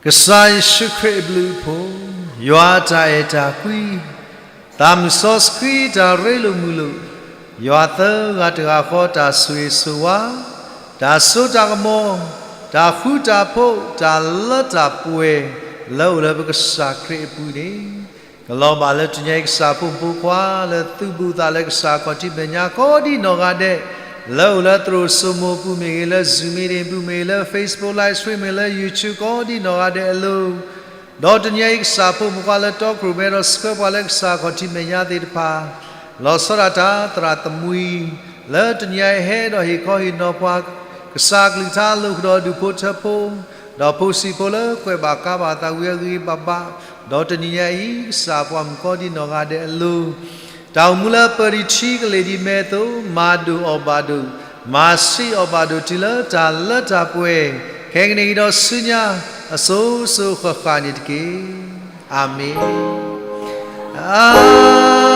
ကစၢ်ယ့ၣ်ၡူးခရံာ်အဘျုးအဖှိၣ်, ယွၤအတၢ်အဲၣ်တၢ်ကွံ, သးမုၢ်စီဆှံတၢ်ရ့လိာ်မုာ်လိာ်, ယွၤသၢဂၤတဂၤဃီတၢ်ဆိၣ်ဂ့ၤဆိၣ်ဝါ, တၢ်စိတၢ်ကမီၤ, တၢ်ဃူတၢ်ဖိး, တၢ်လၢတၢ်ပှဲၤ, လၢအိၣ်လၢပကစၢ်ခရံာ်အပူၤန့ၣ်, ကလီၤဘၣ်လၢတနံၤအံၤကစၢ်ဖိမုၣ်ဖိခွါလၢသုးဘူးသးလၢကစၢ်ခီၣ်ထံးမဲာ်ညါကိးဒံနီၢ်ဂၤဒဲး, လၢအိၣ်လၢသရိာ်စိမိၤပူၤမ့ၢ်ဂ့ၤ, လၢ Zoom meeting ပူၤမ့ၢ်ဂ့ၤ, လၢ Facebook live stream မ့ၢ်ဂ့ၤ, လၢ YouTube ကိးဒံနီၢ်ဂၤဒဲးအလိၤ, ဒီးတနံၤအံၤကစၢ်ဖိမုၣ်ဖိခွါလၢတီခိၣ်ရိၣ်မဲဒီးဆှၢပှၤလၢကစၢ်ခီၣ်ထံးမဲာ်ညါသ့ၣ်တဖၣ်, လီၤဆီဒၣ်တၢ်သရၣ်သမူအံၤ, လၢတနံၤအံၤဟဲဒီးဟ့ၣ်ခီဟ့ၣ်နီၤပှၤ ကစၢ်ကလုၢ်ကထါအလိၤကဒီးဒူၣ်ဖိထၢဖိ, ဒီးဖိဆံးဖိလၢကွဲးဘၣ်ကါဘၣ်သးဝံၤအဂ့ၤဘၣ်ဘၣ်, ဒီးတနံၤညါအံၤ ကစၢ်ပှၤမုၣ်ကိးဒံနီၢ်ဂၤဒဲးအလိၤ, တၢ်အိၣ်မူလၢပၢၤဒံးထံကလဲၤဒံးမဲအသိး မၤဒိၣ်အီၣ်ဘၣ်ဒိၣ်, မၤဆံးအီၣ်ဘၣ်ဒိၣ်တုၤလၢတၢ်လၢတၢ်ပှဲၤ, ခဲကနံၣ်အံၤဒီးဆူညါ အစိၤစိၤဃၣ်ဃၣ်န့ၣ်တက့ၢ်. အၤမ့ၣ်. အၤ